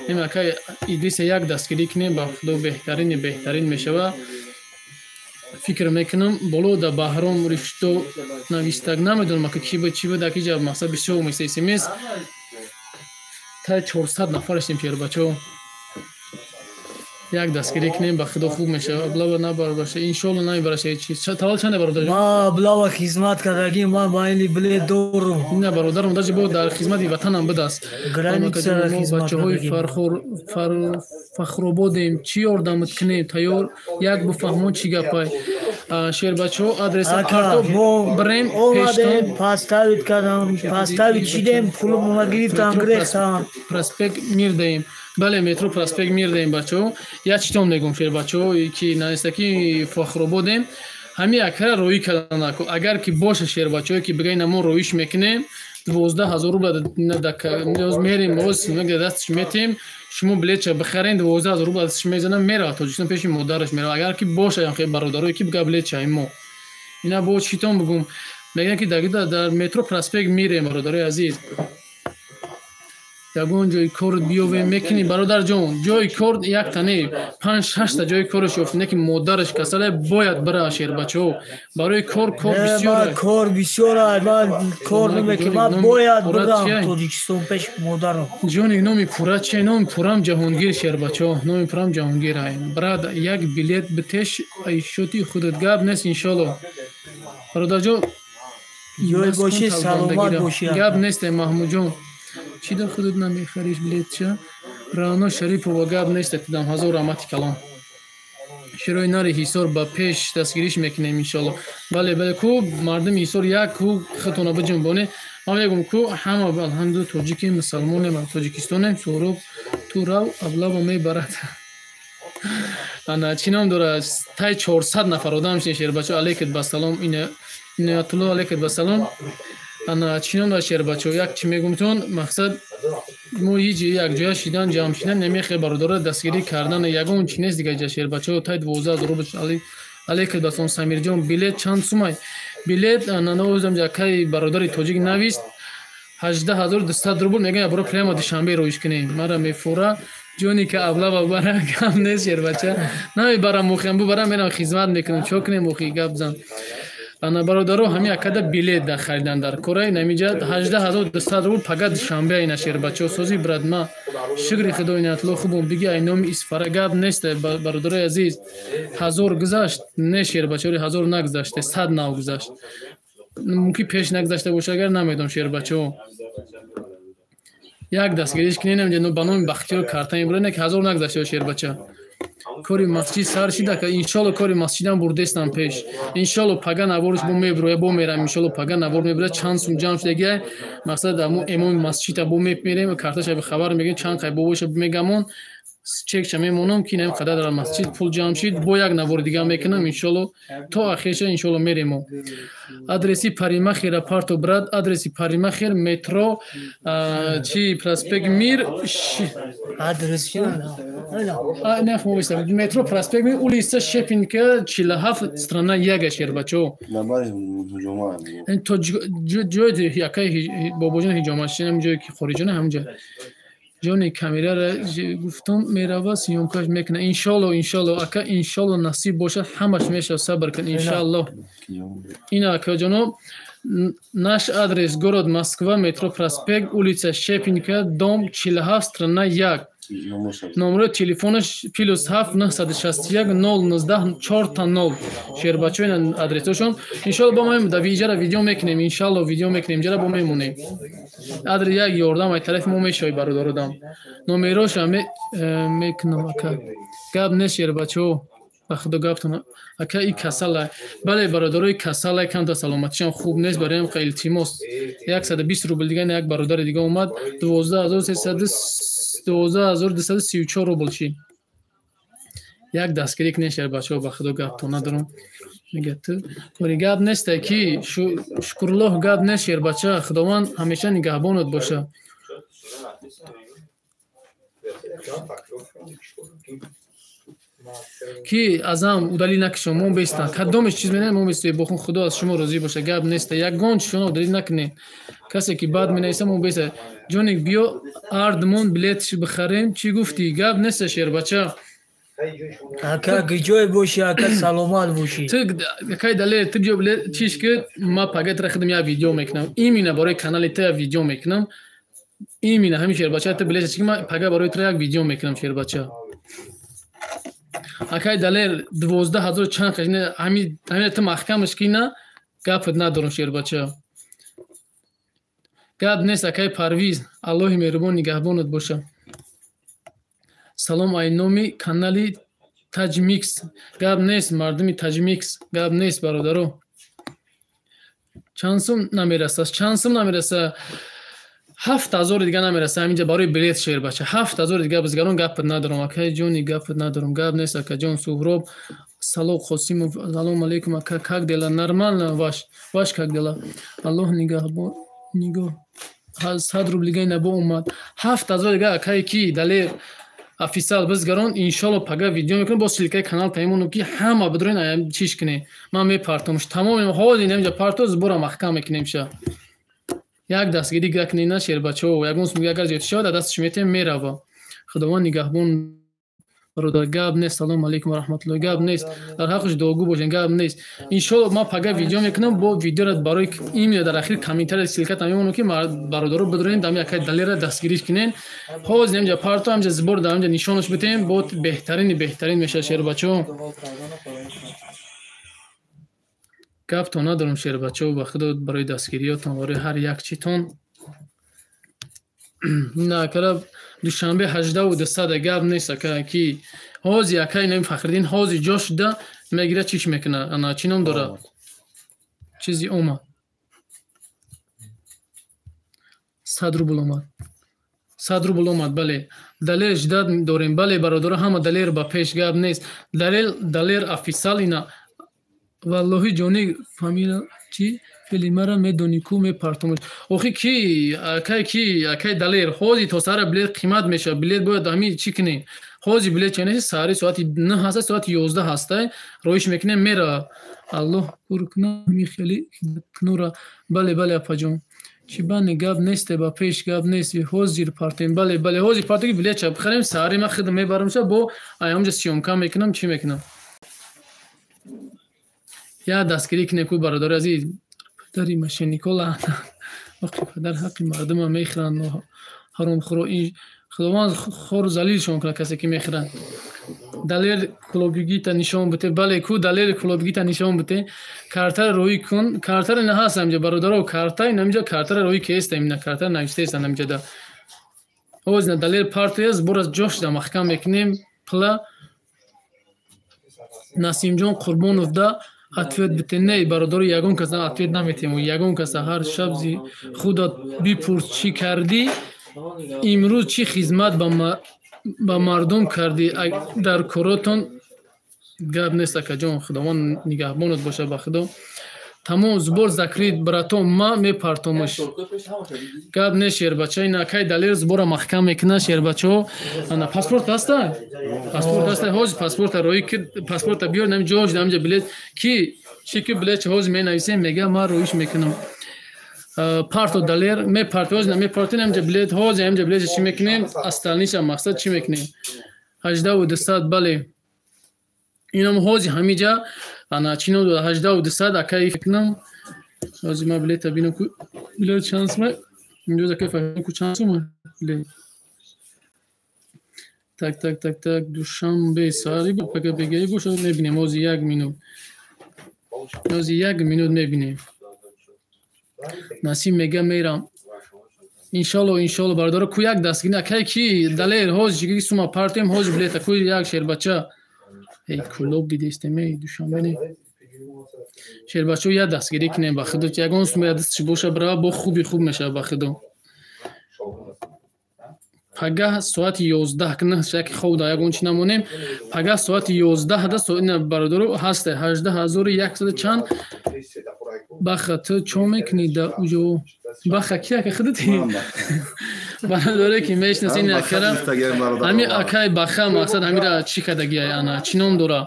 Ин ака Идриса як дастгирӣ кунем, ба Худо, беҳтарини беҳтарин мешавад, фикр мекунам. Боло да Баҳром Ришто навистак, намедонам, ака, ки буд, чӣ буд, акиҷа мақсад бисёр меса смс та 400 нафар ҳастем. Шербачо, як дастгирӣ кунем, ба Худо, хуб мешавад. Аблава набарбаша, иншолло, намебараша. Чи тавал чанде, бародарҷон? Ма аблава хизмат кардагим, ман ба ини билет дорум. На, бародарам, даже бо дар хизмати ватанам будаст. Граница хизмат. Бачаҳои Фархорободем, чӣ ёрдамат кунем? Тайёр як буфаҳмон, чӣ гапай, шербачаҳо, адреса брем. Омадем, поставить кардам, поставить чидем, пулумона гирифтам, гирифтам. Проспект Мир даем. Бале, метро Проспект Мир даем, бачаҳо. Як читон мегум, шербачаҳо, ки наистаки Фахрободем, ҳамин акара роӣ кардан. Агар ки боша, шербачаҳое ки бигӯянд, мо роиш мекунем, 12 000 рубла мерем, дасташ метем, шумо билетша бихарен, 12 000 рубла дасташ мезанам, меравад Тоҷикистон, пеши модараш меравад. Агар ки боша бародарое ки бига билетша мо ина бо читон бугум, мегӯянд ки дар метро Проспект Мирем. Бародарои азиз, ягон ҷои кор биёвем, мекунӣ, бародарҷон? Ҷои кор якта не, панҷ шашта ҷои кораш ёфт, не ки модараш касале, бояд бира. Шербачаҳо, барои кор, кор бисёр. Кор бисёр, ман кор намекунам, ман бояд бирам Тоҷикистон пеши модарам. Ҷони, номи пурра чи? Номи пуррам Ҷаҳонгир, шербачаҳо, номи пуррам Ҷаҳонгир. Брат, як билет битеш айшоти худат, гап нест, иншолло, бародарҷон. Ҷой бошӣ, саломат бошӣ. Гап нест, Маҳмудҷон. Чӣ дар худат намехариш билетча? Рано Шарипова, гап нест, дам, ҳазор раҳмати калон. Широи нари Ҳисор ба пеш, дастгириш мекунем, иншолло. Бале, бале, ку мардуми Ҳисор як ку хатона биҷунбоне. Ман мегум, ку ҳама, алҳамдулилла, тоҷикем, мусалмонем, тоҷикистонем. Суҳроб, ту рав, аблава мебарад. Ана чӣ ном дорад, тай 400 нафар одам шин. Шербачо, алейкат басалом. Иноятулло, алейкат басалом. Ана чӣ ном дорад, шербачо, як чӣ мегумтон, мақсад мо ҳеҷ якҷоя шидан, ҷамъ шидан намехе, бародаро, дастгирӣ кардан ягон чи нест дига ҷа. Шербачо, тай 12 000 рубл. Алейкат басалом, Самирҷон. Билет чанд сумай? Билет нанозам, якай бародари тоҷик навист, 18 200 рубл. Мегӯям, бро, прямо Душанбе роиш кунем, мара мефура. Ҷони ка аблава бара, гап нест, шербача, намебарам, мухиам бубарам, мерам, хизмат мекунам, чо кунем, мухи гап зан. Ана, бародаро, ҳамин акада билет да харидан дар кораи намиҷа, 18 200 рубл, пага Душанбе ина. Шербачо, сози, брат? Ма, шукри Худо, инатло, хубум. Биги ай номи Исфара, гап нест, бародарои азиз. 1000 гузашт? Не, шербачори, 1000 нагузаште, 100 нав гузашт. Мумкин пеш нагузашта боша, агар намедонам. Шербачо, як дастгириш кунем, ба номи Бахтиёр карта мебурад, ки 1000 нагузашта, шербача. Кори масҷид сар шида, иншолло, кори масҷидам бурдестам пеш, иншолло, пага наворш бо меброя, бо мерам, иншолло, пага навор меброя, чанд сум ҷамъ шудагия. Мақсад, аму эмоми масҷида бо мемерем, карташа хабар мегирем, чанд қай бобоша мегамон, чекша мемонам, ки инам қадар дар масҷид пул ҷамъ шид. Бо як навори дига мекунам, иншолло, то ахирша, иншолло, меремо. Адреси парикмахера парто, брат. Адреси парикмахер метро чи Проспект Мир. Метро Проспект Мир, улица Шепинка, 47, страна яга, шербачо. Ҷои якай бобоҷон ҳиҷомашинам, ҷое ки хориҷона, ҳамҷа. Ҷони, камерара гуфтум, мерава, съёмкаш мекуна, иншолло. Иншолло, ака, иншолло, насиб бошад, ҳамаш мешавад, сабр кун, иншалло. Ина, акаҷоно, наш адрес: город Москва, метро Проспект, улица Шепинка, дом 47, страна як. Номерои телефонаш +7 961 019 0000. Шербачо, ина адресошон. Иншолло, бо мо да виҷара видео мекунем, иншалло, видео мекунем, ҷара бо мемонем. Адрес як ёрдам ай тарафи мо мешавӣ, бародародам. Номероша мекунам, ака, гап нест. Шербачо, ба Худо, гаптон, ака, и касала. Бале, бародарои, касала, камта саломатишам хуб нест, бароям қа илтимос. 120 рубл дига як бародари дига омад, 12 300, 12 234 рубл. Чи як дастгирӣ кунед, шербачаҳо, ба Худо, гаптон надорам. Мега ту кори гап несте ки шукруллоҳ гап нест шербача, Худованд ҳамеша нигаҳбонат боша. Ки азам удалӣ накишон, мо бестан. Кадомеш чиз менаем, мо бестем. Бохун Худо аз шумо розӣ боша, гап неста. Ягон чизшона удалӣ накунед. Касе ки бад менависа, мо беста. Ҷоник биё ардмон билет бихарем. Чӣ гуфтӣ? Гап неста шербача. Ака гиҷой бошӣ, ака саломат бошӣ. Ту акай Далер, ту биё билет чиш ки ма пага тра худам як видео мекунам. Именно барои канали ту як видео мекунам. Именно ҳамин шербача ту билет чи ма пага барои ту як видео мекунам шербача. Акай Далер 12 000 чанд қаш ҳамин ту маҳкамаш ки на гапат надорам шербача. Гап нест акай Парвиз, Аллоҳи меҳрубон нигаҳбонат боша. Салом ай номи канали Таҷмикс. Гап нест мардуми Таҷмикс, гап нест бародаро. Чанд сум намераса? Чанд сум намераса? 7000 дига намераса ҳаминҷа барои билет шербача. 7000 дига бизгарон гапат надорам акай ҷони, гапат надорам. Гап нест акаҷон Суҳроб. Салом Қосимов, салом алейкум ака, как дела? Нормально ваш? Ваш как дела? Аллоҳ нигаҳбон нигоҳ. 100 рубл дига набо омад. 7000 дига акай ки Далер официал бизгарон иншолло пага видео мекунам бо ссылкаи канал таимону ки ҳама бидурен аям чиш кунем. Ман мепартомш тамоми ҳозир инамҷа парто збора маҳкам мекунем ша. Як дастгирӣ гакнена на шербачаҳо, ягон сум агар зиёд шавад дар дасташ метем мерава. Худованд нигаҳбон бародар, гап нест. Салому алейкум ва раҳматуллоҳ, гап нест. Дар ҳаққаш дуогӯ бошен, гап нест. Иншолло ман пага видео мекунам бо видеора барои именно дар ахир комментария ссылката мемонам ки бародаро бидурен дами акай Далера дастгириш кунен. Ҳозир инҷа парто ҳамҷа збор дар ҳамҷа нишонаш битем, бо беҳтарини беҳтарин мешавад шербачаҳо. Гапто надорам шербачаҳо, ба худо барои дастгириётон, барои ҳар як читон. На акара душанбе 18 200 гап нест ака ки ҳозир акай нами Фахриддин ҳозир ҷо шуда мегира чиш мекуна. Ана чӣ ном дора? Чизи омад. 100 рубл омад. 100 рубл омад, бале. Далер ждат дорем, бале бародаро ҳама Далер ба пеш гап нест. Далер официал ина валлоҳи ҷони фамила чи фили мара медонӣ ку мепартомаш. Охи ки акай ки акай Далер ҳозир то саҳара билет қимат мешавад. Билет бояд ҳамин чӣ кунем? Ҳозир билет чӣ нест? Саҳари соати 9 ҳаста, соати 11 ҳаста. Роиш мекунем мера. Аллоҳ пур куна ҳамин хеле кунура. Бале, бале апаҷон. Чӣ бани гап несте ба пеш гап нест. Ҳозир партем. Бале, бале ҳозир партем ки билет ча бихарем. Саҳари ман худам мебарамша бо аямҷа съёмка мекунам, чӣ мекунам? Я дастгирӣ кунем ку бародари азиз. Падари мошеннико лаънат. Вақти падар ҳаққи мардума мехӯранд ҳаромхӯро. Ин Худованд хору залилшон кунад касе ки мехӯранд. Далер клубгита нишон бите. Бале ку Далер клубгита нишон бите. Картара рӯй кун. Картара на ҳаст ҳамҷа бародаро, карта ин ҳамҷа картара рӯй кеста имна картара навиштаест ҳамҷа да. Ҳозир на Далер партия збор аз ҷош да маҳкам мекунем пла. Насимҷон Қурбонов да ответ бите. Не бародаро ягон кас ответ наметем. Ягон кас ҳар шаб зи худат бипурс чӣ кардӣ, имрӯз чӣ хизмат ба мардум кардӣ дар коротон гап нест акаҷон. Худованд нигаҳбонат бошад ба Худо. Тамом збор закрит братон, ма мепартомаш. Гап нест шербача, ин акай Далер збора маҳкам мекунад шербачаҳо. Ана паспорт ҳаста? Паспорт ҳаста? Ҳозир паспорта роӣ ки паспорта биёр нами ҷош намҷа билет ки чӣ ки билет ҳозир менависем мега ман роиш мекунам. Парто Далер мепарто ҳозир мепарто намҷа билет ҳозир ҳамҷа билет чӣ мекунем? Остальниша мақсад чӣ мекунем? 18 200 бале. Инам ҳозир ҳамиҷа ана чӣ ном дорад? 18 200 акай фикнам. Ҳозир ман билета бинам ку билет чанд сум имрӯз акай фаҳмидам ку чанд сум билет. Так так так так душанбе саҳари пага бегаи бошад мебинем ҳозир як минут. Ҳозир як минут мебинем. Насим мега мерам. Иншолло, иншолло бародаро ку як дастгирӣ акай ки Далер ҳозир чӣ сума партем ҳозир билета ку як шербача. Эй кулоб дидестем эй душанбе не. Шербачаҳо як дастгирӣ кунем ба худо ягон сум я дастш боша брава бо хуби хуб мешавад ба худо. Пагаҳ соати 11 кна яки хоб да ягон чи намонем. Пагаҳ соати 11 да ина бародаро ҳаста 18100 чанд. Баха ту чо мекунӣ да уҷо? Баха ки ака худати? Бародаре ки мешинасен ин акара, ҳами акай баха мақсад ҳамира чӣ кардагиай, ана чӣ ном дора?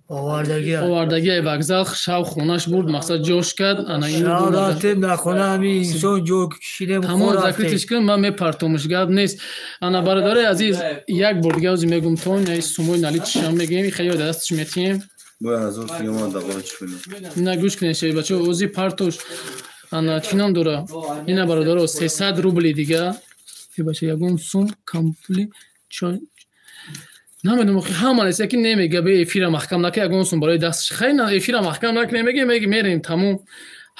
Овардагиай вокзал, шав хонаш бурд, мақсад ҷош кард, ана ин шав рафтем дар хона, ҳами инсон ҷо кишидем. Тамом закрытиш кун, ман мепартомш, гап нест. Ана бародари азиз, як бор дига ози мегум то ин сумои наличишам мегӯем, хеле дасташ метиҳем. На гӯш кунед шеви бачаҳо, ози партош ана чӣ ном дора? Ина бародаро 300 рубли дига. Бача ягон сум кампули намедонам, охи ҳама нест, яки немега бе эфира маҳкам нака, ягон сум барои дастш хай на эфира маҳкам накунем, меге меге мерем тамом.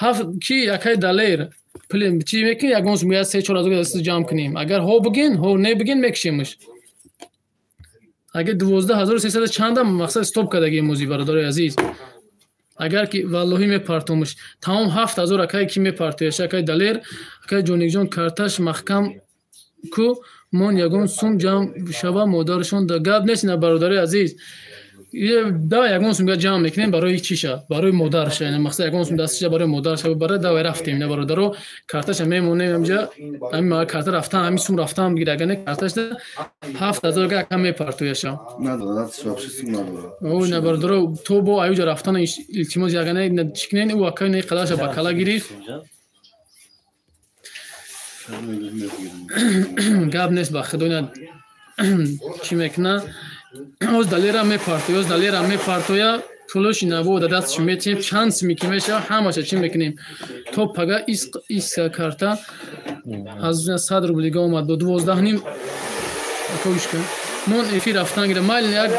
Ҳафт ки акай далер пули чӣ мекунӣ, ягон сум я 3-4 ҳазор даст ҷамъ кунем. Агар ҳо бигин, ҳо не бигин, мекушемш. Агар 12300 чанда мақсад стоп кардагием ози бародарои азиз. Агар ки валлоҳӣ мепартомш тамом 7000 акай ки мепартояш, акай далер, акай ҷоникҷон карташ маҳкам ку мон ягон сум ҷамъ шава модарашон да гап нест. Ина бародарои азиз, да ягон сум ҷамъ мекунем барои чиша, барои модарша, ина мақсад ягон сум дастша барои модарша бара. Давай рафтем, ина бародаро карташа мемонем ҳамҷа, ҳами карта рафтан, ҳами сум рафтан бигир, агар не карташда 7000 ака мепартояша. О ина бародаро то бо аюҷа рафтан илтимос, ягар не чӣ кунен, ӯ ака не қадарша ба кала гирифт. Гап нест, ба худо ина чӣ мекуна? Оз далера мепартоя, оз далера мепартоя, пулош инаво да дастш метиҳем, чанд сими ки мешава ҳамаша чӣ мекунем. То пага иска карта аз 100 рублига омад бо 12.5 акоиш кун. Мон эфир рафтан гира, майли як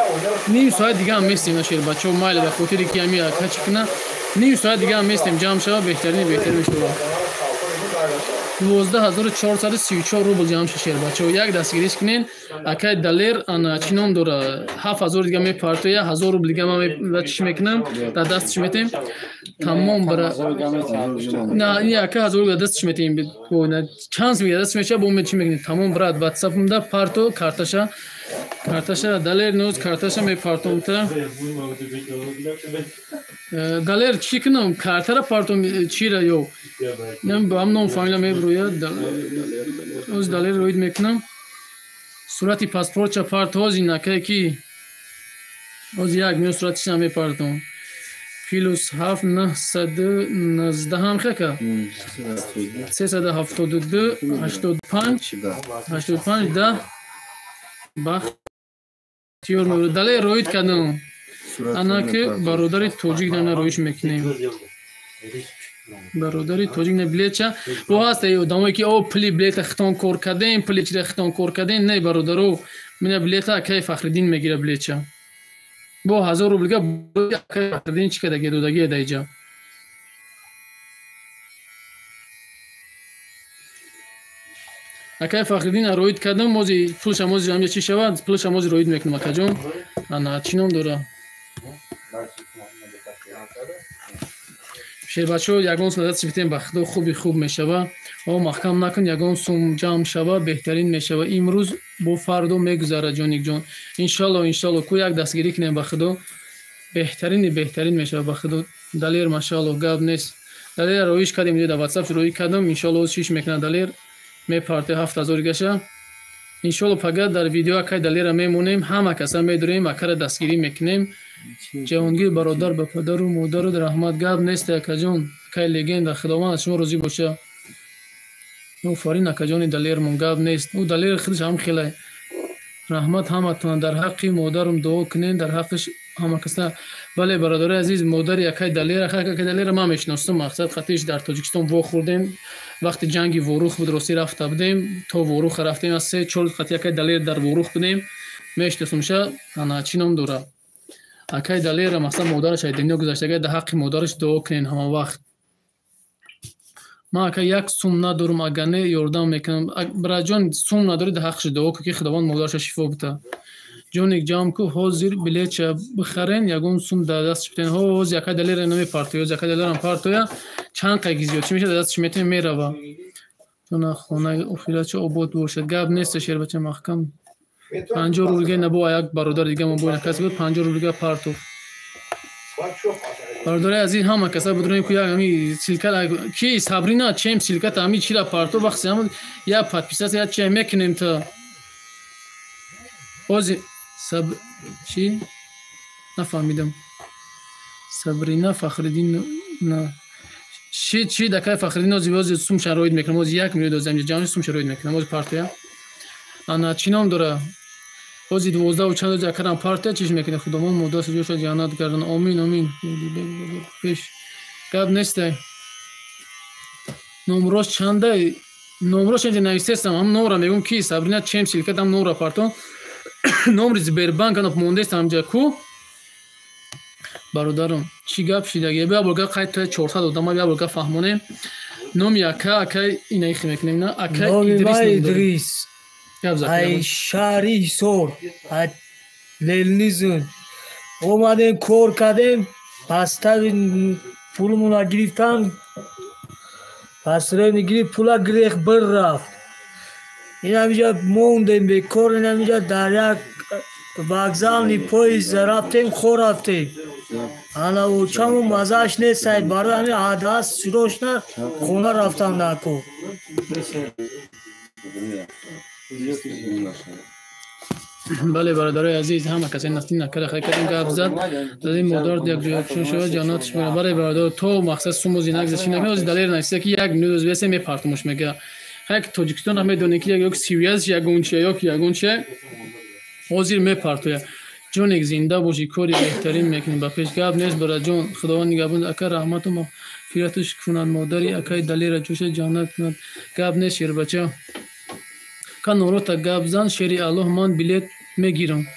ним соат дига ҳам местем нашер бачаҳо, майли ба хотири ки ҳами ака чӣ куна, ним соат дига ҳам местем, ҷамъ шава, беҳтарини беҳтар мешава. 12434 рубл ҷамъ шуд шер бачаҳо, як дастгириш кунен. Акай далер ана чӣ ном дора, 7000 дига мепартоя, 1000 рубл дига ман чӣ мекунам, дар дастш метем. Тамом бара на ин ака 1000 рубл дар дастш метем, чанд сум дастш меша, бо чӣ мекунем. Тамом брат, ватсапмда парто карташа, карташа далер ноз карташа мепартомта. Далер чӣ кунам, картара партом чира ё ам ном фамилия меброяд, оз далер роид мекунам. Сурати паспортча парт ҳози накае ки оз як миён суратиша мепартом. Плюс 7 919 ҳам хека 372 85 85 10 бахтиёр мебурад. Далер роид кардам. Ана ки бародари тоҷик дана роиш мекунем. Бародари тоҷик на билетча бо ҳаст одамое ки о пули билета хитон кор кардем, пули чира хитон кор кардем. Не бародаро, мина билета акай Фахриддин мегира билетча. Бо 1000 рублига акай Фахриддин чӣ кардаги додагия даиҷа. Акай Фахриддин роид кардам, мози пулша мози ҳамҷа чӣ шавад, пулша мози роид мекунам акаҷон. Ана чӣ ном дора? Шербачаҳо ягон сум дастш битем, ба худо хуби хуб мешава. О маҳкам накун, ягон сум ҷамъ шава, беҳтарин мешава. Имрӯз бо фардо мегузара ҷоникҷон. Иншалло, иншалло ку як дастгирӣ кунем ба худо, беҳтарини беҳтарин мешава ба худо. Далер машаалло гап нест. Далер роиш кардем, дар ватсап роӣ кардам, иншалло оз шиш мекунад далер, мепарте 7000 гаша. Иншалло пага дар видео акай далера мемонем, ҳама каса медурем, акара дастгирӣ мекунем. Ҷаҳонгир бародар ба падару модару раҳмат, гап нест акаҷон, акай легенда, худованд аз шумо розӣ боша. Офарин акаҷони далермон, гап нест. Ӯ далер худаш ҳам хеле раҳмат ҳаматон, дар ҳаққи модарам дуо кунен, дар ҳаққиш ҳама каса. Бале бародари азиз, модари акай далер, акай далера ман мешиносам, мақсад хатиш дар Тоҷикистон вохӯрдем. Вақти ҷанги Ворух буд, ростӣ рафта будем, то Ворух рафтем, аз 3-4 хати акай далер дар Ворух будем, мешиносамша. Ана чӣ ном дора? Акай далера мақсад модараш ай дунё гузаштага, дар ҳаққи модараш дуо кунен ҳама вақт. Ман ака як сум надорам, агар не ёрдам мекунам. Бираҷон сум надорӣ, дар ҳаққаш дуо кун ки худованд модараша шифо бита. Ҷоник ҷамъ ку, ҳозир билетча бихарен, ягон сум дар дастш битен. Ҳозир акай далера намепартоя, ҳозир акай далерам партоя, чанд қайги зиёд чӣ мешавад, дар дастш метавем мерава. Чуна хонаи охиратшо обод бошад. Гап нест, шербача маҳкам. 50 рублига набо як бародар дига мо бояд касе буд 50 рублига партов. Бародари азиз, ҳама каса будроем ку як ҳами ссылка ки Сабрина чем ссылка та ҳами чира партов вақти ҳам я подписаться я чем мекунем та. Ози саб чи нафаҳмидам. Сабрина Фахриддин на чи дакай Фахриддин ози сум шароит мекунам, ози 1 миллион дозам ҷамъ сум шароит мекунам ози партия. Ана чӣ ном дора? Ози 12 чанд ози акарам партия чиш мекунад, Худованд муддат ҷоша ҷаннат гардан. Омин, омин. Пеш гап нестай. Номрош чандай? Номрош инҷа нависестам, ҳам номра мегӯм ки Сабрина чем ссылка дам номра партон. Номри Сбербанк ана мондестам инҷа ку. Бародарам, чӣ гап шидаги? Бия бурга қайд то 400 одама бия бурга фаҳмонем. Номи ака, акай ина ихи мекунем, на? Ака Идрис. Идрис. Ай шаҳри Ҳисор, ай Ленинизм. Омадем, кор кардем, пастави пулмона гирифтам, пасрени гирифт, пула гирех бир рафт. Инамиҷа мондем бекор, инамиҷа дар як вокзални поезд рафтем, хор рафтем. Ана очаму мазааш нест, барои ҳамин адаст срочно хона рафтам нако. Бале бародарои азиз, ҳама касе насти накара хай кардем гап зад. Дадим модар як ҷоя чун шава ҷаннатш бара. Бале бародар, то мақсад сумози нагзаши накунад, ози далер нависта ки 1 минут ози бесе мепартумуш мега. Хай ки Тоҷикистон ҳам медонем ки як сивяз ягонча ё ки ягонча ҳозир мепартоя. Ҷонек зинда бошӣ, кори беҳтарин мекунӣ. Ба пеш гап нест бараҷон, Худованд нигаҳбон. Ака раҳмату мағфираташ кунад, модари акаи Далера ҷоша ҷаннат кунад. Гап нест шербача. Ка номрота гап зан, шери Аллоҳ ман билет мегирам.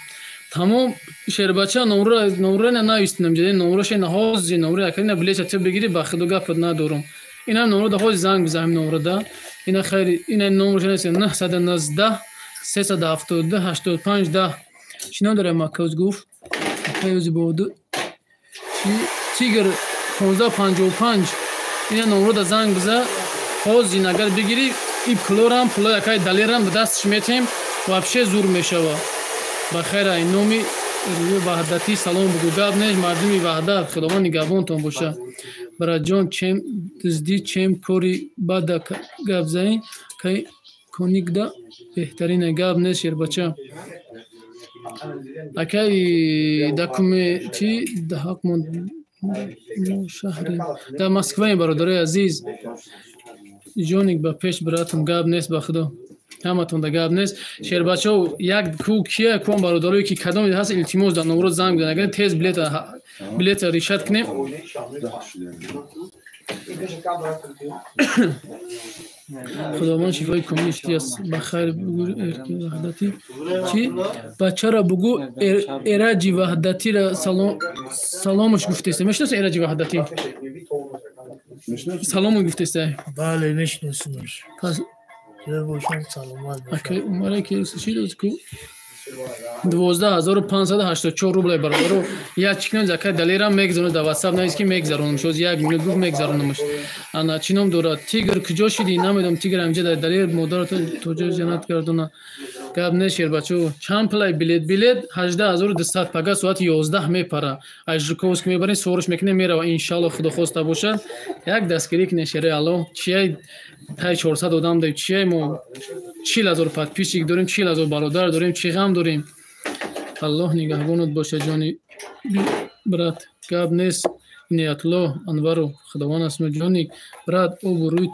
Тамом шербача номра навистинам ҷаде номроше ҳози номра акаи билета ту бигирӣ ба худо гапат надорам. Ина номро да ҳози занг бизанем номро да. Ина хайр ина номроше нест 919 372 85 10. Чӣ ном дорад Макоз гуфт? Акаи боду чи Тигр 1555 ина номро да занг биза. Ҳозин агар бигирӣ и пулорам пулои акаи Далерам ба дастш метем, вообще зур мешава. Ба хайр ай номи Ваҳдатӣ салом бугӯ. Гап нест мардуми Ваҳдат, Худованд нигаҳбонтон боша. Бараҷон чем дуздӣ чем кори бада гап занӣ кай коникда беҳтарина. Гап нест шербача. Акай дакуме чи даҳақмон шаҳри дар Москваем бародарои азиз. Ҷоник ба пеш братам, гап нест ба худо. Ҳаматон да гап нест. Шербачао як ку кия кун бародарое ки кадом ҳаст илтимос дар номро занг бизанед. Агар тез билета решат кунем. Худованд шифои комил иштиас. Ба хайр бугӯ Эрки Ваҳдатӣ. Чи? Бачара бугӯ Эраҷи Ваҳдатира саломаш гуфтеста. Мешиноси Эраҷи Ваҳдатӣ? Салому гуфтеста? Бале, мешиносумаш. Пас бошам, саломат бошам. Акай Умаре ки чӣ дод ку? 12584 рублей бародаро. Як чӣ кунем закай Далерам мегзаронад дар WhatsApp навис ки мегзаронамш. Оз 1 минут гуфт мегзаронамш. Ана чӣ ном дорад? Тигр куҷо шидӣ? Намедонам. Тигр ҳамҷа дар Далер модарато тоҷо ҷаннат гардона. Гап нест шербачо. Чанд пулай билет? Билет 18200 пага соати 11 мепара. Аз Жуковск мебарем, свориш мекунем, мерава. Иншаллоҳ Худо хоста бошад. Як дастгирӣ кунем шераи Аллоҳ. Чияй тай 400 одам дорем, чияй мо 40000 подписчик дорем, 40000 бародар дорем, чӣ ғам дорем. Аллоҳ нигаҳбонат бошад ҷони брат. Гап нест Ниятуллоҳ Анваров, Худованд асмо ҷони брат, обу рӯи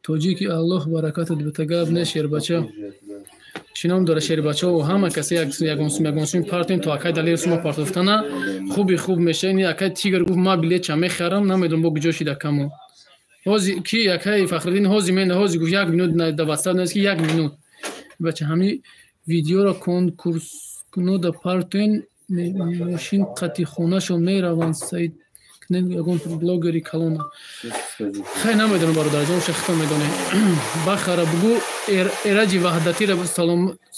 тоҷики Аллоҳ баракатат бита. Гап нест шербача. Чӣ ном дора шербачао? Ҳама касе ягон сум ягон сум партем то акай Далер сума партофтана хуби хуб меша. Ин акай Тигр гуфт ма билетча мехарам, намедонам бо куҷо шида камо. Ҳози ки акай Фахриддин ҳози мен ҳози гуфт 1 минут дар WhatsApp навис ки 1 минут. Бача ҳами видеоро конкурс кунода партоен мошин қати хонашон мераванд. Саид ягон блогери калона. Хай намедонам бародарҷон, шахто медонем. Бахара бугӯ Эраҷи Ваҳдатира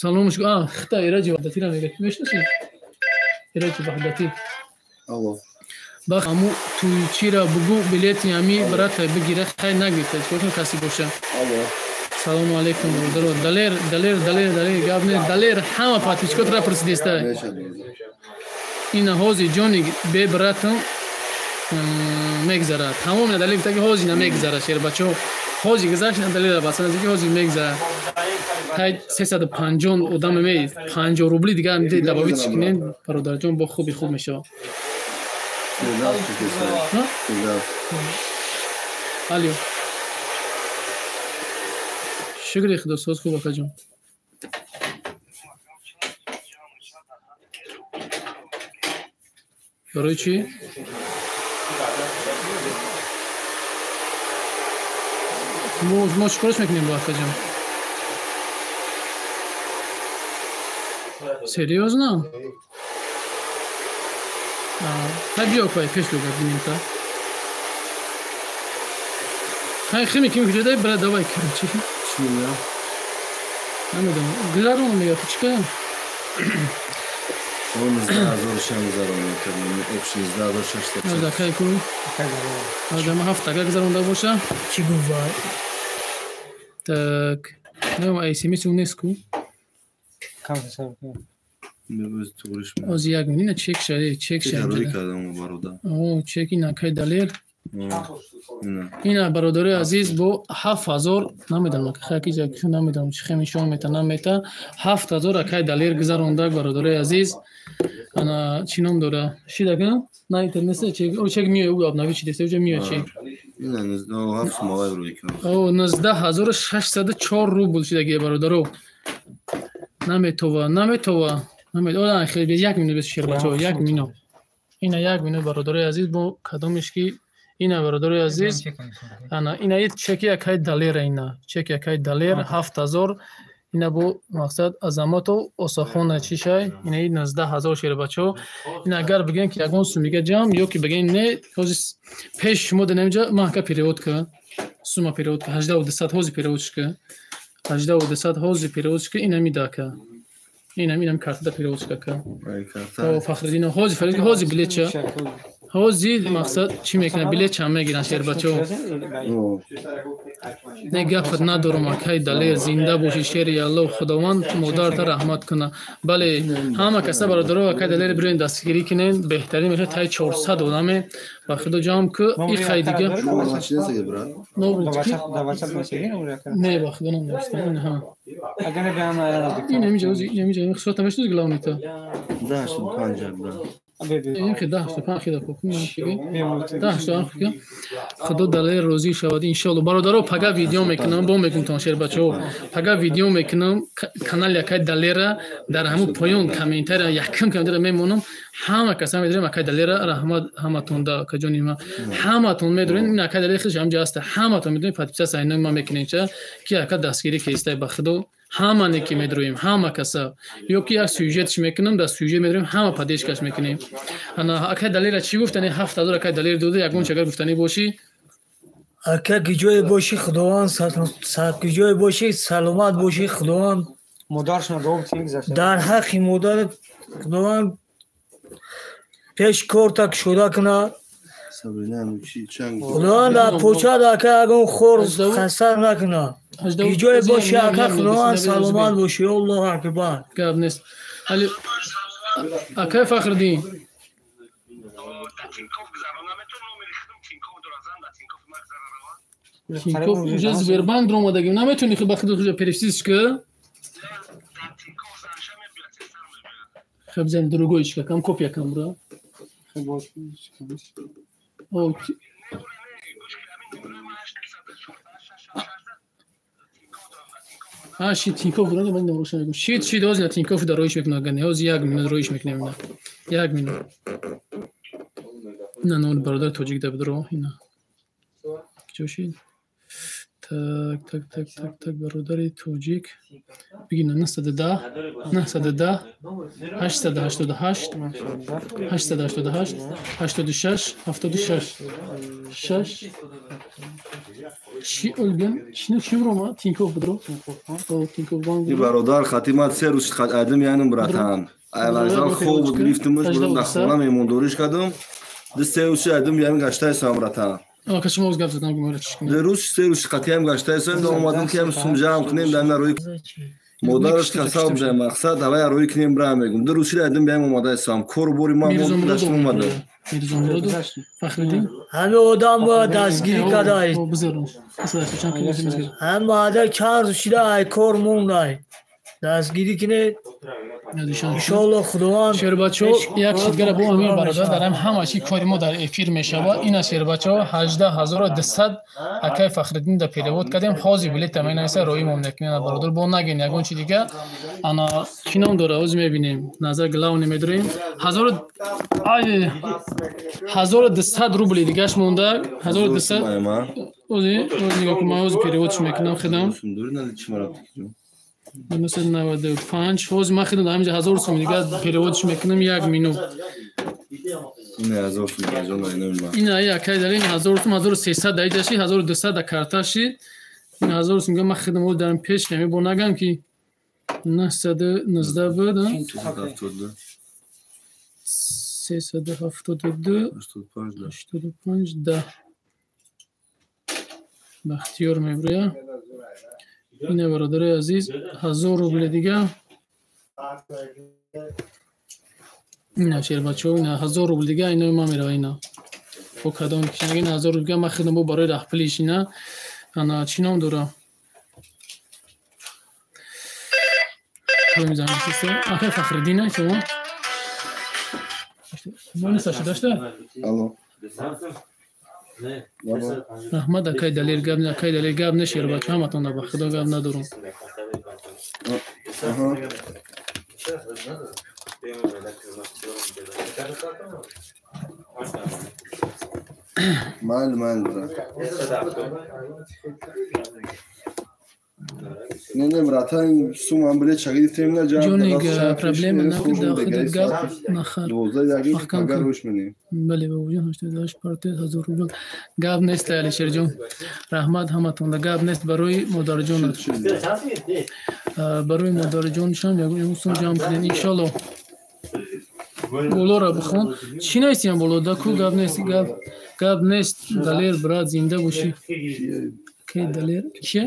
саломаш. Хита Эраҷи Ваҳдатира мега. Мешиносӣ? Эраҷи Ваҳдатӣ. Алло. Бах аму туйчира бугу билети ами брата бигира хай нагирта чикор каси боша. Салому алейкум бародаро. Далер, Далер, Далер, Далер гап не Далер ҳама подписчикотра пурсидеста. Ина ҳози ҷони бе братам мегзарад. Тамом ина Далер гуфта ки ҳози намегзарад шербачо. Ҳози гузашт ина Далера басан ки ҳози мегзарад. Тай 350 одам ме 50 рубли дигар добавить кунем бародарҷон бо хуби хуб мешавад. Алло. Шукри худо соз хуб акаҷон. Барои чӣ? Мо чӣ кораш мекунем бо акаҷон? Серьёзно? Хай биё кай пеш бигар бинем та. Хай хими кими куҷодай бра давай короче. Чӣ мегӯям? Намедонам. Гузарон мега чӣ кардам? Он 19600 гузарон мекардем. Общий 19600. Акай ку? Одама ҳафт агар гузаронда боша. Чӣ гуфт? Так. Не, SMS нест ку? Ози як минут, ина чек шади, чек шади. О, чек ина кай Далер. Ина бародари азиз бо 7000 намедонам, хаки ҷа намедонам чӣ хеми шон мета намета 7000 акай Далер гузаронда бародари азиз. Ана чӣ ном дора? Шидака? На интернет чек, о чек миё ӯ обнови чи деста ӯ миё чек. Ина 97 малай рӯй кунам. О 19604 рубл шидаги бародаро. Наметова, наметова. Намед, хеле як минут бес шербачо, як минут. Ина як минут бародарои азиз бо кадомиш ки ина бародарои азиз ана ина чеки акай Далера ина чеки акай Далер 7000 ина бо мақсад Азаматов Осахона чишай ина 19000 шербачо. Ина агар бигем ки ягон сумига ҷамъ ё ки бигем не ҳози пеш шумо денамҷа ман ка перевод ка сума перевод ка 18200 ҳози перевод ка 18200 ҳози перевод ка ина мидака. Инам инам картада перевод ка. О Фахриддин ҳози фарид ҳози билетча. Ҳози мақсад чӣ мекунад? Билетча мегиранд шербачо. Не гапат надорам акай Далер зинда бошӣ шери Аллоҳ Худованд модарта раҳмат кунад. Бале ҳама каса бародаро акай Далер бироен дастгирӣ кунен беҳтарин мешавад тай 400 одаме ба худо ҷамъ ку и хай дига. Не ба худо намнавистам ҳа. Ин ҳаминҷа ҳози ин ҳаминҷа хусусан мешнос главнита. 10 да. Ин ки 10 хида кукун 10 худо Далер розӣ шавад иншоалло. Бародаро пага видео мекунам бо мекунам тон шербачо. Пага видео мекунам канали акай Далера дар ҳамун поён комментария якум комментария мемонам. Ҳама каса медорем акай Далера раҳмат ҳаматон да акаҷони ма. Ҳаматон медорем ин акай Далер худаш ҳамҷа ҳаста. Ҳаматон медорем подписаться айнои ма мекунем ча ки ака дастгирӣ кестай ба худо. Ҳама неки медроем, ҳама каса. Ё ки як сюжетш мекунам, дар сюжет медроем, ҳама поддержкаш мекунем. Ана акай Далера чӣ гуфтани? 7000 акай Далер дода, ягон чагар гуфтанӣ бошӣ? Ака ки ҷое бошӣ Худованд ки ҷое бошӣ саломат бошӣ Худованд модаршона дуо гузашта. Дар ҳаққи модарат Худованд пеш корта кушода кунад. Худованд дар почад ака ягон хор хасар накунад. Ҷое бошӣ ака Худованд саломат бошӣ. Аллоҳу акбар. Гап нест. Али акай Фахриддин Тинькофф уже Сбербанк омадагим. Наметавонӣ ба худо уже перевести ка? Хеб зан другой чика, кам копия кам бра. О, а ши Тинькофф дорад, ман намрошам мегӯм. Шит шит ҳозир на Тинькофф дар роиш мекунад, гани ҳозир як минут роиш мекунем ина. Як минут. Ина нон бародар тоҷик да бидро ина. Чо шид? Так, так, так, так, так, бародари тоҷик. Бигин 910 910 888 888 86 76 6 Чи олган? Чина чим рома? Тинькофф бидро. О, Тинькофф банк. И бародар хатимат се рӯз адим яним братан. Айлазан хоб буд гирифтимуш, бурдам дар хона меҳмондориш кардам. Ду се рӯз шидум биям гаштаесам братан. Ака шумо гап задан гумара чӣ кунем? Ду рӯз се рӯз қатиям гаштаесам, да омадам ки ям сум ҷамъ кунем, дар рӯи модараш касал бижай мақсад, давай рӯи кунем бра мегум. Ду рӯз шидум биям омадаесам. Кор бори ман даштум омада. Мирзомуродов Фахриддин. Ҳами одам бояд дастгирӣ кадай. Ҳама ада чанд рӯз шида ай кор мондай. Дастгирӣ кинед. Иншоалло Худованд. Шербачо як чизгара бо амир бародар дарам ҳама чи кори мо дар эфир мешавад. Ина шербачо 18200 акай Фахриддин да перевод кардем. Ҳозир билета менависа рои мамлакат бародар бо нагин ягон чи дига. Ана чӣ ном дора ҳозир мебинем. Назар главный медорем. 1200 рубли дигаш монда. 1200. Ҳозир нигоҳ кун, ман ҳозир переводш мекунам худам. 995. Ҳозир ман худам ҳаминҷа 1000 сом дига переводш мекунам як минут. Ин ай акай дар ин 1000 сом 1300 дар иҷаши 1200 дар карташи. Ин 1000 сом ман худам ҳозир дарам пеш нами бо нагам ки 919 буд, 372 85 10. Бахтиёр меброя. Ина бародари азиз 1000 рубли дига. Ина шербачо, ина 1000 рубли дига, ино ма мерава ина. Бо кадом кишнаги ина 1000 рубли дига ман худам бо барои раҳпулиш ина. Ана чӣ ном дора? Акай Фахриддин шумо? Мо дошта? Алло. Раҳмат акай Далер гап не, акай Далер гап не шербачо, ҳаматон ба Худо гап надорум. Мал мал брат. Не не братан, сум билет шагирифтем на ҷамъ. Ҷони проблема накарда худат гап нахар. 12 агар рӯш менем. Бале бабоҷон 88 партия 1000 рубл. Гап нест Алишерҷон. Раҳмат ҳаматон. Гап нест барои модарҷонат. Барои модарҷоншам ягон сум ҷамъ кунед иншоалло. Болоро бихон. Чӣ нависем боло? Да ку гап нест, гап нест. Далер брат зинда бошӣ. Ки Далер чӣ?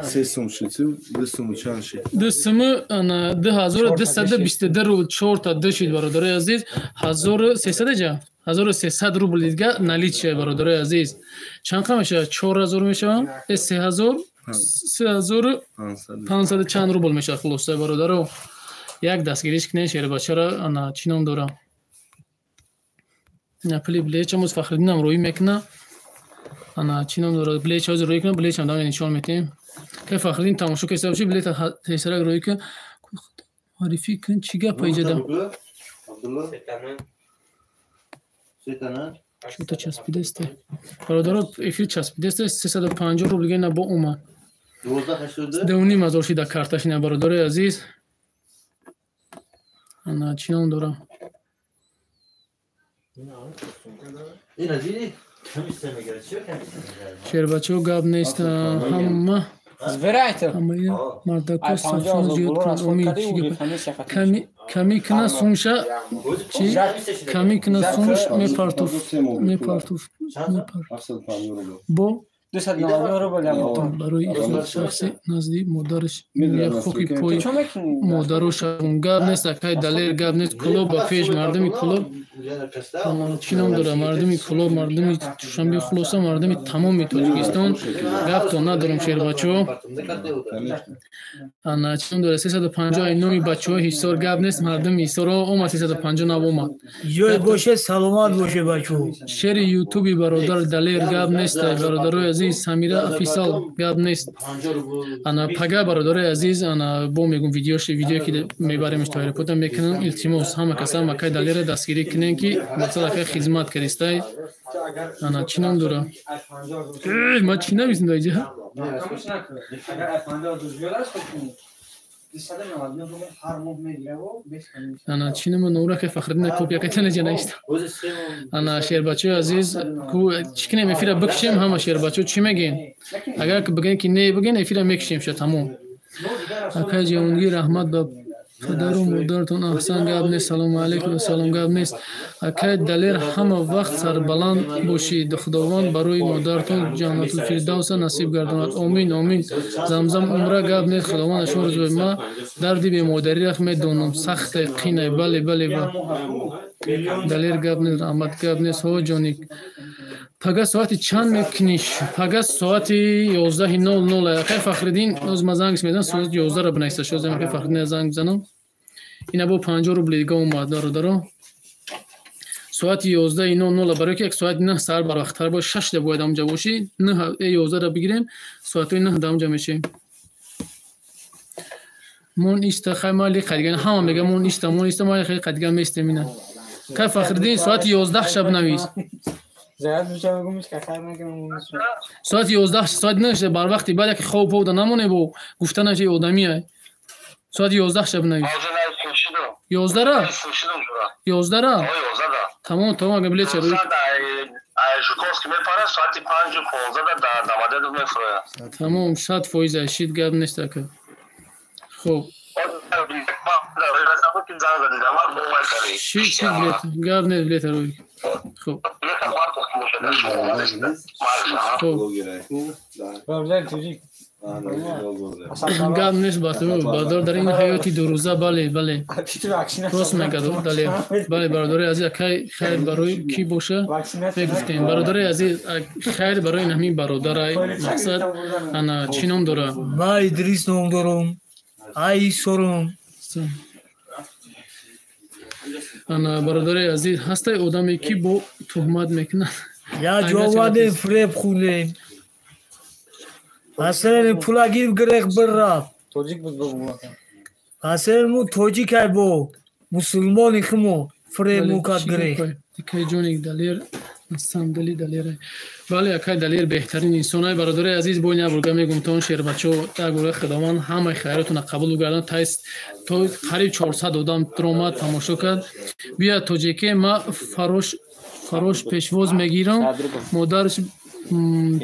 Се сум шид, ду суму чанд шид? Ду суму 2222 рубл чорта ду шид бародарои азиз. 1300 ҷа? 1300 рубл дига наличие бародарои азиз. Чанд қа мешавад? 4000 мешавад? 3000 3500 чанд рубл мешавад хулоса бародаро. Як дастгириш кунед шербачаро ана чӣ ном дора? Ина пули билечам оз Фахриддинам рӯӣ мекуна. Ана чӣ ном дора? Билеч ҳозир рӯӣ кунам, билечам дам нишон метиҳем. Ки Фахриддин тамошо кеса бошӣ, билета тесарак рӯӣ кун. Муаррифӣ кун, чӣ гап иҷода? Чута часпидасте. Бародаро, эфир часпидасте 350 рубл дига бо омад. 2,5 шида карташ ина бародарои азиз. Ана чӣ ном дора? Шербачо гап нест ҳама мардако сафон зиёд кунад омин чӣ гап ками куна сумша чӣ ками куна сумш мепартуф мепартуф бо барои ихлос шахси назди модараш хоки пои модаро шавум. Гап нест акай Далер, гап нест. Кулоб ба пеш, мардуми Кулоб чӣ ном дора? Мардуми Кулоб, мардуми Душанбе, хулоса мардуми тамоми Тоҷикистон. Гапто надорам шербачо. Ана чӣ ном дора? 350 ай номи бачаҳои Ҳисор. Гап нест, мардуми Ҳисор омад 350 нав омад. Ҷой боше, саломат боше бачо. Шери ютуби бародар Далер гап нест бародарои азиз. Самира Афисал гап нест. Ана пага бародарои азиз, ана бо мегум видеоши видео ки мебаремш то аэропорта мекунам. Илтимос ҳама каса макай Далера дастгирӣ кунем ки мақсад акай хизмат кардистай. Ана чӣ ном дора? Ма чӣ нависем дар иҷа? Ана чӣ нома нура ки Фахриддин копия катана ҷанаиста. Ана шербачои азиз, ку чӣ кунем эфира бикшем ҳама шербачо чӣ мегӯем? Агар ки бигӯем ки не бигӯем эфира мекшем ша тамом. Акай Ҷаҳонгир раҳмат ба Падару модаратон аҳсан, гап нест. Салому алайкум, салом, гап нест. Акай Далер, ҳама вақт сарбаланд бошӣ. Худованд барои модаратон ҷаннатулфирдавса насиб гардонад. Омин, омин. Замзам умра, гап нест. Худованд аз шумо розӣ бошад. Ма дарди бемодариро медонам, сахте, қинай. Бале, бале, ба Далер, гап нест, раҳмат, гап нест. Ҳо ҷоник, пага соати чанд мекуниш? Пага соати 11:00. Акай Фахриддин, оз ма занг мезанам, соати 11-ра бинависа. Шозем, акай Фахриддин, занг бизанам. Ина бо 50 рубли дига омад, бародаро. Соати 11:00, барои ки як соати 9 саҳар барвақттар бош, 6 бояд ҳамҷа бошӣ. 9 11-ра бигирем, соатҳои 9 да ҳамҷа мешем. Мон иста, хай мали қадиган ҳама мега, мон иста, мон иста, мали хай қадиган местем. Ина кай Фахриддин, соати 11 шаб навис. Соати 11, соати 9 барвақти баъд яке хоб повда намоне, бо гуфта наши одамия. Соати 11 шаб навис. 11-ра? 11-ра? Тамом, тамом, ага билет чаро. Жуковский мепара соати 5:15 дар Домодедово мефурояд. Тамом, 100% шид, гап нест, ака. Хуб. Шид, шид, билет. Гап нест, билет рӯй. Хуб. Хуб. Гап нест, бародар, дар ин ҳаёти дурӯза, бале, бале. Рост мегӯяд Далер. Бале, бародари азиз, акай хайр барои кӣ боша мегуфтем. Бародари азиз, хайр барои ин ҳамин бародарай. Мақсад ана чӣ ном дора? Ма Идрис ном дорам. Ай сорум. Ана бародари азиз, ҳастай одаме ки бо туҳмат мекунад. Я ҷовадем, фиреб хӯрдем. Асрен пула гирифт, гирех бир рафт. Тоҷик буд бо. Асрен му тоҷикай бо мусулмони хумо фиреб мукад гирех. Акай ҷоник Далер, сандали Далер. Бале, акай Далер беҳтарин инсонай. Бародари азиз, бо ин бурга мегум тон шербачо, так гура Худованд ҳамаи хайротона қабул гардон. То қариб 400 одам омад, тамошо кард. Бия тоҷике, ма фарош пешвоз мегирам. Модарш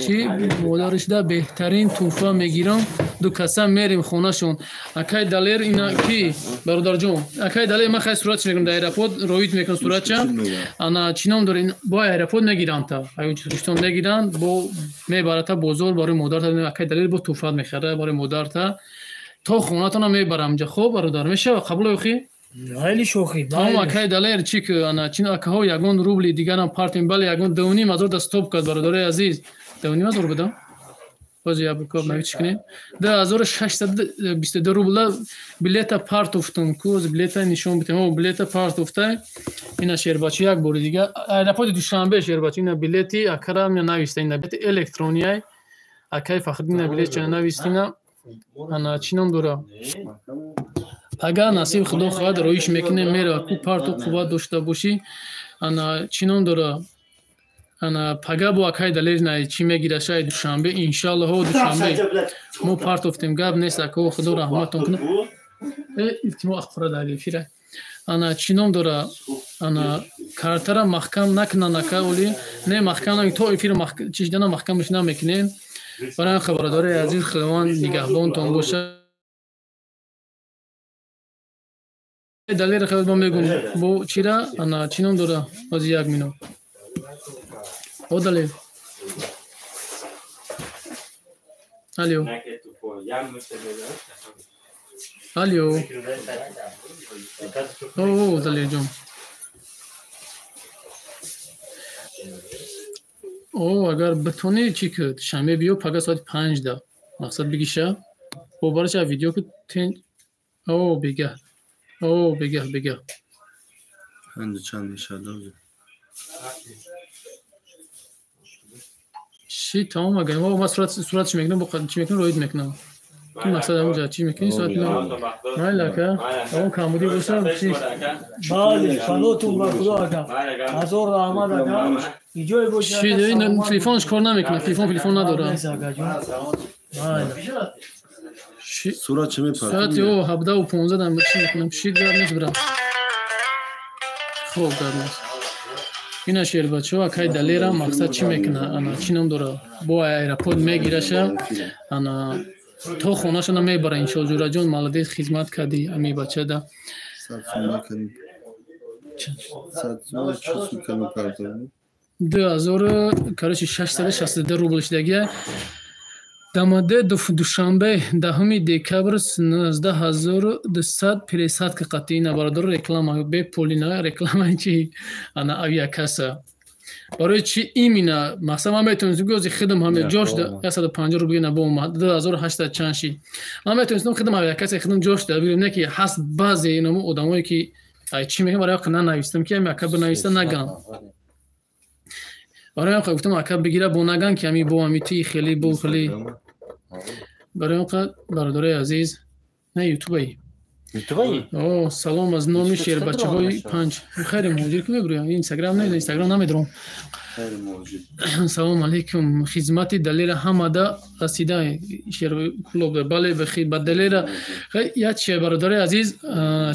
чи модарашда беҳтарин тӯҳфа мегирам. Ду каса мерем хонашон. Акай Далер, ина ки бародарҷон, акай Далер, ман хай суратш мегирам дар аэропорт, роид мекунам суратча. Ана чӣ ном дора, бо аэропорт мегиранд та аючистон мегиранд, бо мебарата бозор барои модарта. Акай Далер бо тӯҳфа мехара барои модарта, то хонатона мебарам ҷа. Хоб бародар, мешава қабул охи? Хеле шӯхӣ. Тамом, акай Далер, чӣ ки ана чин акаҳо ягон рубли дигарам партем. Бале, ягон 2,5 ҳазор да стоп кард, бародари азиз. 2,5 ҳазор буда? Боз я бикоб навӣ чӣ кунем? 2622 рубла билета партофтум. Куз билета нишон битем. О, билета партофтай. Ина шербачи як бори дига. Аэропорти Душанбе, шербачи, ина билети акара мя нависта, ина билети электронияй. Акай Фахриддин ина билет ча навистина. Ана чӣ ном дора? Агар насиб Худо хоҳад, роиш мекунем, мера ку парту қувват дошта бошӣ. Ана чӣ ном дора? Ана пага бо акай Далер най чӣ мегира шаҳри Душанбе, иншаллоҳ. Ҳо, Душанбе мо партофтем, гап нест, ако, Худо раҳматон кунад. Илтимо ахқура дар эфира. Ана чӣ ном дора? Ана картара маҳкам накунанд, ака оли. Не, маҳкам намекунем, то эфир чишдана маҳкамаш намекунем. Барои бародари азиз, Худованд нигаҳбонтон бошад. Далер хеле мо мегум бо чира, ана чӣ ном дора? Ҳозир як минут. О, Далер. Алло. Алло. О, Далер ҷон. О, агар битонӣ, чӣ ки шанбе биё, пага соати 5 да. Мақсад бигиша. Бо бараша видео ки тен. О, бегаҳ. О, бегаҳ, бегаҳ. Панҷ чанд мешавад? Ши, тамом, агар ма суратш мекунам, бо чӣ мекунам, роид мекунам. Ки мақсад ҳамунҷа чӣ мекунӣ, соати майли, ака, тамом, камбудӣ боша, чӣ? Бале, панотун ба Худо, ака. Ҳазор раҳмат, ака. Иҷое бошад. Ши, телефонш кор намекунад, телефон надорад. Сурат чӣ мепартӣ? Соати 17:15 дам чӣ мекунам? Ши, гап нест, бирам. Хуб, гап нест. Ина шербачо, акай Далера мақсад чӣ мекуна? Ана чӣ ном дора? Бо аэропорт мегираша. Ана То хонашона мебара иншоалло. Ҷураҷон, молодец, хизмат кардӣ ами бачада. 2000, короче, 662 рубл шидагия. Дамаде Душанбе, 10 декабр, 19200 пересадка қатъина. Бародаро, реклама бепулина, реклама чи ана авиакасса. Барои чи имина мақсад ман метавонистам гӯзи хидм ҳаме ҷош 150 рубл на бо 2800 чанд шид. Ман метавонистам хидм авиакасса хидм ҷош да бигирам, не ки ҳаст баъзе иному одамое ки ай чӣ мегӯям, барои на навистам ки ами ака бинависта наган. Барои он гуфтам ака бигира бо наган ки ами бо ами ти хеле бо хеле. Барои он бародарои азиз, на ютубаи. Ютубаи? О, салом аз номи шербачаҳои панҷ. Хайри муҳоҷир ки мебурӯям, Инстаграм не, Инстаграм намедорам. Салом алейкум. Хизмати Далера ҳамада расида шер клуб. Бале, ба Далера як чи бародарои азиз,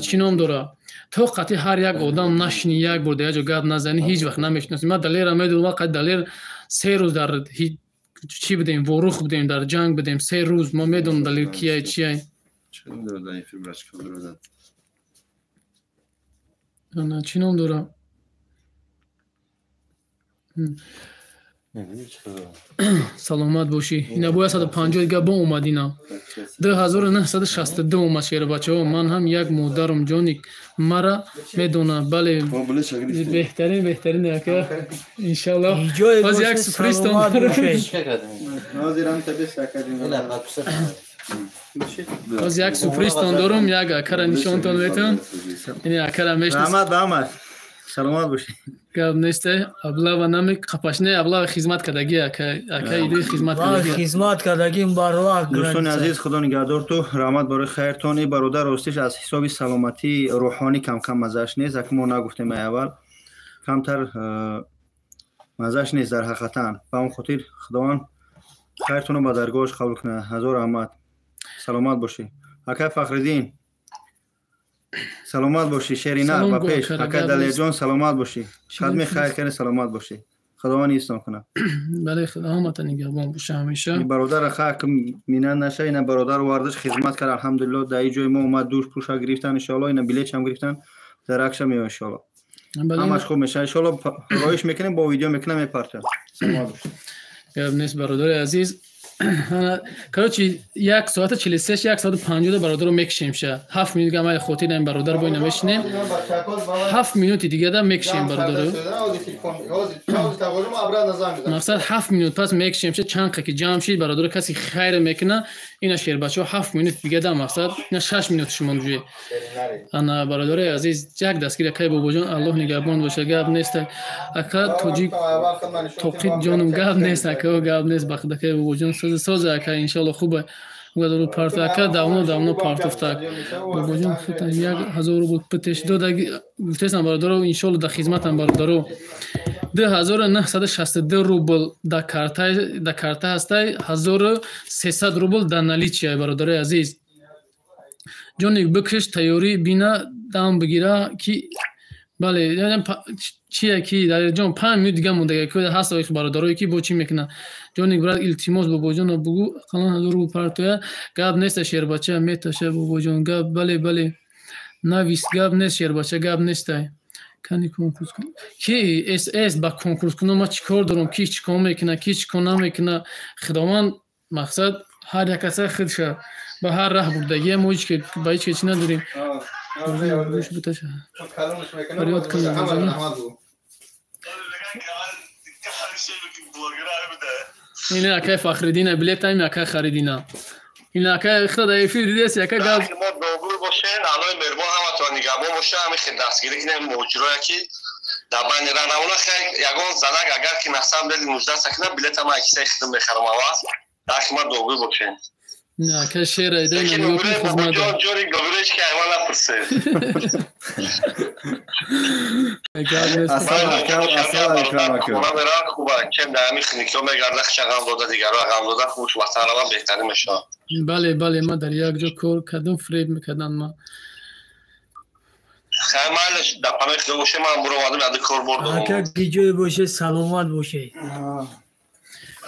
чӣ ном дора? То қатъи ҳар як одам нашини, як бор дар як ҷо гап назанӣ, ҳеҷ вақт намешиносӣ. Ман Далера медонам, вақт Далер 3 рӯз дар чӣ будем, Ворух будем, дар ҷанг будем, 3 рӯз. Мо медонам Далер кияй, чияй. Чӣ ном дора? Саломат бошӣ. Ина бо 150 дига бо омад ина. 2962 омад шербачаҳо. Ман ҳам як модарам ҷоник мара медона. Бале, беҳтарин, беҳтарин ака. Иншаллоҳ. Боз як сюрприз дорам. Боз як сюрпризтон дорам, як акара нишонтон метавон. Ин акара мешнасам. Раҳмат ба ҳама. Саломат бошед. Гап нест, аблава нами қапашне, аблава хизмат кардаги, ака, ака иди хизмат кардаги. Хизмат кардагим барвақт. Дӯстони азиз, Худо нигаҳдор ту, раҳмат барои хайртон. Ин бародар ростиш аз ҳисоби саломатии рӯҳонӣ кам-кам маззаш нест, ака мо нагуфтем ай аввал. Камтар маззаш нест дар ҳақиқатан. Ба он хотир Худованд хайртонро ба даргоҳаш қабул кунад. Ҳазор раҳмат. Саломат бошед. Ака Фахриддин, саломат бошӣ. Шерина ба пеш. Ака Далерҷон, саломат бошӣ. Қадми хайр кардӣ, саломат бошӣ. Худованд ҳифзтон кунад. Бале, Худо нигаҳбон боша ҳамеша. Ин бародар хак минат наша, ина бародар вардаш хизмат кард, алҳамдулиллоҳ. Дар ин ҷои мо омад, душ пӯша гирифтан, иншоаллоҳ. Ина билетшам гирифтан, дар акша меояд иншоаллоҳ. Ҳамаш хуб мешавад иншоаллоҳ. Роиш мекунем, бо видео мекунам, мепартоям. Саломат бошед. Гап нест, бародари азиз. Короче, 1 соата 43, 1 соата 50 бародаро мекшем ша. 7 минут гамай хотир ин бародар бо ина мешинем. 7 минути дига да мекшем бародаро. Мақсад 7 минут пас мекшем ша, чанд ки ҷамъ шид бародаро, каси хайр мекуна. Ина шербачо 7 минут дига да мақсад, ина 6 минут шумо ҷуе. Ана бародари азиз, як дастгир акай бобоҷон, Аллоҳ нигаҳбон боша, гап нест. Ака тоҷик тоқит ҷонум, гап нест, ака гап нест, бахдакай бобоҷон соз ака, иншаллоҳ хуб гадору парту ака, давно давно партуфтак. Бобоҷон худтан 1000 рубл петеш дода гуфтесам бародаро, иншаллоҳ дар хизматам бародаро. 2962 рубл дар карта ҳастай, 1300 рубл дар наличия, бародарои азиз. Ҷоник бикш, тайёрӣ бина, дам бигира ки бале, чие ки Далерҷон 5 минут дига монда ки ҳаст ои бародарое ки бо чӣ мекунад. Ҷоник брат, илтимос бобоҷон бугу қалан 1000 рубл партоя. Гап нест, шербача меташа бобоҷон, гап бале, бале. Навис, гап нест, шербача, гап нестай. Кани конкурс кун. Ки СС ба конкурс кунам, ман чӣ кор дорам, ки чӣ кор мекуна, ки чӣ кор намекуна. Худованд мақсад ҳар як каса худша ба ҳар раҳ бурдагия, мо ҳеҷ ки ба ҳеҷ ки чӣ надорем. Фарёд кунем. Ина акай Фахриддина билет ами ака харидина. Ина ака худо дар эфир дидест, ака гап. Мо добур бошен, Аллоҳи меҳрубон ҳаматон нигаҳбон боша, ҳамин хел дастгирӣ кунем муҳоҷироя ки дар байни раҳ намона. Хай ягон занак агар ки насаб дели 19 сакина билета ман кисаи хидм мехарам аввал. Дар хидмат добур бошен. Не, ака шера ида ина нигоҳ кун хизмат. Ҷори гобиреш ки айман напурсед. Ассалому алайкум, ассалому алайкум ака. Хона меравад хуба, кем дар ҳамин хиникиҳо мегарда, хича ғам дода, дигарро ғам дода, хуш ватан равад беҳтарин мешавад. Бале, бале, ман дар як ҷо кор кардам, фиреб мекарданд ман. Хай майлаш, дар паноҳи Худо боше, ман буромадам, яде кор бор дорам. Ака ки ҷое боше, саломат боше.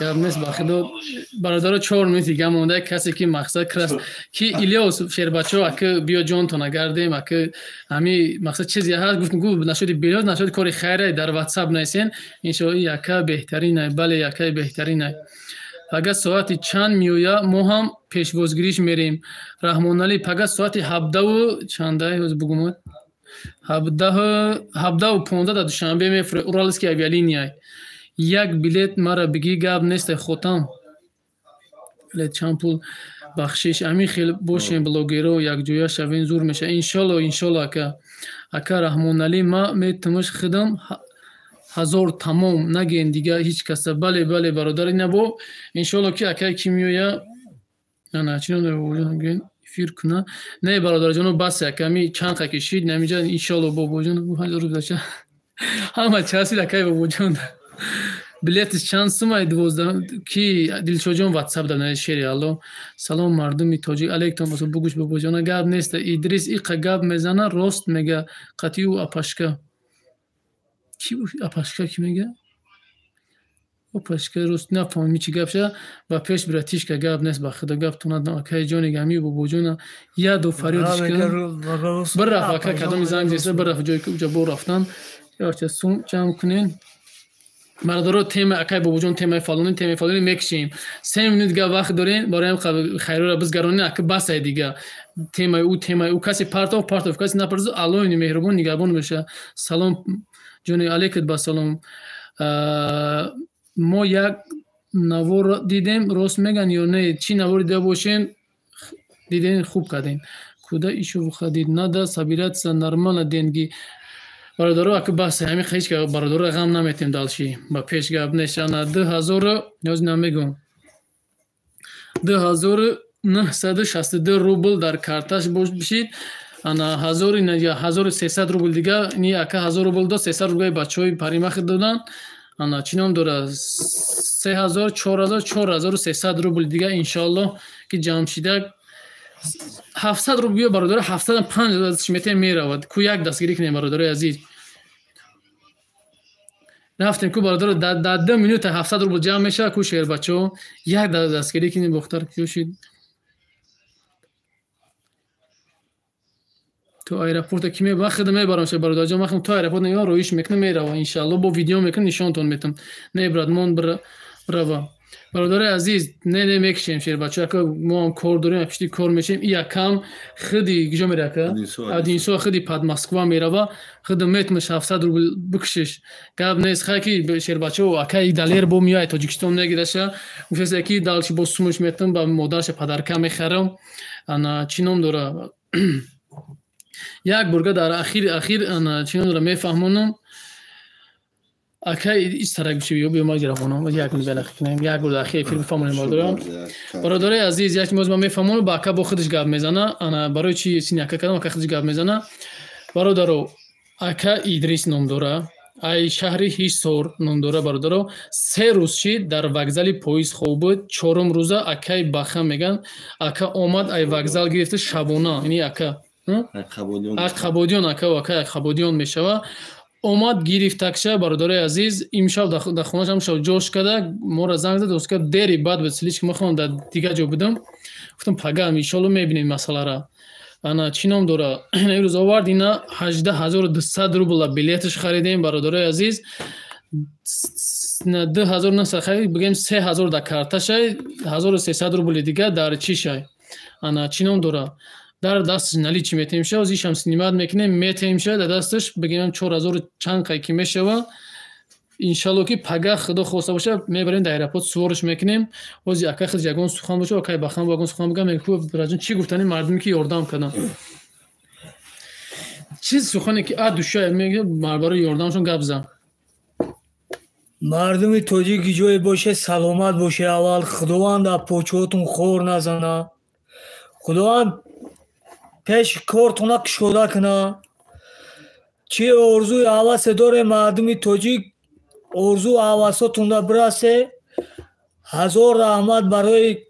Гап нест, ба худо, бародаро, 4 минут дига монда. Касе ки мақсад крас ки Илёс шербачо, аки биё ҷонтона гардем, аки ҳами мақсад чизе ҳаст, гуфтем, гу нашуди билёд, нашуди кори хайра дар WhatsApp найсен. Иншоалло, яка беҳтаринай, бале, якаи беҳтаринай. Пага соати чанд меоя, мо ҳам пешвозгириш мерем. Раҳмоналӣ, пага соати ҳабдаву чандай, ҳоз бугумад, 17:15 дар Душанбе мефуре, Уральский авиалиния. Як билет мара бигӣ, гап несте, хотам. Билет чанд пул, бахшиш? Ҳамин хел бошем, блогеро якҷоя шавем, зур меша. Иншолло, иншолло, ака. Ака Раҳмоналӣ, ма метумаш худам 1000 тамом, нагем дига ҳеҷ каса. Бале, бале, бародар, ина бо иншолло ки акай ки меоя, ана чинон эфир куна. Не, бародарҷоно, бас, аками чанд қа кишид намиҷа. Иншолло, бобоҷон, 1000 рубл ҳама часид, акай бобоҷон. Билетиш чанд сумай, 12 ки Дилшоҷон ватсап да на шери. Алло, салом, мардуми тоҷик, алейкум басо, бугӯш бобоҷона, гап нест. Идрис иқа гап мезана, рост мега, қатъи ӯ апашка ки, апашка ки мега, опашка, рост нафаҳмӣ чӣ гап ша. Ба пеш, братишка, гап нест, ба худо, гап тонад. Акаи ҷони гами бобоҷона яду фарёдиш кун, бираф, ака, кадоми занг зеста, бираф ҷое ки уҷа бо рафтан, ярча сум ҷамъ кунен. Бародаро, тема акай бобоҷон, темаи фалони, темаи фалони мекушем. 3 минут га вақт дорем барои хайрора бизгаронем. Ака, басай дига темаи ӯ, темаи ӯ. Касе партов, партов, касе напарзу. Аллоҳи меҳрубон нигаҳбон боша. Салом, ҷони, алейкат ба салом. Мо як навор дидем, рост меган ё не? Чӣ навор дида бошем? Дидем, хуб кардем. Куда ещё выходить, надо собираться, нормально деньги. Бародаро, ака, бас, ҳамин ҳеҷ бародаро ғам наметем, дальше ба пеш, гап нест. Ана 2000, ёз намегум, 2962 рубл дар карташ бошид. Ана 1300 рубл дига ни ака 1000 рубл дод, 300 рублаи бачаҳои паримахи доданд. Ана чӣ ном дора, 3000, 4000, 4300 рубл дига, иншоаллоҳ ки ҷамъ шида 700 рубл. Биё, бародаро, 705 метем, меравад ку. Як дастгирӣ кунем, бародарои азиз. Рафтем ку, бародаро, дар 2 минута 700 рубл ҷамъ мешавад ку. Шербачаҳо, як дастгирӣ кунем. Бохтар кӯшид то аэропорта ки ман худам мебарам ша, бародарҷон, ман то аэропорт меём, роиш мекунам, мерава. Иншаалло, бо видео мекунам, нишонтон метам. Не, брат, мон брава. Бародари азиз, не, не, мекушем, шербача, ака, мо ҳам кор дорем, пишти кор мешем. И якам худи куҷо мера, ака? Одинсо, худи под Москва мерава. Худам метмаш 700 рубл бикушиш, гап нест. Хай ки шербачо, акаи Далер бо меояд, Тоҷикистон мегираша, гуфтаст ки дальше бо сумаш метам, ба модарша подарка мехарам. Ана чӣ ном дора, як бурга дар ахир, ана чӣ ном дора, мефаҳмонам. Ака, истарак биши, ё биё, ма ҷарафонам, як минут белахи кунем, як бор ахир эфир бифаҳмонем. Бародарам, бародари азиз, як боз ман мефаҳмонам, ба ака бо худаш гап мезана. Ана барои чи сини ака кардам, ака худаш гап мезана. Бародаро, ака Идрис ном дора, ай шаҳри Ҳисор ном дора. Бародаро, 3 рӯз шид дар вокзали поезд хоб буд. Чорум рӯза акаи Баха меган, ака омад, ай вокзал гирифта шабона. Ини ака Қабодиён, ака, ака Қабодиён мешава, омад гирифтакша. Бародарои азиз, имшаб дар хонааш ҳамшаб ҷош када, моро занг зад, оска дери баъд буд, слишком ма хонам дар дигар ҷо будам. Гуфтам, пага иншолло мебинем масъалара. Ана чӣ ном дора, имрӯз овард, ина 18 200 рубла билеташ харидем, бародарои азиз. 2900 харид, бигем 3000 дар карташай, 1300 рубли дига дар чишай. Ана чӣ ном дора, дар дасташ наличи метем ша, озишам снимать мекунем, метем ша дар дасташ, бигем 4000 чанд қай ки мешава. Иншалло ки пага, худо хоста боша, мебарем дар аэропорт, суворш мекунем. Ози ака худ ягон сухан боша, акай бахан ягон сухан бигам. Мегӯ, бираҷон, чӣ гуфтани мардуме ки ёрдам кардам, чиз сухане ки а душа мега, барои ёрдамшон гап зан. Мардуми тоҷик ҷое боше, саломат боше. Аввал Худованд аз почоотун хор назана, Худованд пеш кортона кушода куна. Чӣ орзуи ҳавасе доре, мардуми тоҷик, орзу ҳавасотунда бирасе. Ҳазор раҳмат барои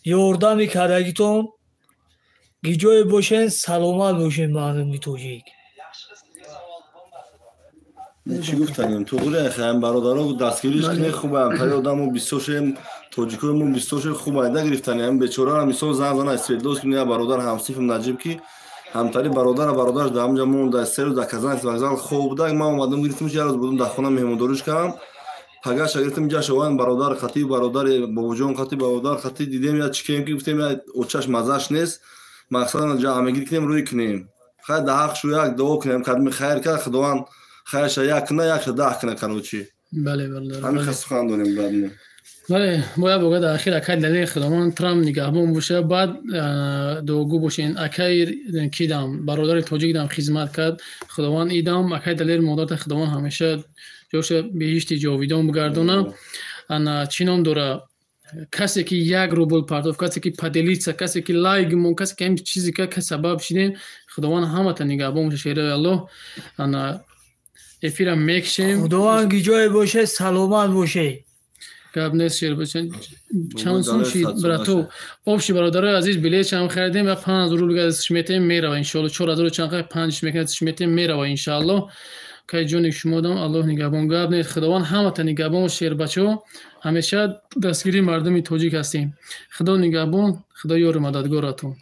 ёрдами кардагитон. Гиҷое бошен, саломат бошен, мардуми тоҷик. Чӣ гуфтанем, туғри хаям, бародаро, дастгириш кунед, хубам тари одамо бисёр шем, тоҷикои мо бисёр шем, хуб айда гирифтани ҳам бечора. Мисол, зан зана Свердловск я бародар ҳамсифам Наҷиб, ки ҳамтари бародара бародараш дар ҳамҷа монда, 3 рӯз дар Казанский вокзал хоб буда. Ман омадам, гирифтам, як рӯз будам дар хона, меҳмондориш кардам. Пагаша гирифтам, ҷа шаван бародар хати, бародари бобоҷон хати, бародар хати дидем, я чикем ки гуфтем, я очаш мазаш нест, мақсадам ҷа ҳамагирӣ кунем, рӯй кунем. Хайр, да ҳақ шу як дуо кунем, кадми хайр кард, Худованд хайрша як куна, якша даҳ куна, короче. Бале, бародар. Ҳамин сухан дорем баъд. Бале, бояд богӯяд, ахир акай Далери Худованд трам нигаҳбон боша, баъд дуогӯ бошен. Акай кидам, бародари тоҷикдам хизмат кард, Худованд идам акай Далер модарта Худованд ҳамеша ҷоша беҳишти ҷовидон бигардона. Ана чӣ ном дора, касе ки 1 рубл партоф, касе ки поделиться, касе ки лайк мон, касе ки ҳам чизе ка сабаб шидем, Худованд ҳамата нигаҳбон боша. Шерои Аллоҳ, ана эфира мекшем. Худованд ки ҷое боше, саломат боше. Гап нест, шер. Чанд сум шид, брато, общий? Бародарои азиз, билет чам харидем ва 5 рубл дастш метем, мерава, иншоалло. 4000 чанд хай панҷ мекунад, метем, мерава, иншоалло. Кай ҷони шумо дам, Аллоҳ нигаҳбон. Гап нест, Худованд ҳамата нигаҳбон. Шербачо, ҳамеша дастгирии мардуми тоҷик ҳастем. Худо нигаҳбон, Худо ёру мададгоратон.